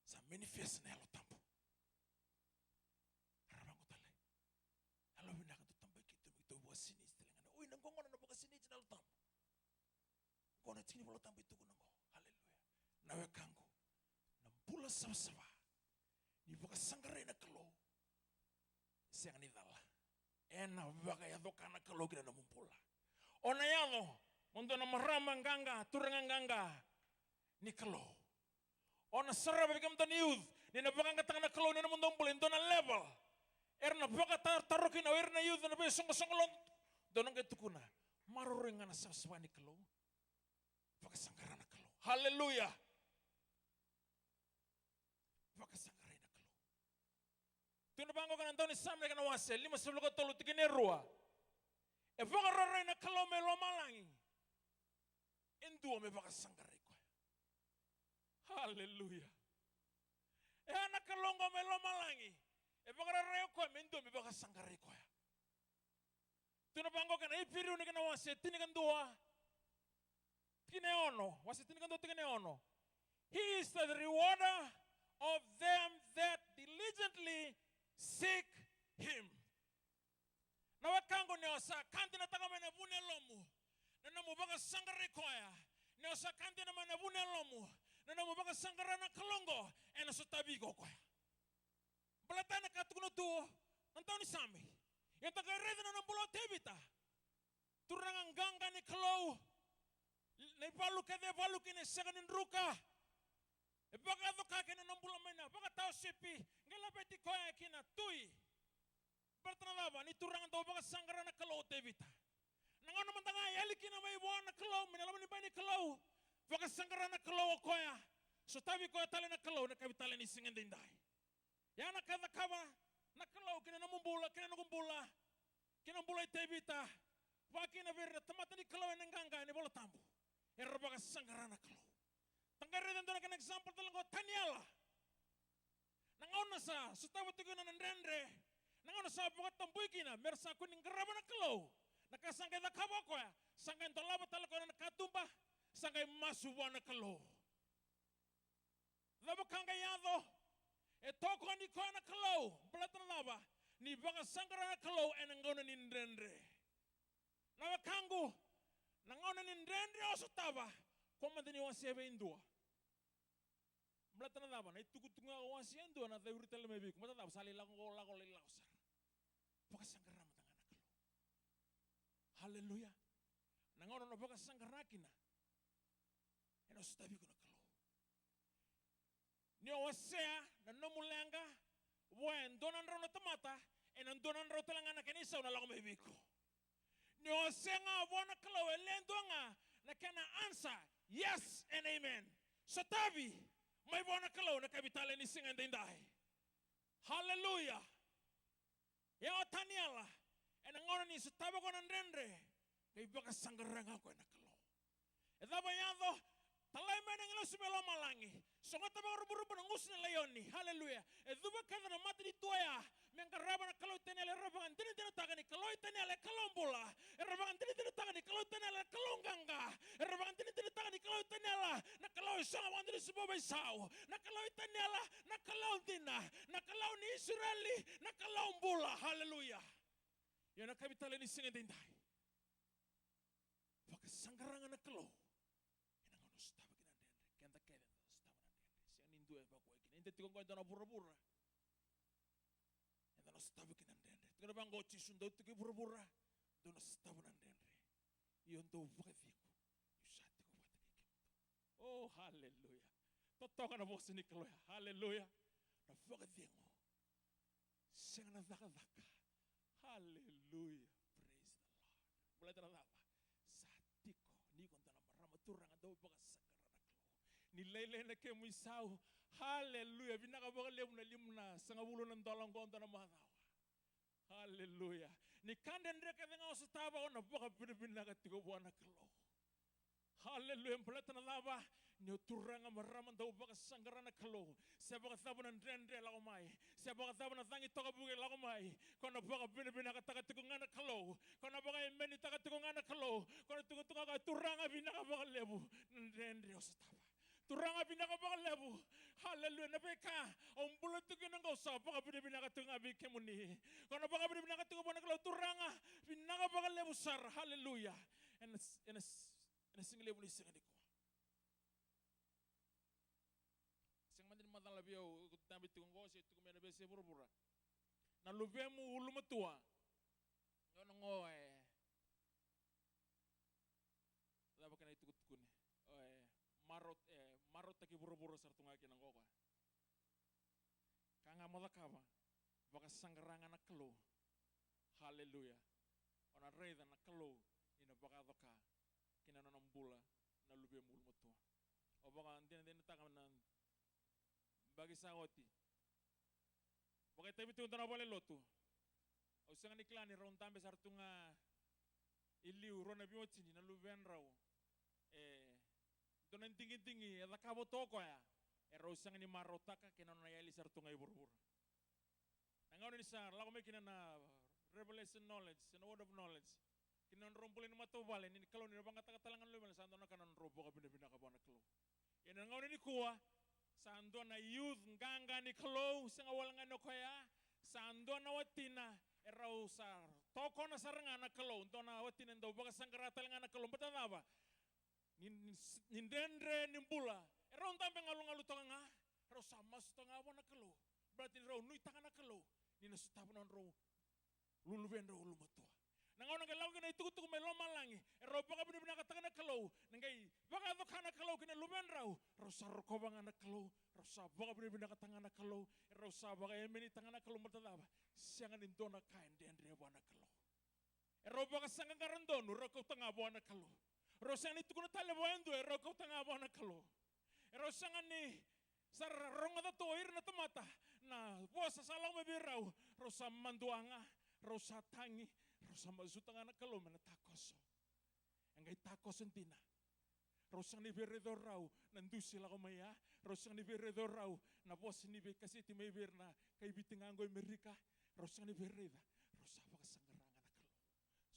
Sa manifest na Yalo Tabu. Era vaqo tale. Yalo vinaka, tou tabaki keitou, me keitou vakasinaiti tale ga. Oi, na qo gona na vakasinaiti na Yalo Tabu. Qo na tiki ni Vola Tabu e tukuna qo. Haleluya. Na wekaqu, na bula savasava ni vakasaqarai na Kalou, sega ni cala. Ena vakayaco ka na Kalou ki na nomu bula. O na yaco mo dua na marama qaqa, turaga qaqa ni Kalou. O na sarava vei kemudou na youth, ni na vakayagataka na Kalou ena nomudou bula e dua na level. Era na vakatarotaro kina o ira na youth ena veisoqosoqo lotu. Dou na qai tukuna, maroroi ga na savasava ni Kalou. Vakasaqara na Kalou. Haleluya. Vakasaqarai na Kalou. Tukuna vaqo na daunisame, kena wase limasagavulu ka tolu, tikina e rua. E vakararai na Kalou mai lomalagi e dua me vakasaqarai koya. Haleluya. E a na Kalou qo mai lomalagi, e vakararai o koya me dua me vakasaqarai koya. Tukuna vaqo kena Iperiu na kena wase tinikadua, tikina e ono, wase tinikadua, tikina e ono. He is the rewarder of them that diligently seek him. Na wekaqu, ni o sa kadinataka mai na vu ni yalomu na nomu vakasaqarai koya, ni o sa kadina mai na vu ni yalomu na nomu vakasaqara na Kalou qo, ena sotavi iko o koya. Baleta na ka tukuna tu na daunisame. Ia da qai raica na nona bula o Tevita. Turaga qaqa ni Kalou. Na ivalu kece e valu kina e sega ni druka. E vakayaco ka kina na bula mai na vakatawa sipi, qai laveti koya kina tui. Baleta na cava? Ni turaga dau vakasaqara na Kalou o Tevita. Na gauna mada ga e yali kina mai vua na Kalou, mai na loma ni bai ni Kalou, vakasaqara na Kalou o koya. Sotavi koya tale na Kalou na kavi tale ni siga edaidai. Ia na ka e cakava na Kalou ki na nomu bula, ki na noqu bula, ki na bula i Tevita, vaka kina vei ira na tamata ni Kalou ena qaqa ena iVola Tabu, era vakasaqara na Kalou. Da qai raica e dua na kena example tale qo o Taniela. Na gauna sa sotava tiko kina na dredre, na gauna sa vakatabui kina me ra sa kua ni qarava na Kalou, na ka sa qai cakava o koya, sa qai dolava tale o koya na katuba, sa qai masu vua na Kalou. Cava ka qai yaco? E tokoni koya na Kalou. Baleta na cava? Ni vakasaqara na Kalou ena gauna ni dredre. Na wekaqu, na gauna ni dredre o sotava, kua mada ni wasea vei dua. Baleta na cava? Na itukutuku ga o wasea e dua, na cauri tale mai vei iko. Baleta na cava? Sa lai lako qo, lako, lai lako sara. Vakasaqara mada ga na Kalou. Haleluya. Na gauna o na vakasaqara kina, ena sotavi iko na Kalou. Ni o wasea na nomu leqa vua e dua na drau na tamata, ena dua na drau tale ga na kena isau na lako mai vei iko. Ni o wasea ga vua na Kalou, e le dua ga na kena answer, yes and amen. Sotavi mai vua na Kalou na yakavi talei ni siga edaidai. Haleluya. Ia o Taniela, ena gauna ni sotava o koya na dredre, qai vakasaqara ga o koya na Kalou. E cava e yaco? Talai mai na agilosi mai lomalagi, sogota vakaruburubu na gusu ni laioni. Haleluya. E cuva kece na matanitu oya me qarava na Kalou i Taniela. Era vakadinadinataka ni Kalou i Taniela e Kalou bula. Era vakadinadinataka ni Kalou i Taniela e Kalou qaqa. Era vakadinadinataka ni Kalou i Taniela na Kalou e sogo vakadua ni suba veisau. Na Kalou i Taniela na Kalou dina, na Kalou ni Isireli na Kalou bula. Haleluya. Ia na yakavi talei ni siga edaidai, vakasaqara ga na Kalou ena gauna o sotava kina na dredre. Keda kece eda na sotava na dredre. Sega ni dua e vakawai kina. Eda tiko oqo e dua na vuravura eda na sotava kina na dredre. Tukuna vaqo o Jisu, dou tiko e vuravura, dou na sotava na dredre. Ia dou vakacegu, niu sa tiko vata kei kemudou. Oh, haleluya. Totoka na vosa ni Kalou ya. Haleluya. Na vakacegu. Sega na cakacaka. Haleluya. Praise the Lord. Baleta na cava? Sa tiko. Ni ko dua na marama, turaga, dau vakasaqara na Kalou. Ni lailai na kemu isau. Haleluya. Vinaka vakalevu na lima na sagavulu na dola oqo dua na macawa. Haleluya. Ni ka dredre kece ga o sotava, o na vakavinavinaka tiko vua na Kalou. Haleluya. Baleta na cava? Ni o turaga, marama, dau vakasaqara na Kalou. Se vakacava na dredre lako mai, se vakacava na cagi tokavuki lako mai, ko na vakavinavinakataka tiko ga na Kalou. Ko na vakaemenitaka tiko ga na Kalou. Ko na tukuna tiko ga, turaga, vinaka vakalevu na dredre o sotava. Turaga, vinaka vakalevu. Haleluya. Na veika au bula tiko kina oqo, au sa vakavinavinaka tiko ga vei kemuni. Ko na vakavinavinaka tiko vua na Kalou, turaga, vinaka vakalevu sara. Haleluya. Ena, ena, ena siga levu ni siga nikua. Sega mada ni macala vei au, ko dabe tiko oqo se tiko mai na veiyasai vuravura. Na luvemu ulumatua. Gauna oqo e cava kena itukutukuni? O, e, marau-, e, marautaki vuravura sara tu ga kina oqo koya. Ka ga mo cakava, vakasaqara ga na Kalou. Haleluya. O na raica na Kalou ni na vakayaco ka ki na nona bula na luvemu ulumatua. Au vakadinadinataka na yabaki sa oti. Vakaitavi tu e dua na valenilotu. Au sega ni kila ni rau dabe sara tu ga i liu rua na veiwatini na luvedrau. E dua na digidigi e cakava tu o koya, e rau sega ni marautaka kei na nona yali sara tu ga i vuravura. Na gauna ni sa lako mai kina na revelation knowledge, na word of knowledge, kina nodrau bula ni matavuvale, ni Kalou ni na vakayagataka tale ga na luvena, sa dua na ka na nodrau vakavinavinaka vua na Kalou. Ia na gauna nikua, sa dua na youth qaqa ni Kalou, sega wale ga ni o koya, sa dua na watina, e rau sa tokona sara ga na Kalou, dua na watina e dau vakasaqara tale ga na Kalou, baleta na cava? Ni, ni, ni dredre ni bula, e rau dabe galugalu toka ga, rau sa masu toka ga vua na Kalou, baleta ni rau nuitaka na Kalou ni na sotava na nodrau luluvedrau ulumatua. Na gauna qai lako kina na itukutuku mai lomalagi, e rau vakavinavinakataka na Kalou, na qai vakayaco ka na Kalou kei na luvedrau, rau sa rokova ga na Kalou, rau sa vakavinavinakataka ga na Kalou, e rau sa vakaemenitaka ga na Kalou, baleta na cava? Sega ni dua na ka e dredre vua na Kalou. E rau vakasaqaqara donu, rau kauta ga vua na Kalou. Rau sega ni tukuna tale vua e dua, e rau kauta ga vua na Kalou. E rau sega ni sa ra rogoca tu o ira na tamata na vosa sa lako mai vei rau, rau sa madua ga, rau sa tagi, rau sa masuta ga na Kalou me na takoso. E qai takoso dina. Rau sega ni via raica o rau na dusi lako mai ya. Rau sega ni via raica o rau na vosa ni veikaseti mai vei ira na kai Viti ga qo i Merika. Rau sega ni via raica. Rau sa vakasaqara ga na Kalou.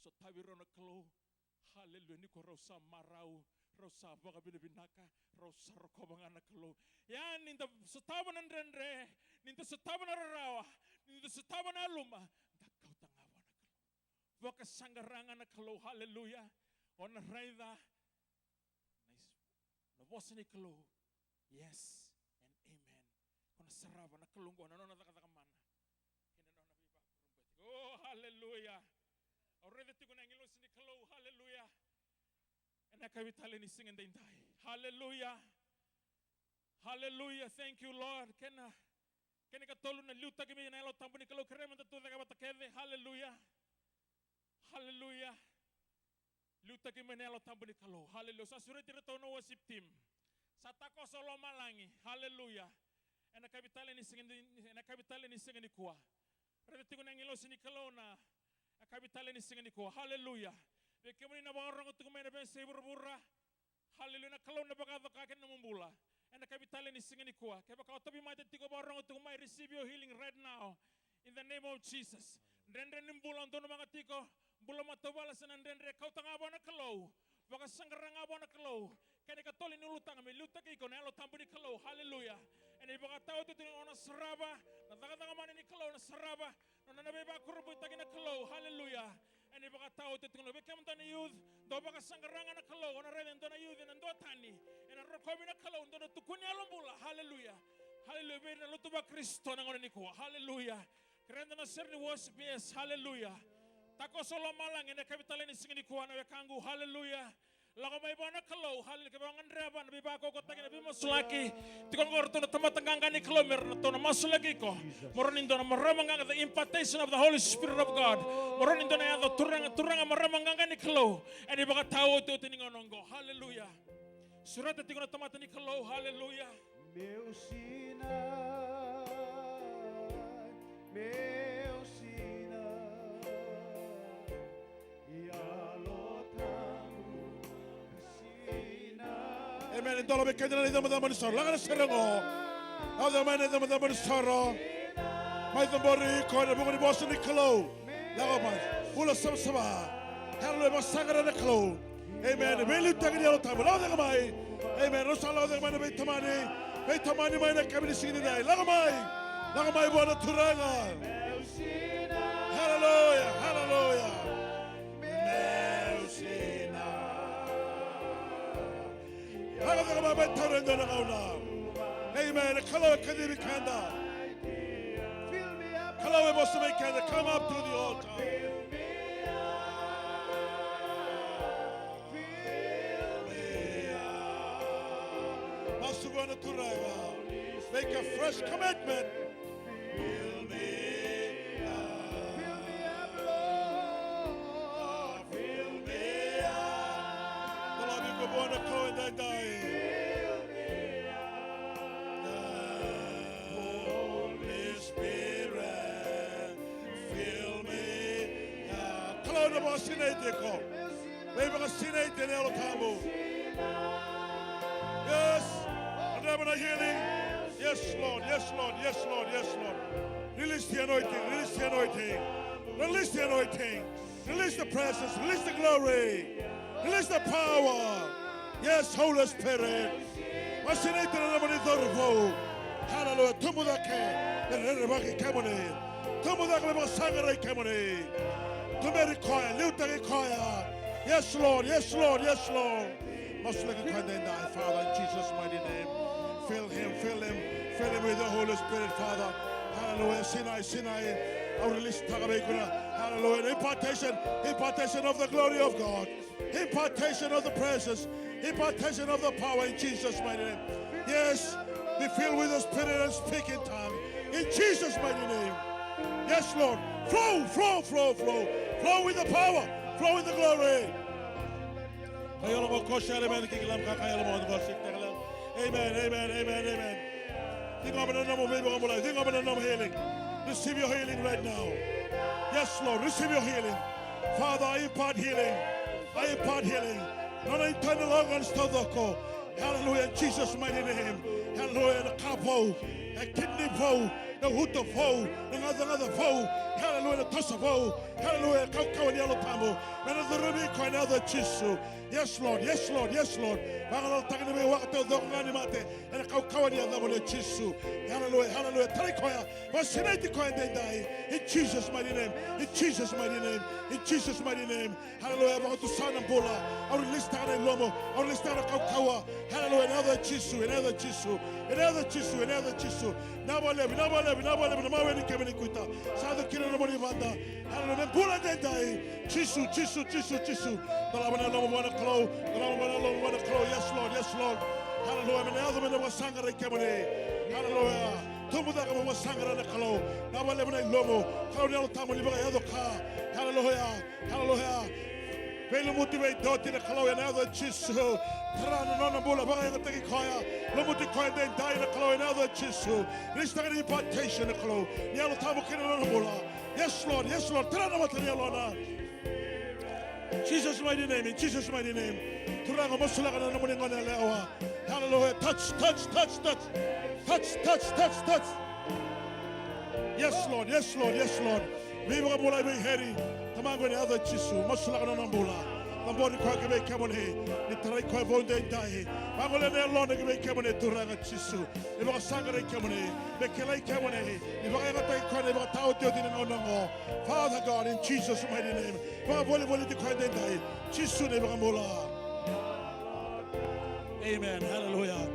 Sotavi rau na Kalou. Haleluya. Ni ko rau sa marau, rau sa vakavinavinaka, rau sa rokova ga na Kalou. Ia ni da sotava na dredre, ni da sotava na rarawa, ni da sotava na yaluma, da kauta ga vua na Kalou. Vakasaqara ga na Kalou. Haleluya. O na raica na is-, na vosa ni Kalou. Yes and amen. Sarava na Kalou oqo na nona cakacaka mana. Ena nona veivakurabuitaki. Oh, hallelujah. Au raica tiko na agilosi ni Kalou, hallelujah. Ena yakavi talei ni siga edaidai. Hallelujah. Hallelujah. Thank you, Lord. Kena, kena ikatolu na liutaki mai na Yalo Tabu ni Kalou, kerea meda tucake vata kece. Hallelujah. Hallelujah. Liutaki mai na Yalo Tabu ni Kalou. Hallelujah. Sa sureti iratou na worship team. Sa takoso lomalagi. Hallelujah. Ena yakavi talei ni siga ni, ena yakavi talei ni siga nikua. Raica tiko na agilosi ni Kalou na yakavi talei ni siga nikua. Hallelujah. Vei kemuni na vakarogo tiko mai na veiyasai vuravura. Hallelujah. Na Kalou na vakacoka kina nomu bula. Ena yakavi talei ni siga nikua. Kevaka o tauvimate tiko, vakarogo tiko mai, receive your healing right now. In the name of Jesus. Dredre ni bula o donumaka tiko, bula matavuvale se na dredre, kauta ga vua na Kalou. Vakasaqara ga vua na Kalou. Kena ikatolu ni ulutaga me liutaki iko na Yalo Tabu ni Kalou. Hallelujah. Ena ivakataotioti tiko na nona sarava, na cakacaka mana ni Kalou na sarava, na nona veivakurabuitaki na Kalou. Hallelujah. Ena ivakataotioti tiko na, vei kemudou na youth, dou vakasaqara ga na Kalou, o na raica e dua na youth ena dua tani, ena rokovi na Kalou, dou na tukuni yalo bula. Hallelujah. Hallelujah. Vei ira na lotu vaKarisito na gauna nikua. Hallelujah. Kerea da na sere ni worship, yes, hallelujah. Takoso lomalagi ena yakavi talei ni siga nikua na wekaqu, hallelujah. Lako mai vua na Kalou, hallelujah, kevaka o gadreva na veivakaukauataki, na veimasulaki. Tiko oqo o ratou na tamata qaqa ni Kalou me ratou na masulaki iko. Mo rawa ni dua na marama qaqa, the impartation of the Holy Spirit of God. Mo rawa ni dua na yaco turaga, turaga, marama qaqa ni Kalou. Ena ivakataotioti ni gauna oqo, hallelujah. Sureta tiko na tamata ni Kalou, hallelujah. Meu sinai, meu sinai, Yalo Tabu sinai. Amen. E dola vei keda na icabocabo ni soro. Laga na sere oqo. Lako mai na icabocabo ni soro. Mai cabori iko ena vuku ni vosa ni Kalou. Lako mai. Bula savasava. Hallelujah. Vakasaqara na Kalou. Amen. Veiliutaki ni Yalo Tabu. Lako cake mai. Amen. Rau sa lako cake mai na veitamani. Veitamani mai na yakavi ni siga nidai. Lako mai. Lako mai vua na Turaga. Hallelujah. Hallelujah. Meu sinai. Lako cake mai, mai taura e dua na gauna. Amen. Na Kalou e kacivi keda. Kalou e vosa vei keda. Come up to the altar. Masu vua na Turaga. Make a fresh commitment. Fill me up. Fill me up, Lord. Fill me up. Dolavi iko vua na Kalou edaidai. Fill me up. Holy Spirit, fill me up. Kalou na vakasinaiti iko. Veivakasinaiti ena Yalo Tabu. Yes. Another healing. Yes, Lord. Yes, Lord. Yes, Lord. Yes, Lord. Release the anointing. Release the anointing. Release the anointing. Release the presence. Release the glory. Release the power. Yes, Holy Spirit. Vakasinaiti na nomuni cauravou. Hallelujah. Tubu cake me rerevaki kemuni. Tubu cake me vakasaqarai kemuni. Tuberi koya, liutaki koya. Yes, Lord. Yes, Lord. Yes, Lord. Masulaki koya edaidai, Father, in Jesus' mighty name. Fill him, fill him, fill him with the Holy Spirit, Father. Hallelujah. Sinai, sinai. Au release taka vei iko na, hallelujah, impartation, impartation of the glory of God. Impartation of the presence. Impartation of the power in Jesus' mighty name. Yes. Be filled with the Spirit and speak in tongue. In Jesus' mighty name. Yes, Lord. Flow, flow, flow, flow. Flow with the power. Flow with the glory. Ka yalo mo kosi yale me na kiki lam ka ka yalo mo kosi. Amen, amen, amen, amen. Ciqoma na nomu veivakabulai. Ciqoma na nomu healing. Receive your healing right now. Yes, Lord. Receive your healing. Father, I impart healing. I impart healing. Nona internal organs taucoko. Hallelujah. In Jesus' mighty name. Hallelujah. Na ka vou. Na kidney vou. Na uto vou. Na gacagaca vou. Hallelujah. Na toso vou. Hallelujah. Kaukauwa ni Yalo Tabu. Me na curumi koya ena yaca i Jisu. Yes, Lord. Yes, Lord. Yes, Lord. Vagalalataka na veiwaka taucoko ga ni mate. Ena kaukauwa ni yacamuni o Jisu. Hallelujah, hallelujah. Tarai koya. Vakasinaiti koya edaidai. In Jesus' mighty name. In Jesus' mighty name. In Jesus' mighty name. Hallelujah. Vakatusa na bula. Au release taka na ilomo. Au release taka na kaukauwa. Hallelujah. Ena yaca i Jisu. Ena yaca i Jisu. Ena yaca i Jisu. Ena yaca i Jisu. Vinaka vakalevu, vinaka vakalevu, vinaka vakalevu na mawe ni kemuni kuita. Sa yaco kina na nomuni vada. Haleluya, me bula edaidai. Jisu, Jisu, Jisu, Jisu. Dolava na loma vua na Kalou, dolava na loma vua na Kalou. Yes, Lord, yes, Lord. Haleluya, me na yaco me na vakasaqarai kemuni. Haleluya. Tubu cake mo vakasaqara na Kalou. Vinaka vakalevu na ilumu. Kalou ni Yalo Tabu ni vakayaco ka. Haleluya. Haleluya. Veilumuti, veidoti na Kalou ena yaca i Jisu. Tara na nona bula, vakayagataki koya. Lumuti koya edaidai na Kalou ena yaca i Jisu. Release taka na impartation na Kalou ni Yalo Tabu kina nona bula. Yes, Lord. Yes, Lord. Tara na mata ni yalona. Jesus' mighty name, in Jesus' mighty name. Turaga, masulaka na nomuni gone yalewa. Hallelujah. Touch, touch, touch, touch. Touch, touch, touch, touch. Yes, Lord. Yes, Lord. Yes, Lord. Veivakabulai vei Heri. Tamaqu, ena yaca i Jisu, masulaka na nona bula. Cabori koya ki vei kemuni. Ni tarai koya vou edaidai. Vagolea na yalona ki vei kemuni, Turaga Jisu. Ni vakasaqarai kemuni. Me kilai kemuni. Ni vakayagataki koya na ivakataotioti ni gauna oqo. Father God, in Jesus' mighty name. Vakavolivoliti koya edaidai. Jisu na iVakabula. Amen. Hallelujah.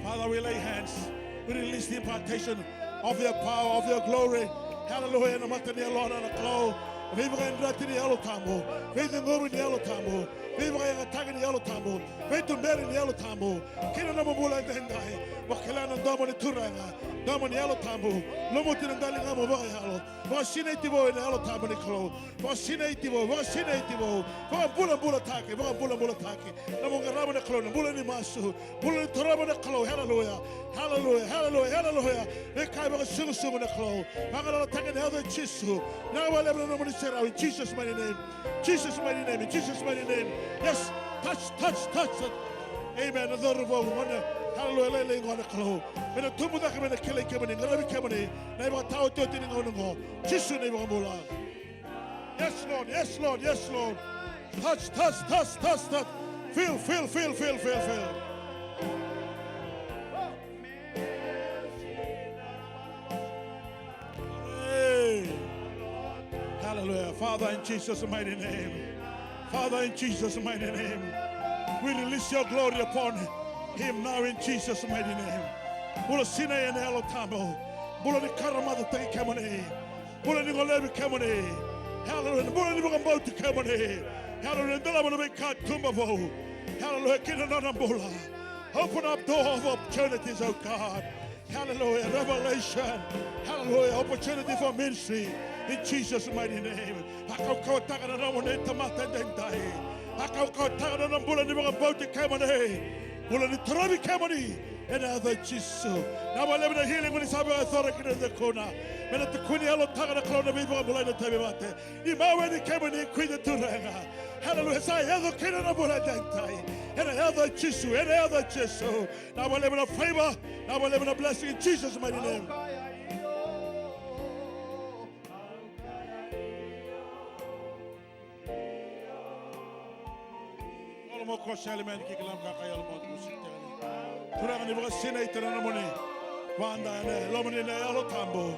Father, we lay hands. We release the impartation of your power, of your glory. Hallelujah. Na mata ni yalona na Kalou. Veivakayadrati ni Yalo Tabu. Veiceguru ni Yalo Tabu. Veivakayagataki ni Yalo Tabu. Veituberi ni Yalo Tabu. Kina nomu bula edaidai. Vakila na domo ni Turaga. Domo ni Yalo Tabu. Lumuti na daligamu vakayalo. Vakasinaiti vou ena Yalo Tabu ni Kalou. Vakasinaiti vou, vakasinaiti vou. Vakabulabulataki, vakabulabulataki. Nomu qarava na Kalou, na bula ni masu. Bula ni torova na Kalou, hallelujah. Hallelujah, hallelujah, hallelujah. Veika e vakasugusugu na Kalou. Vagalalataki ena yaca i Jisu. Vinaka vakalevu na nomuni serau, in Jesus' mighty name. Jesus' mighty name, in Jesus' mighty name. Yes, touch, touch, touch, touch. Amen. Na cauravou gone. Hallelujah, lailai gone Kalou. Me na tubu cake, me na kilai kemuni, qaravi kemuni. Na ivakataotioti ni gauna oqo. Jisu na iVakabula. Yes, Lord. Yes, Lord. Yes, Lord. Touch, touch, touch, touch, touch. Feel, feel, feel, feel, feel, feel. Hey. Hallelujah. Father, in Jesus' mighty name. Father, in Jesus' mighty name. We release your glory upon him now in Jesus' mighty name. Bula sinai ena Yalo Tabu. Bula ni karamatataki kemuni. Bula ni golevi kemuni. Hallelujah. Bula ni vakabauti kemuni. Hallelujah. Dolava na veikatuba vou. Hallelujah. Kina nona bula. Open up door of opportunities, oh God. Hallelujah. Revelation. Hallelujah. Opportunity for ministry. In Jesus' mighty name. Vakaukauwataka na nomuni tamata edaidai. Vakaukauwataka na nona bula ni vakabauti kemuni. Bula ni torovi kemuni. Ena yaca i Jisu. Na vakalevu na healing ni sa vakayacora kina na cakuna. Me na tukuni yalotaka na Kalou na veivakabulai na tauvimate. Ni mawe ni kemuni kuita Turaga. Hallelujah. Sa yaco kina na bula edaidai. Ena yaca i Jisu. Ena yaca i Jisu. Na vakalevu na favor. Na vakalevu na blessing in Jesus' mighty name. Yalo mo kosele me ni kikila mo kaka yalo mo kusi tele. Turaga ni vakasinaita na nomuni vada ena loma ni na Yalo Tabu.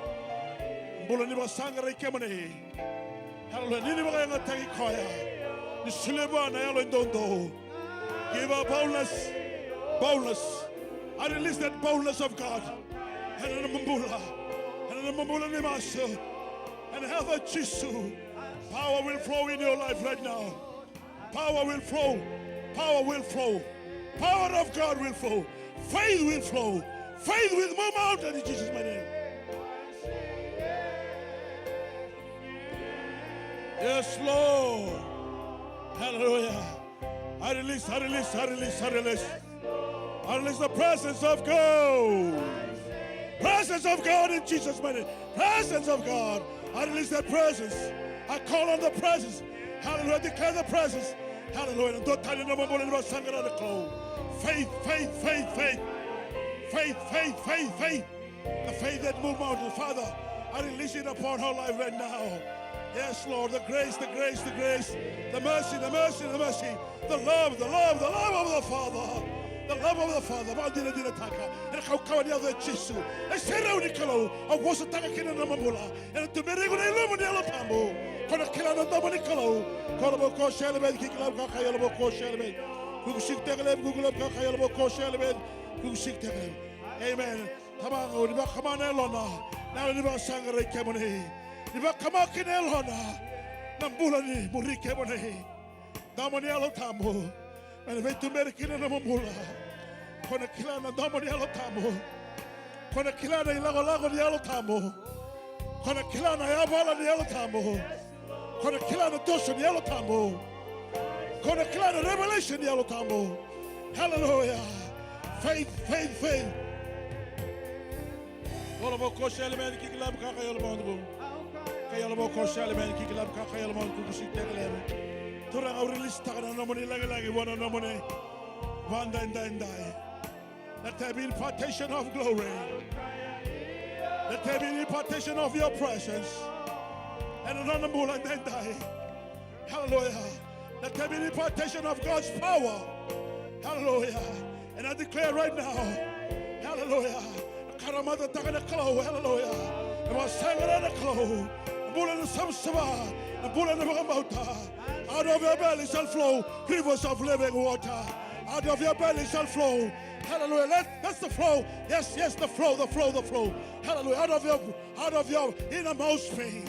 Bula ni vakasaqarai kemuni. Hallelujah. Ni ni vakayagataki koya. Ni solia vua na yalo e doudou. Give a boldness. Boldness. I release that boldness of God. Ena nomu bula. Ena nomu bula ni masu. Ena yaca i Jisu. Power will flow in your life right now. Power will flow. Power will flow. Power of God will flow. Faith will flow. Faith will move mountains in Jesus' mighty name. Yes, Lord. Hallelujah. I release, I release, I release, I release. I release the presence of God. Presence of God in Jesus' mighty name. Presence of God. I release that presence. I call on the presence. Hallelujah. I declare the presence. Hallelujah. Dua tani na nomu bula ni vakasaqara na Kalou. Faith, faith, faith, faith. Faith, faith, faith, faith. The faith that move mountains, Father, I release it upon her life right now. Yes, Lord, the grace, the grace, the grace, the mercy, the mercy, the mercy, the love, the love, the love of the Father, the love of the Father. Vakadinadinataka ena kaukauwa ni yaca i Jisu. E serau ni Kalou, au vosataka kina na nomu bula. Ena tuberi iko na ilumu ni Yalo Tabu. Ko na kila na domo ni Kalou. Ko na mo kosele me kikila mo kaka yalo mo kosele me. Kuku sik tekele, kuku lam kaka yalo mo kosele me. Kuku sik tekele. Amen. Tamaqu, ni vakama na yalona, na yalo ni vakasaqarai kemuni. Ni vakama kina yalona na bula ni muri kemuni. Domo ni Yalo Tabu me na veituberi kina na nomu bula. Ko na kila na domo ni Yalo Tabu. Ko na kila na ilakolako ni Yalo Tabu. Ko na kila na yavala ni Yalo Tabu. Ko na kila na toso ni Yalo Tabu. Ko na kila na revelation ni Yalo Tabu. Hallelujah. Faith, faith, faith. Yalo vou ko sele meni kiki labu kaka yalo vou. Ka yalo vou ko sele meni kiki labu kaka yalo vou kuku si teke lebe. Turaga, au release taka na nomuni lagilagi vua na nomuni vakaedaidai. Let there be impartation of glory. Let there be an impartation of your presence. And another bula edaidai. Hallelujah. Let there be an impartation of God's power. Hallelujah. And I declare right now, hallelujah, na karamatataka na Kalou, hallelujah. Na vakasaqara na Kalou, na bula na savasava, na bula na vakabauta. Out of your belly shall flow rivers of living water. Out of your belly shall flow. Hallelujah. Let, that's the flow. Yes, yes, the flow, the flow, the flow. Hallelujah. Out of your, out of your innermost being.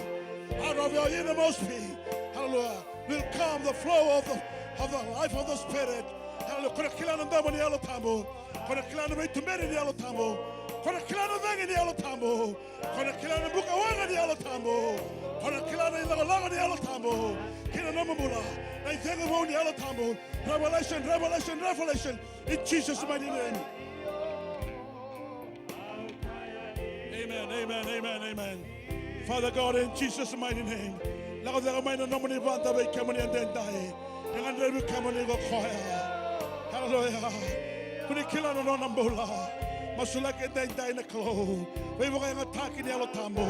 Out of your innermost being. Hallelujah. Will come the flow of the, of the life of the Spirit. Hallelujah. Ko na kila na domo ni Yalo Tabu. Ko na kila na veituberi ni Yalo Tabu. Ko na kila na cagi ni Yalo Tabu. Ko na kila na buka waqa ni Yalo Tabu. Ko na kila na ilakolako ni Yalo Tabu. Kina nomu bula. Na icegu vou ni Yalo Tabu. Revelation, revelation, revelation. In Jesus' mighty name. Amen, amen, amen, amen. Father God, in Jesus' mighty name. Lako cake mai na nomuni vada vei kemuni edaidai. E gadrevi kemuni ko koya. Hallelujah. Ko ni kila na nona bula. Masulaki edaidai na Kalou. Veivakayagataki ni Yalo Tabu.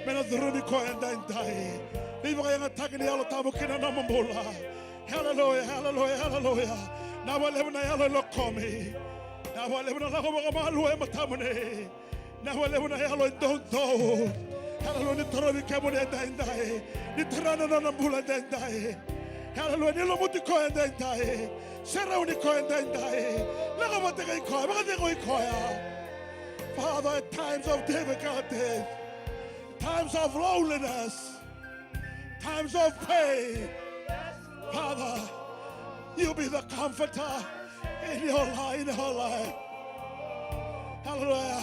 Me na curumi koya edaidai. Veivakayagataki ni Yalo Tabu kina nomu bula. Hallelujah, hallelujah, hallelujah. Na vakalevu na yalo e lokomi. Na vakalevu na lako vakamalua e matamuni. Na vakalevu na yalo e doudou. Hallelujah, ni torovi kemuni edaidai. Ni tara na nona bula edaidai. Hallelujah, ni lumuti koya edaidai. Serauni koya edaidai. Lako vata kei koya, vakacegui koya. Father, at times of difficulty, times of loneliness, times of pain, Father, you be the comforter in your life, in our life. Hallelujah.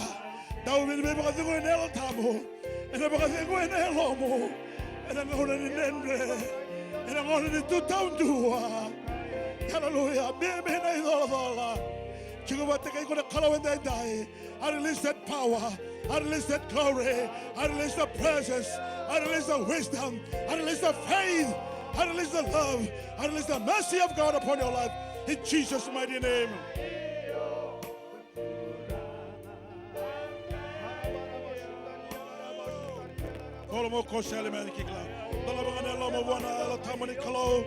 Dau vini me vakacegui na Yalo Tabu. Ena vakacegui na yalomu. Ena gauna ni dredre. Ena gauna ni tu taudua. Hallelujah. Bibi na icolacola. Tiko vata kei iko na Kalou edaidai. I release that power. I release that glory. I release the presence. I release the wisdom. I release the faith. I release the love. I release the mercy of God upon your life. In Jesus' mighty name. Kolo mo ko sele meni kikila. Dola vaka na yalomu vua na Yalo Tabu ni Kalou.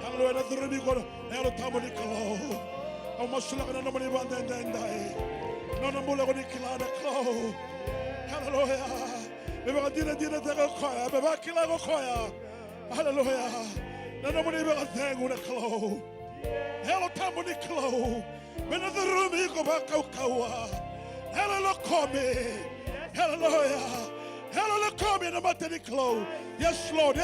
Hallelujah, na curumi ko na Yalo Tabu ni Kalou. Au masulaka na nomuni vada edaidai. Nona bula ko ni kila na Kalou. Hallelujah. Me vakadinadinataka o koya, me vakila ko koya. Hallelujah. Na nomuni vakacegu na Kalou. Yalo Tabu ni Kalou. Me na curumi iko vakaukauwa. Yalo lokomi. Hallelujah. Yalo lokomi na mata ni Kalou. Yes, Lord.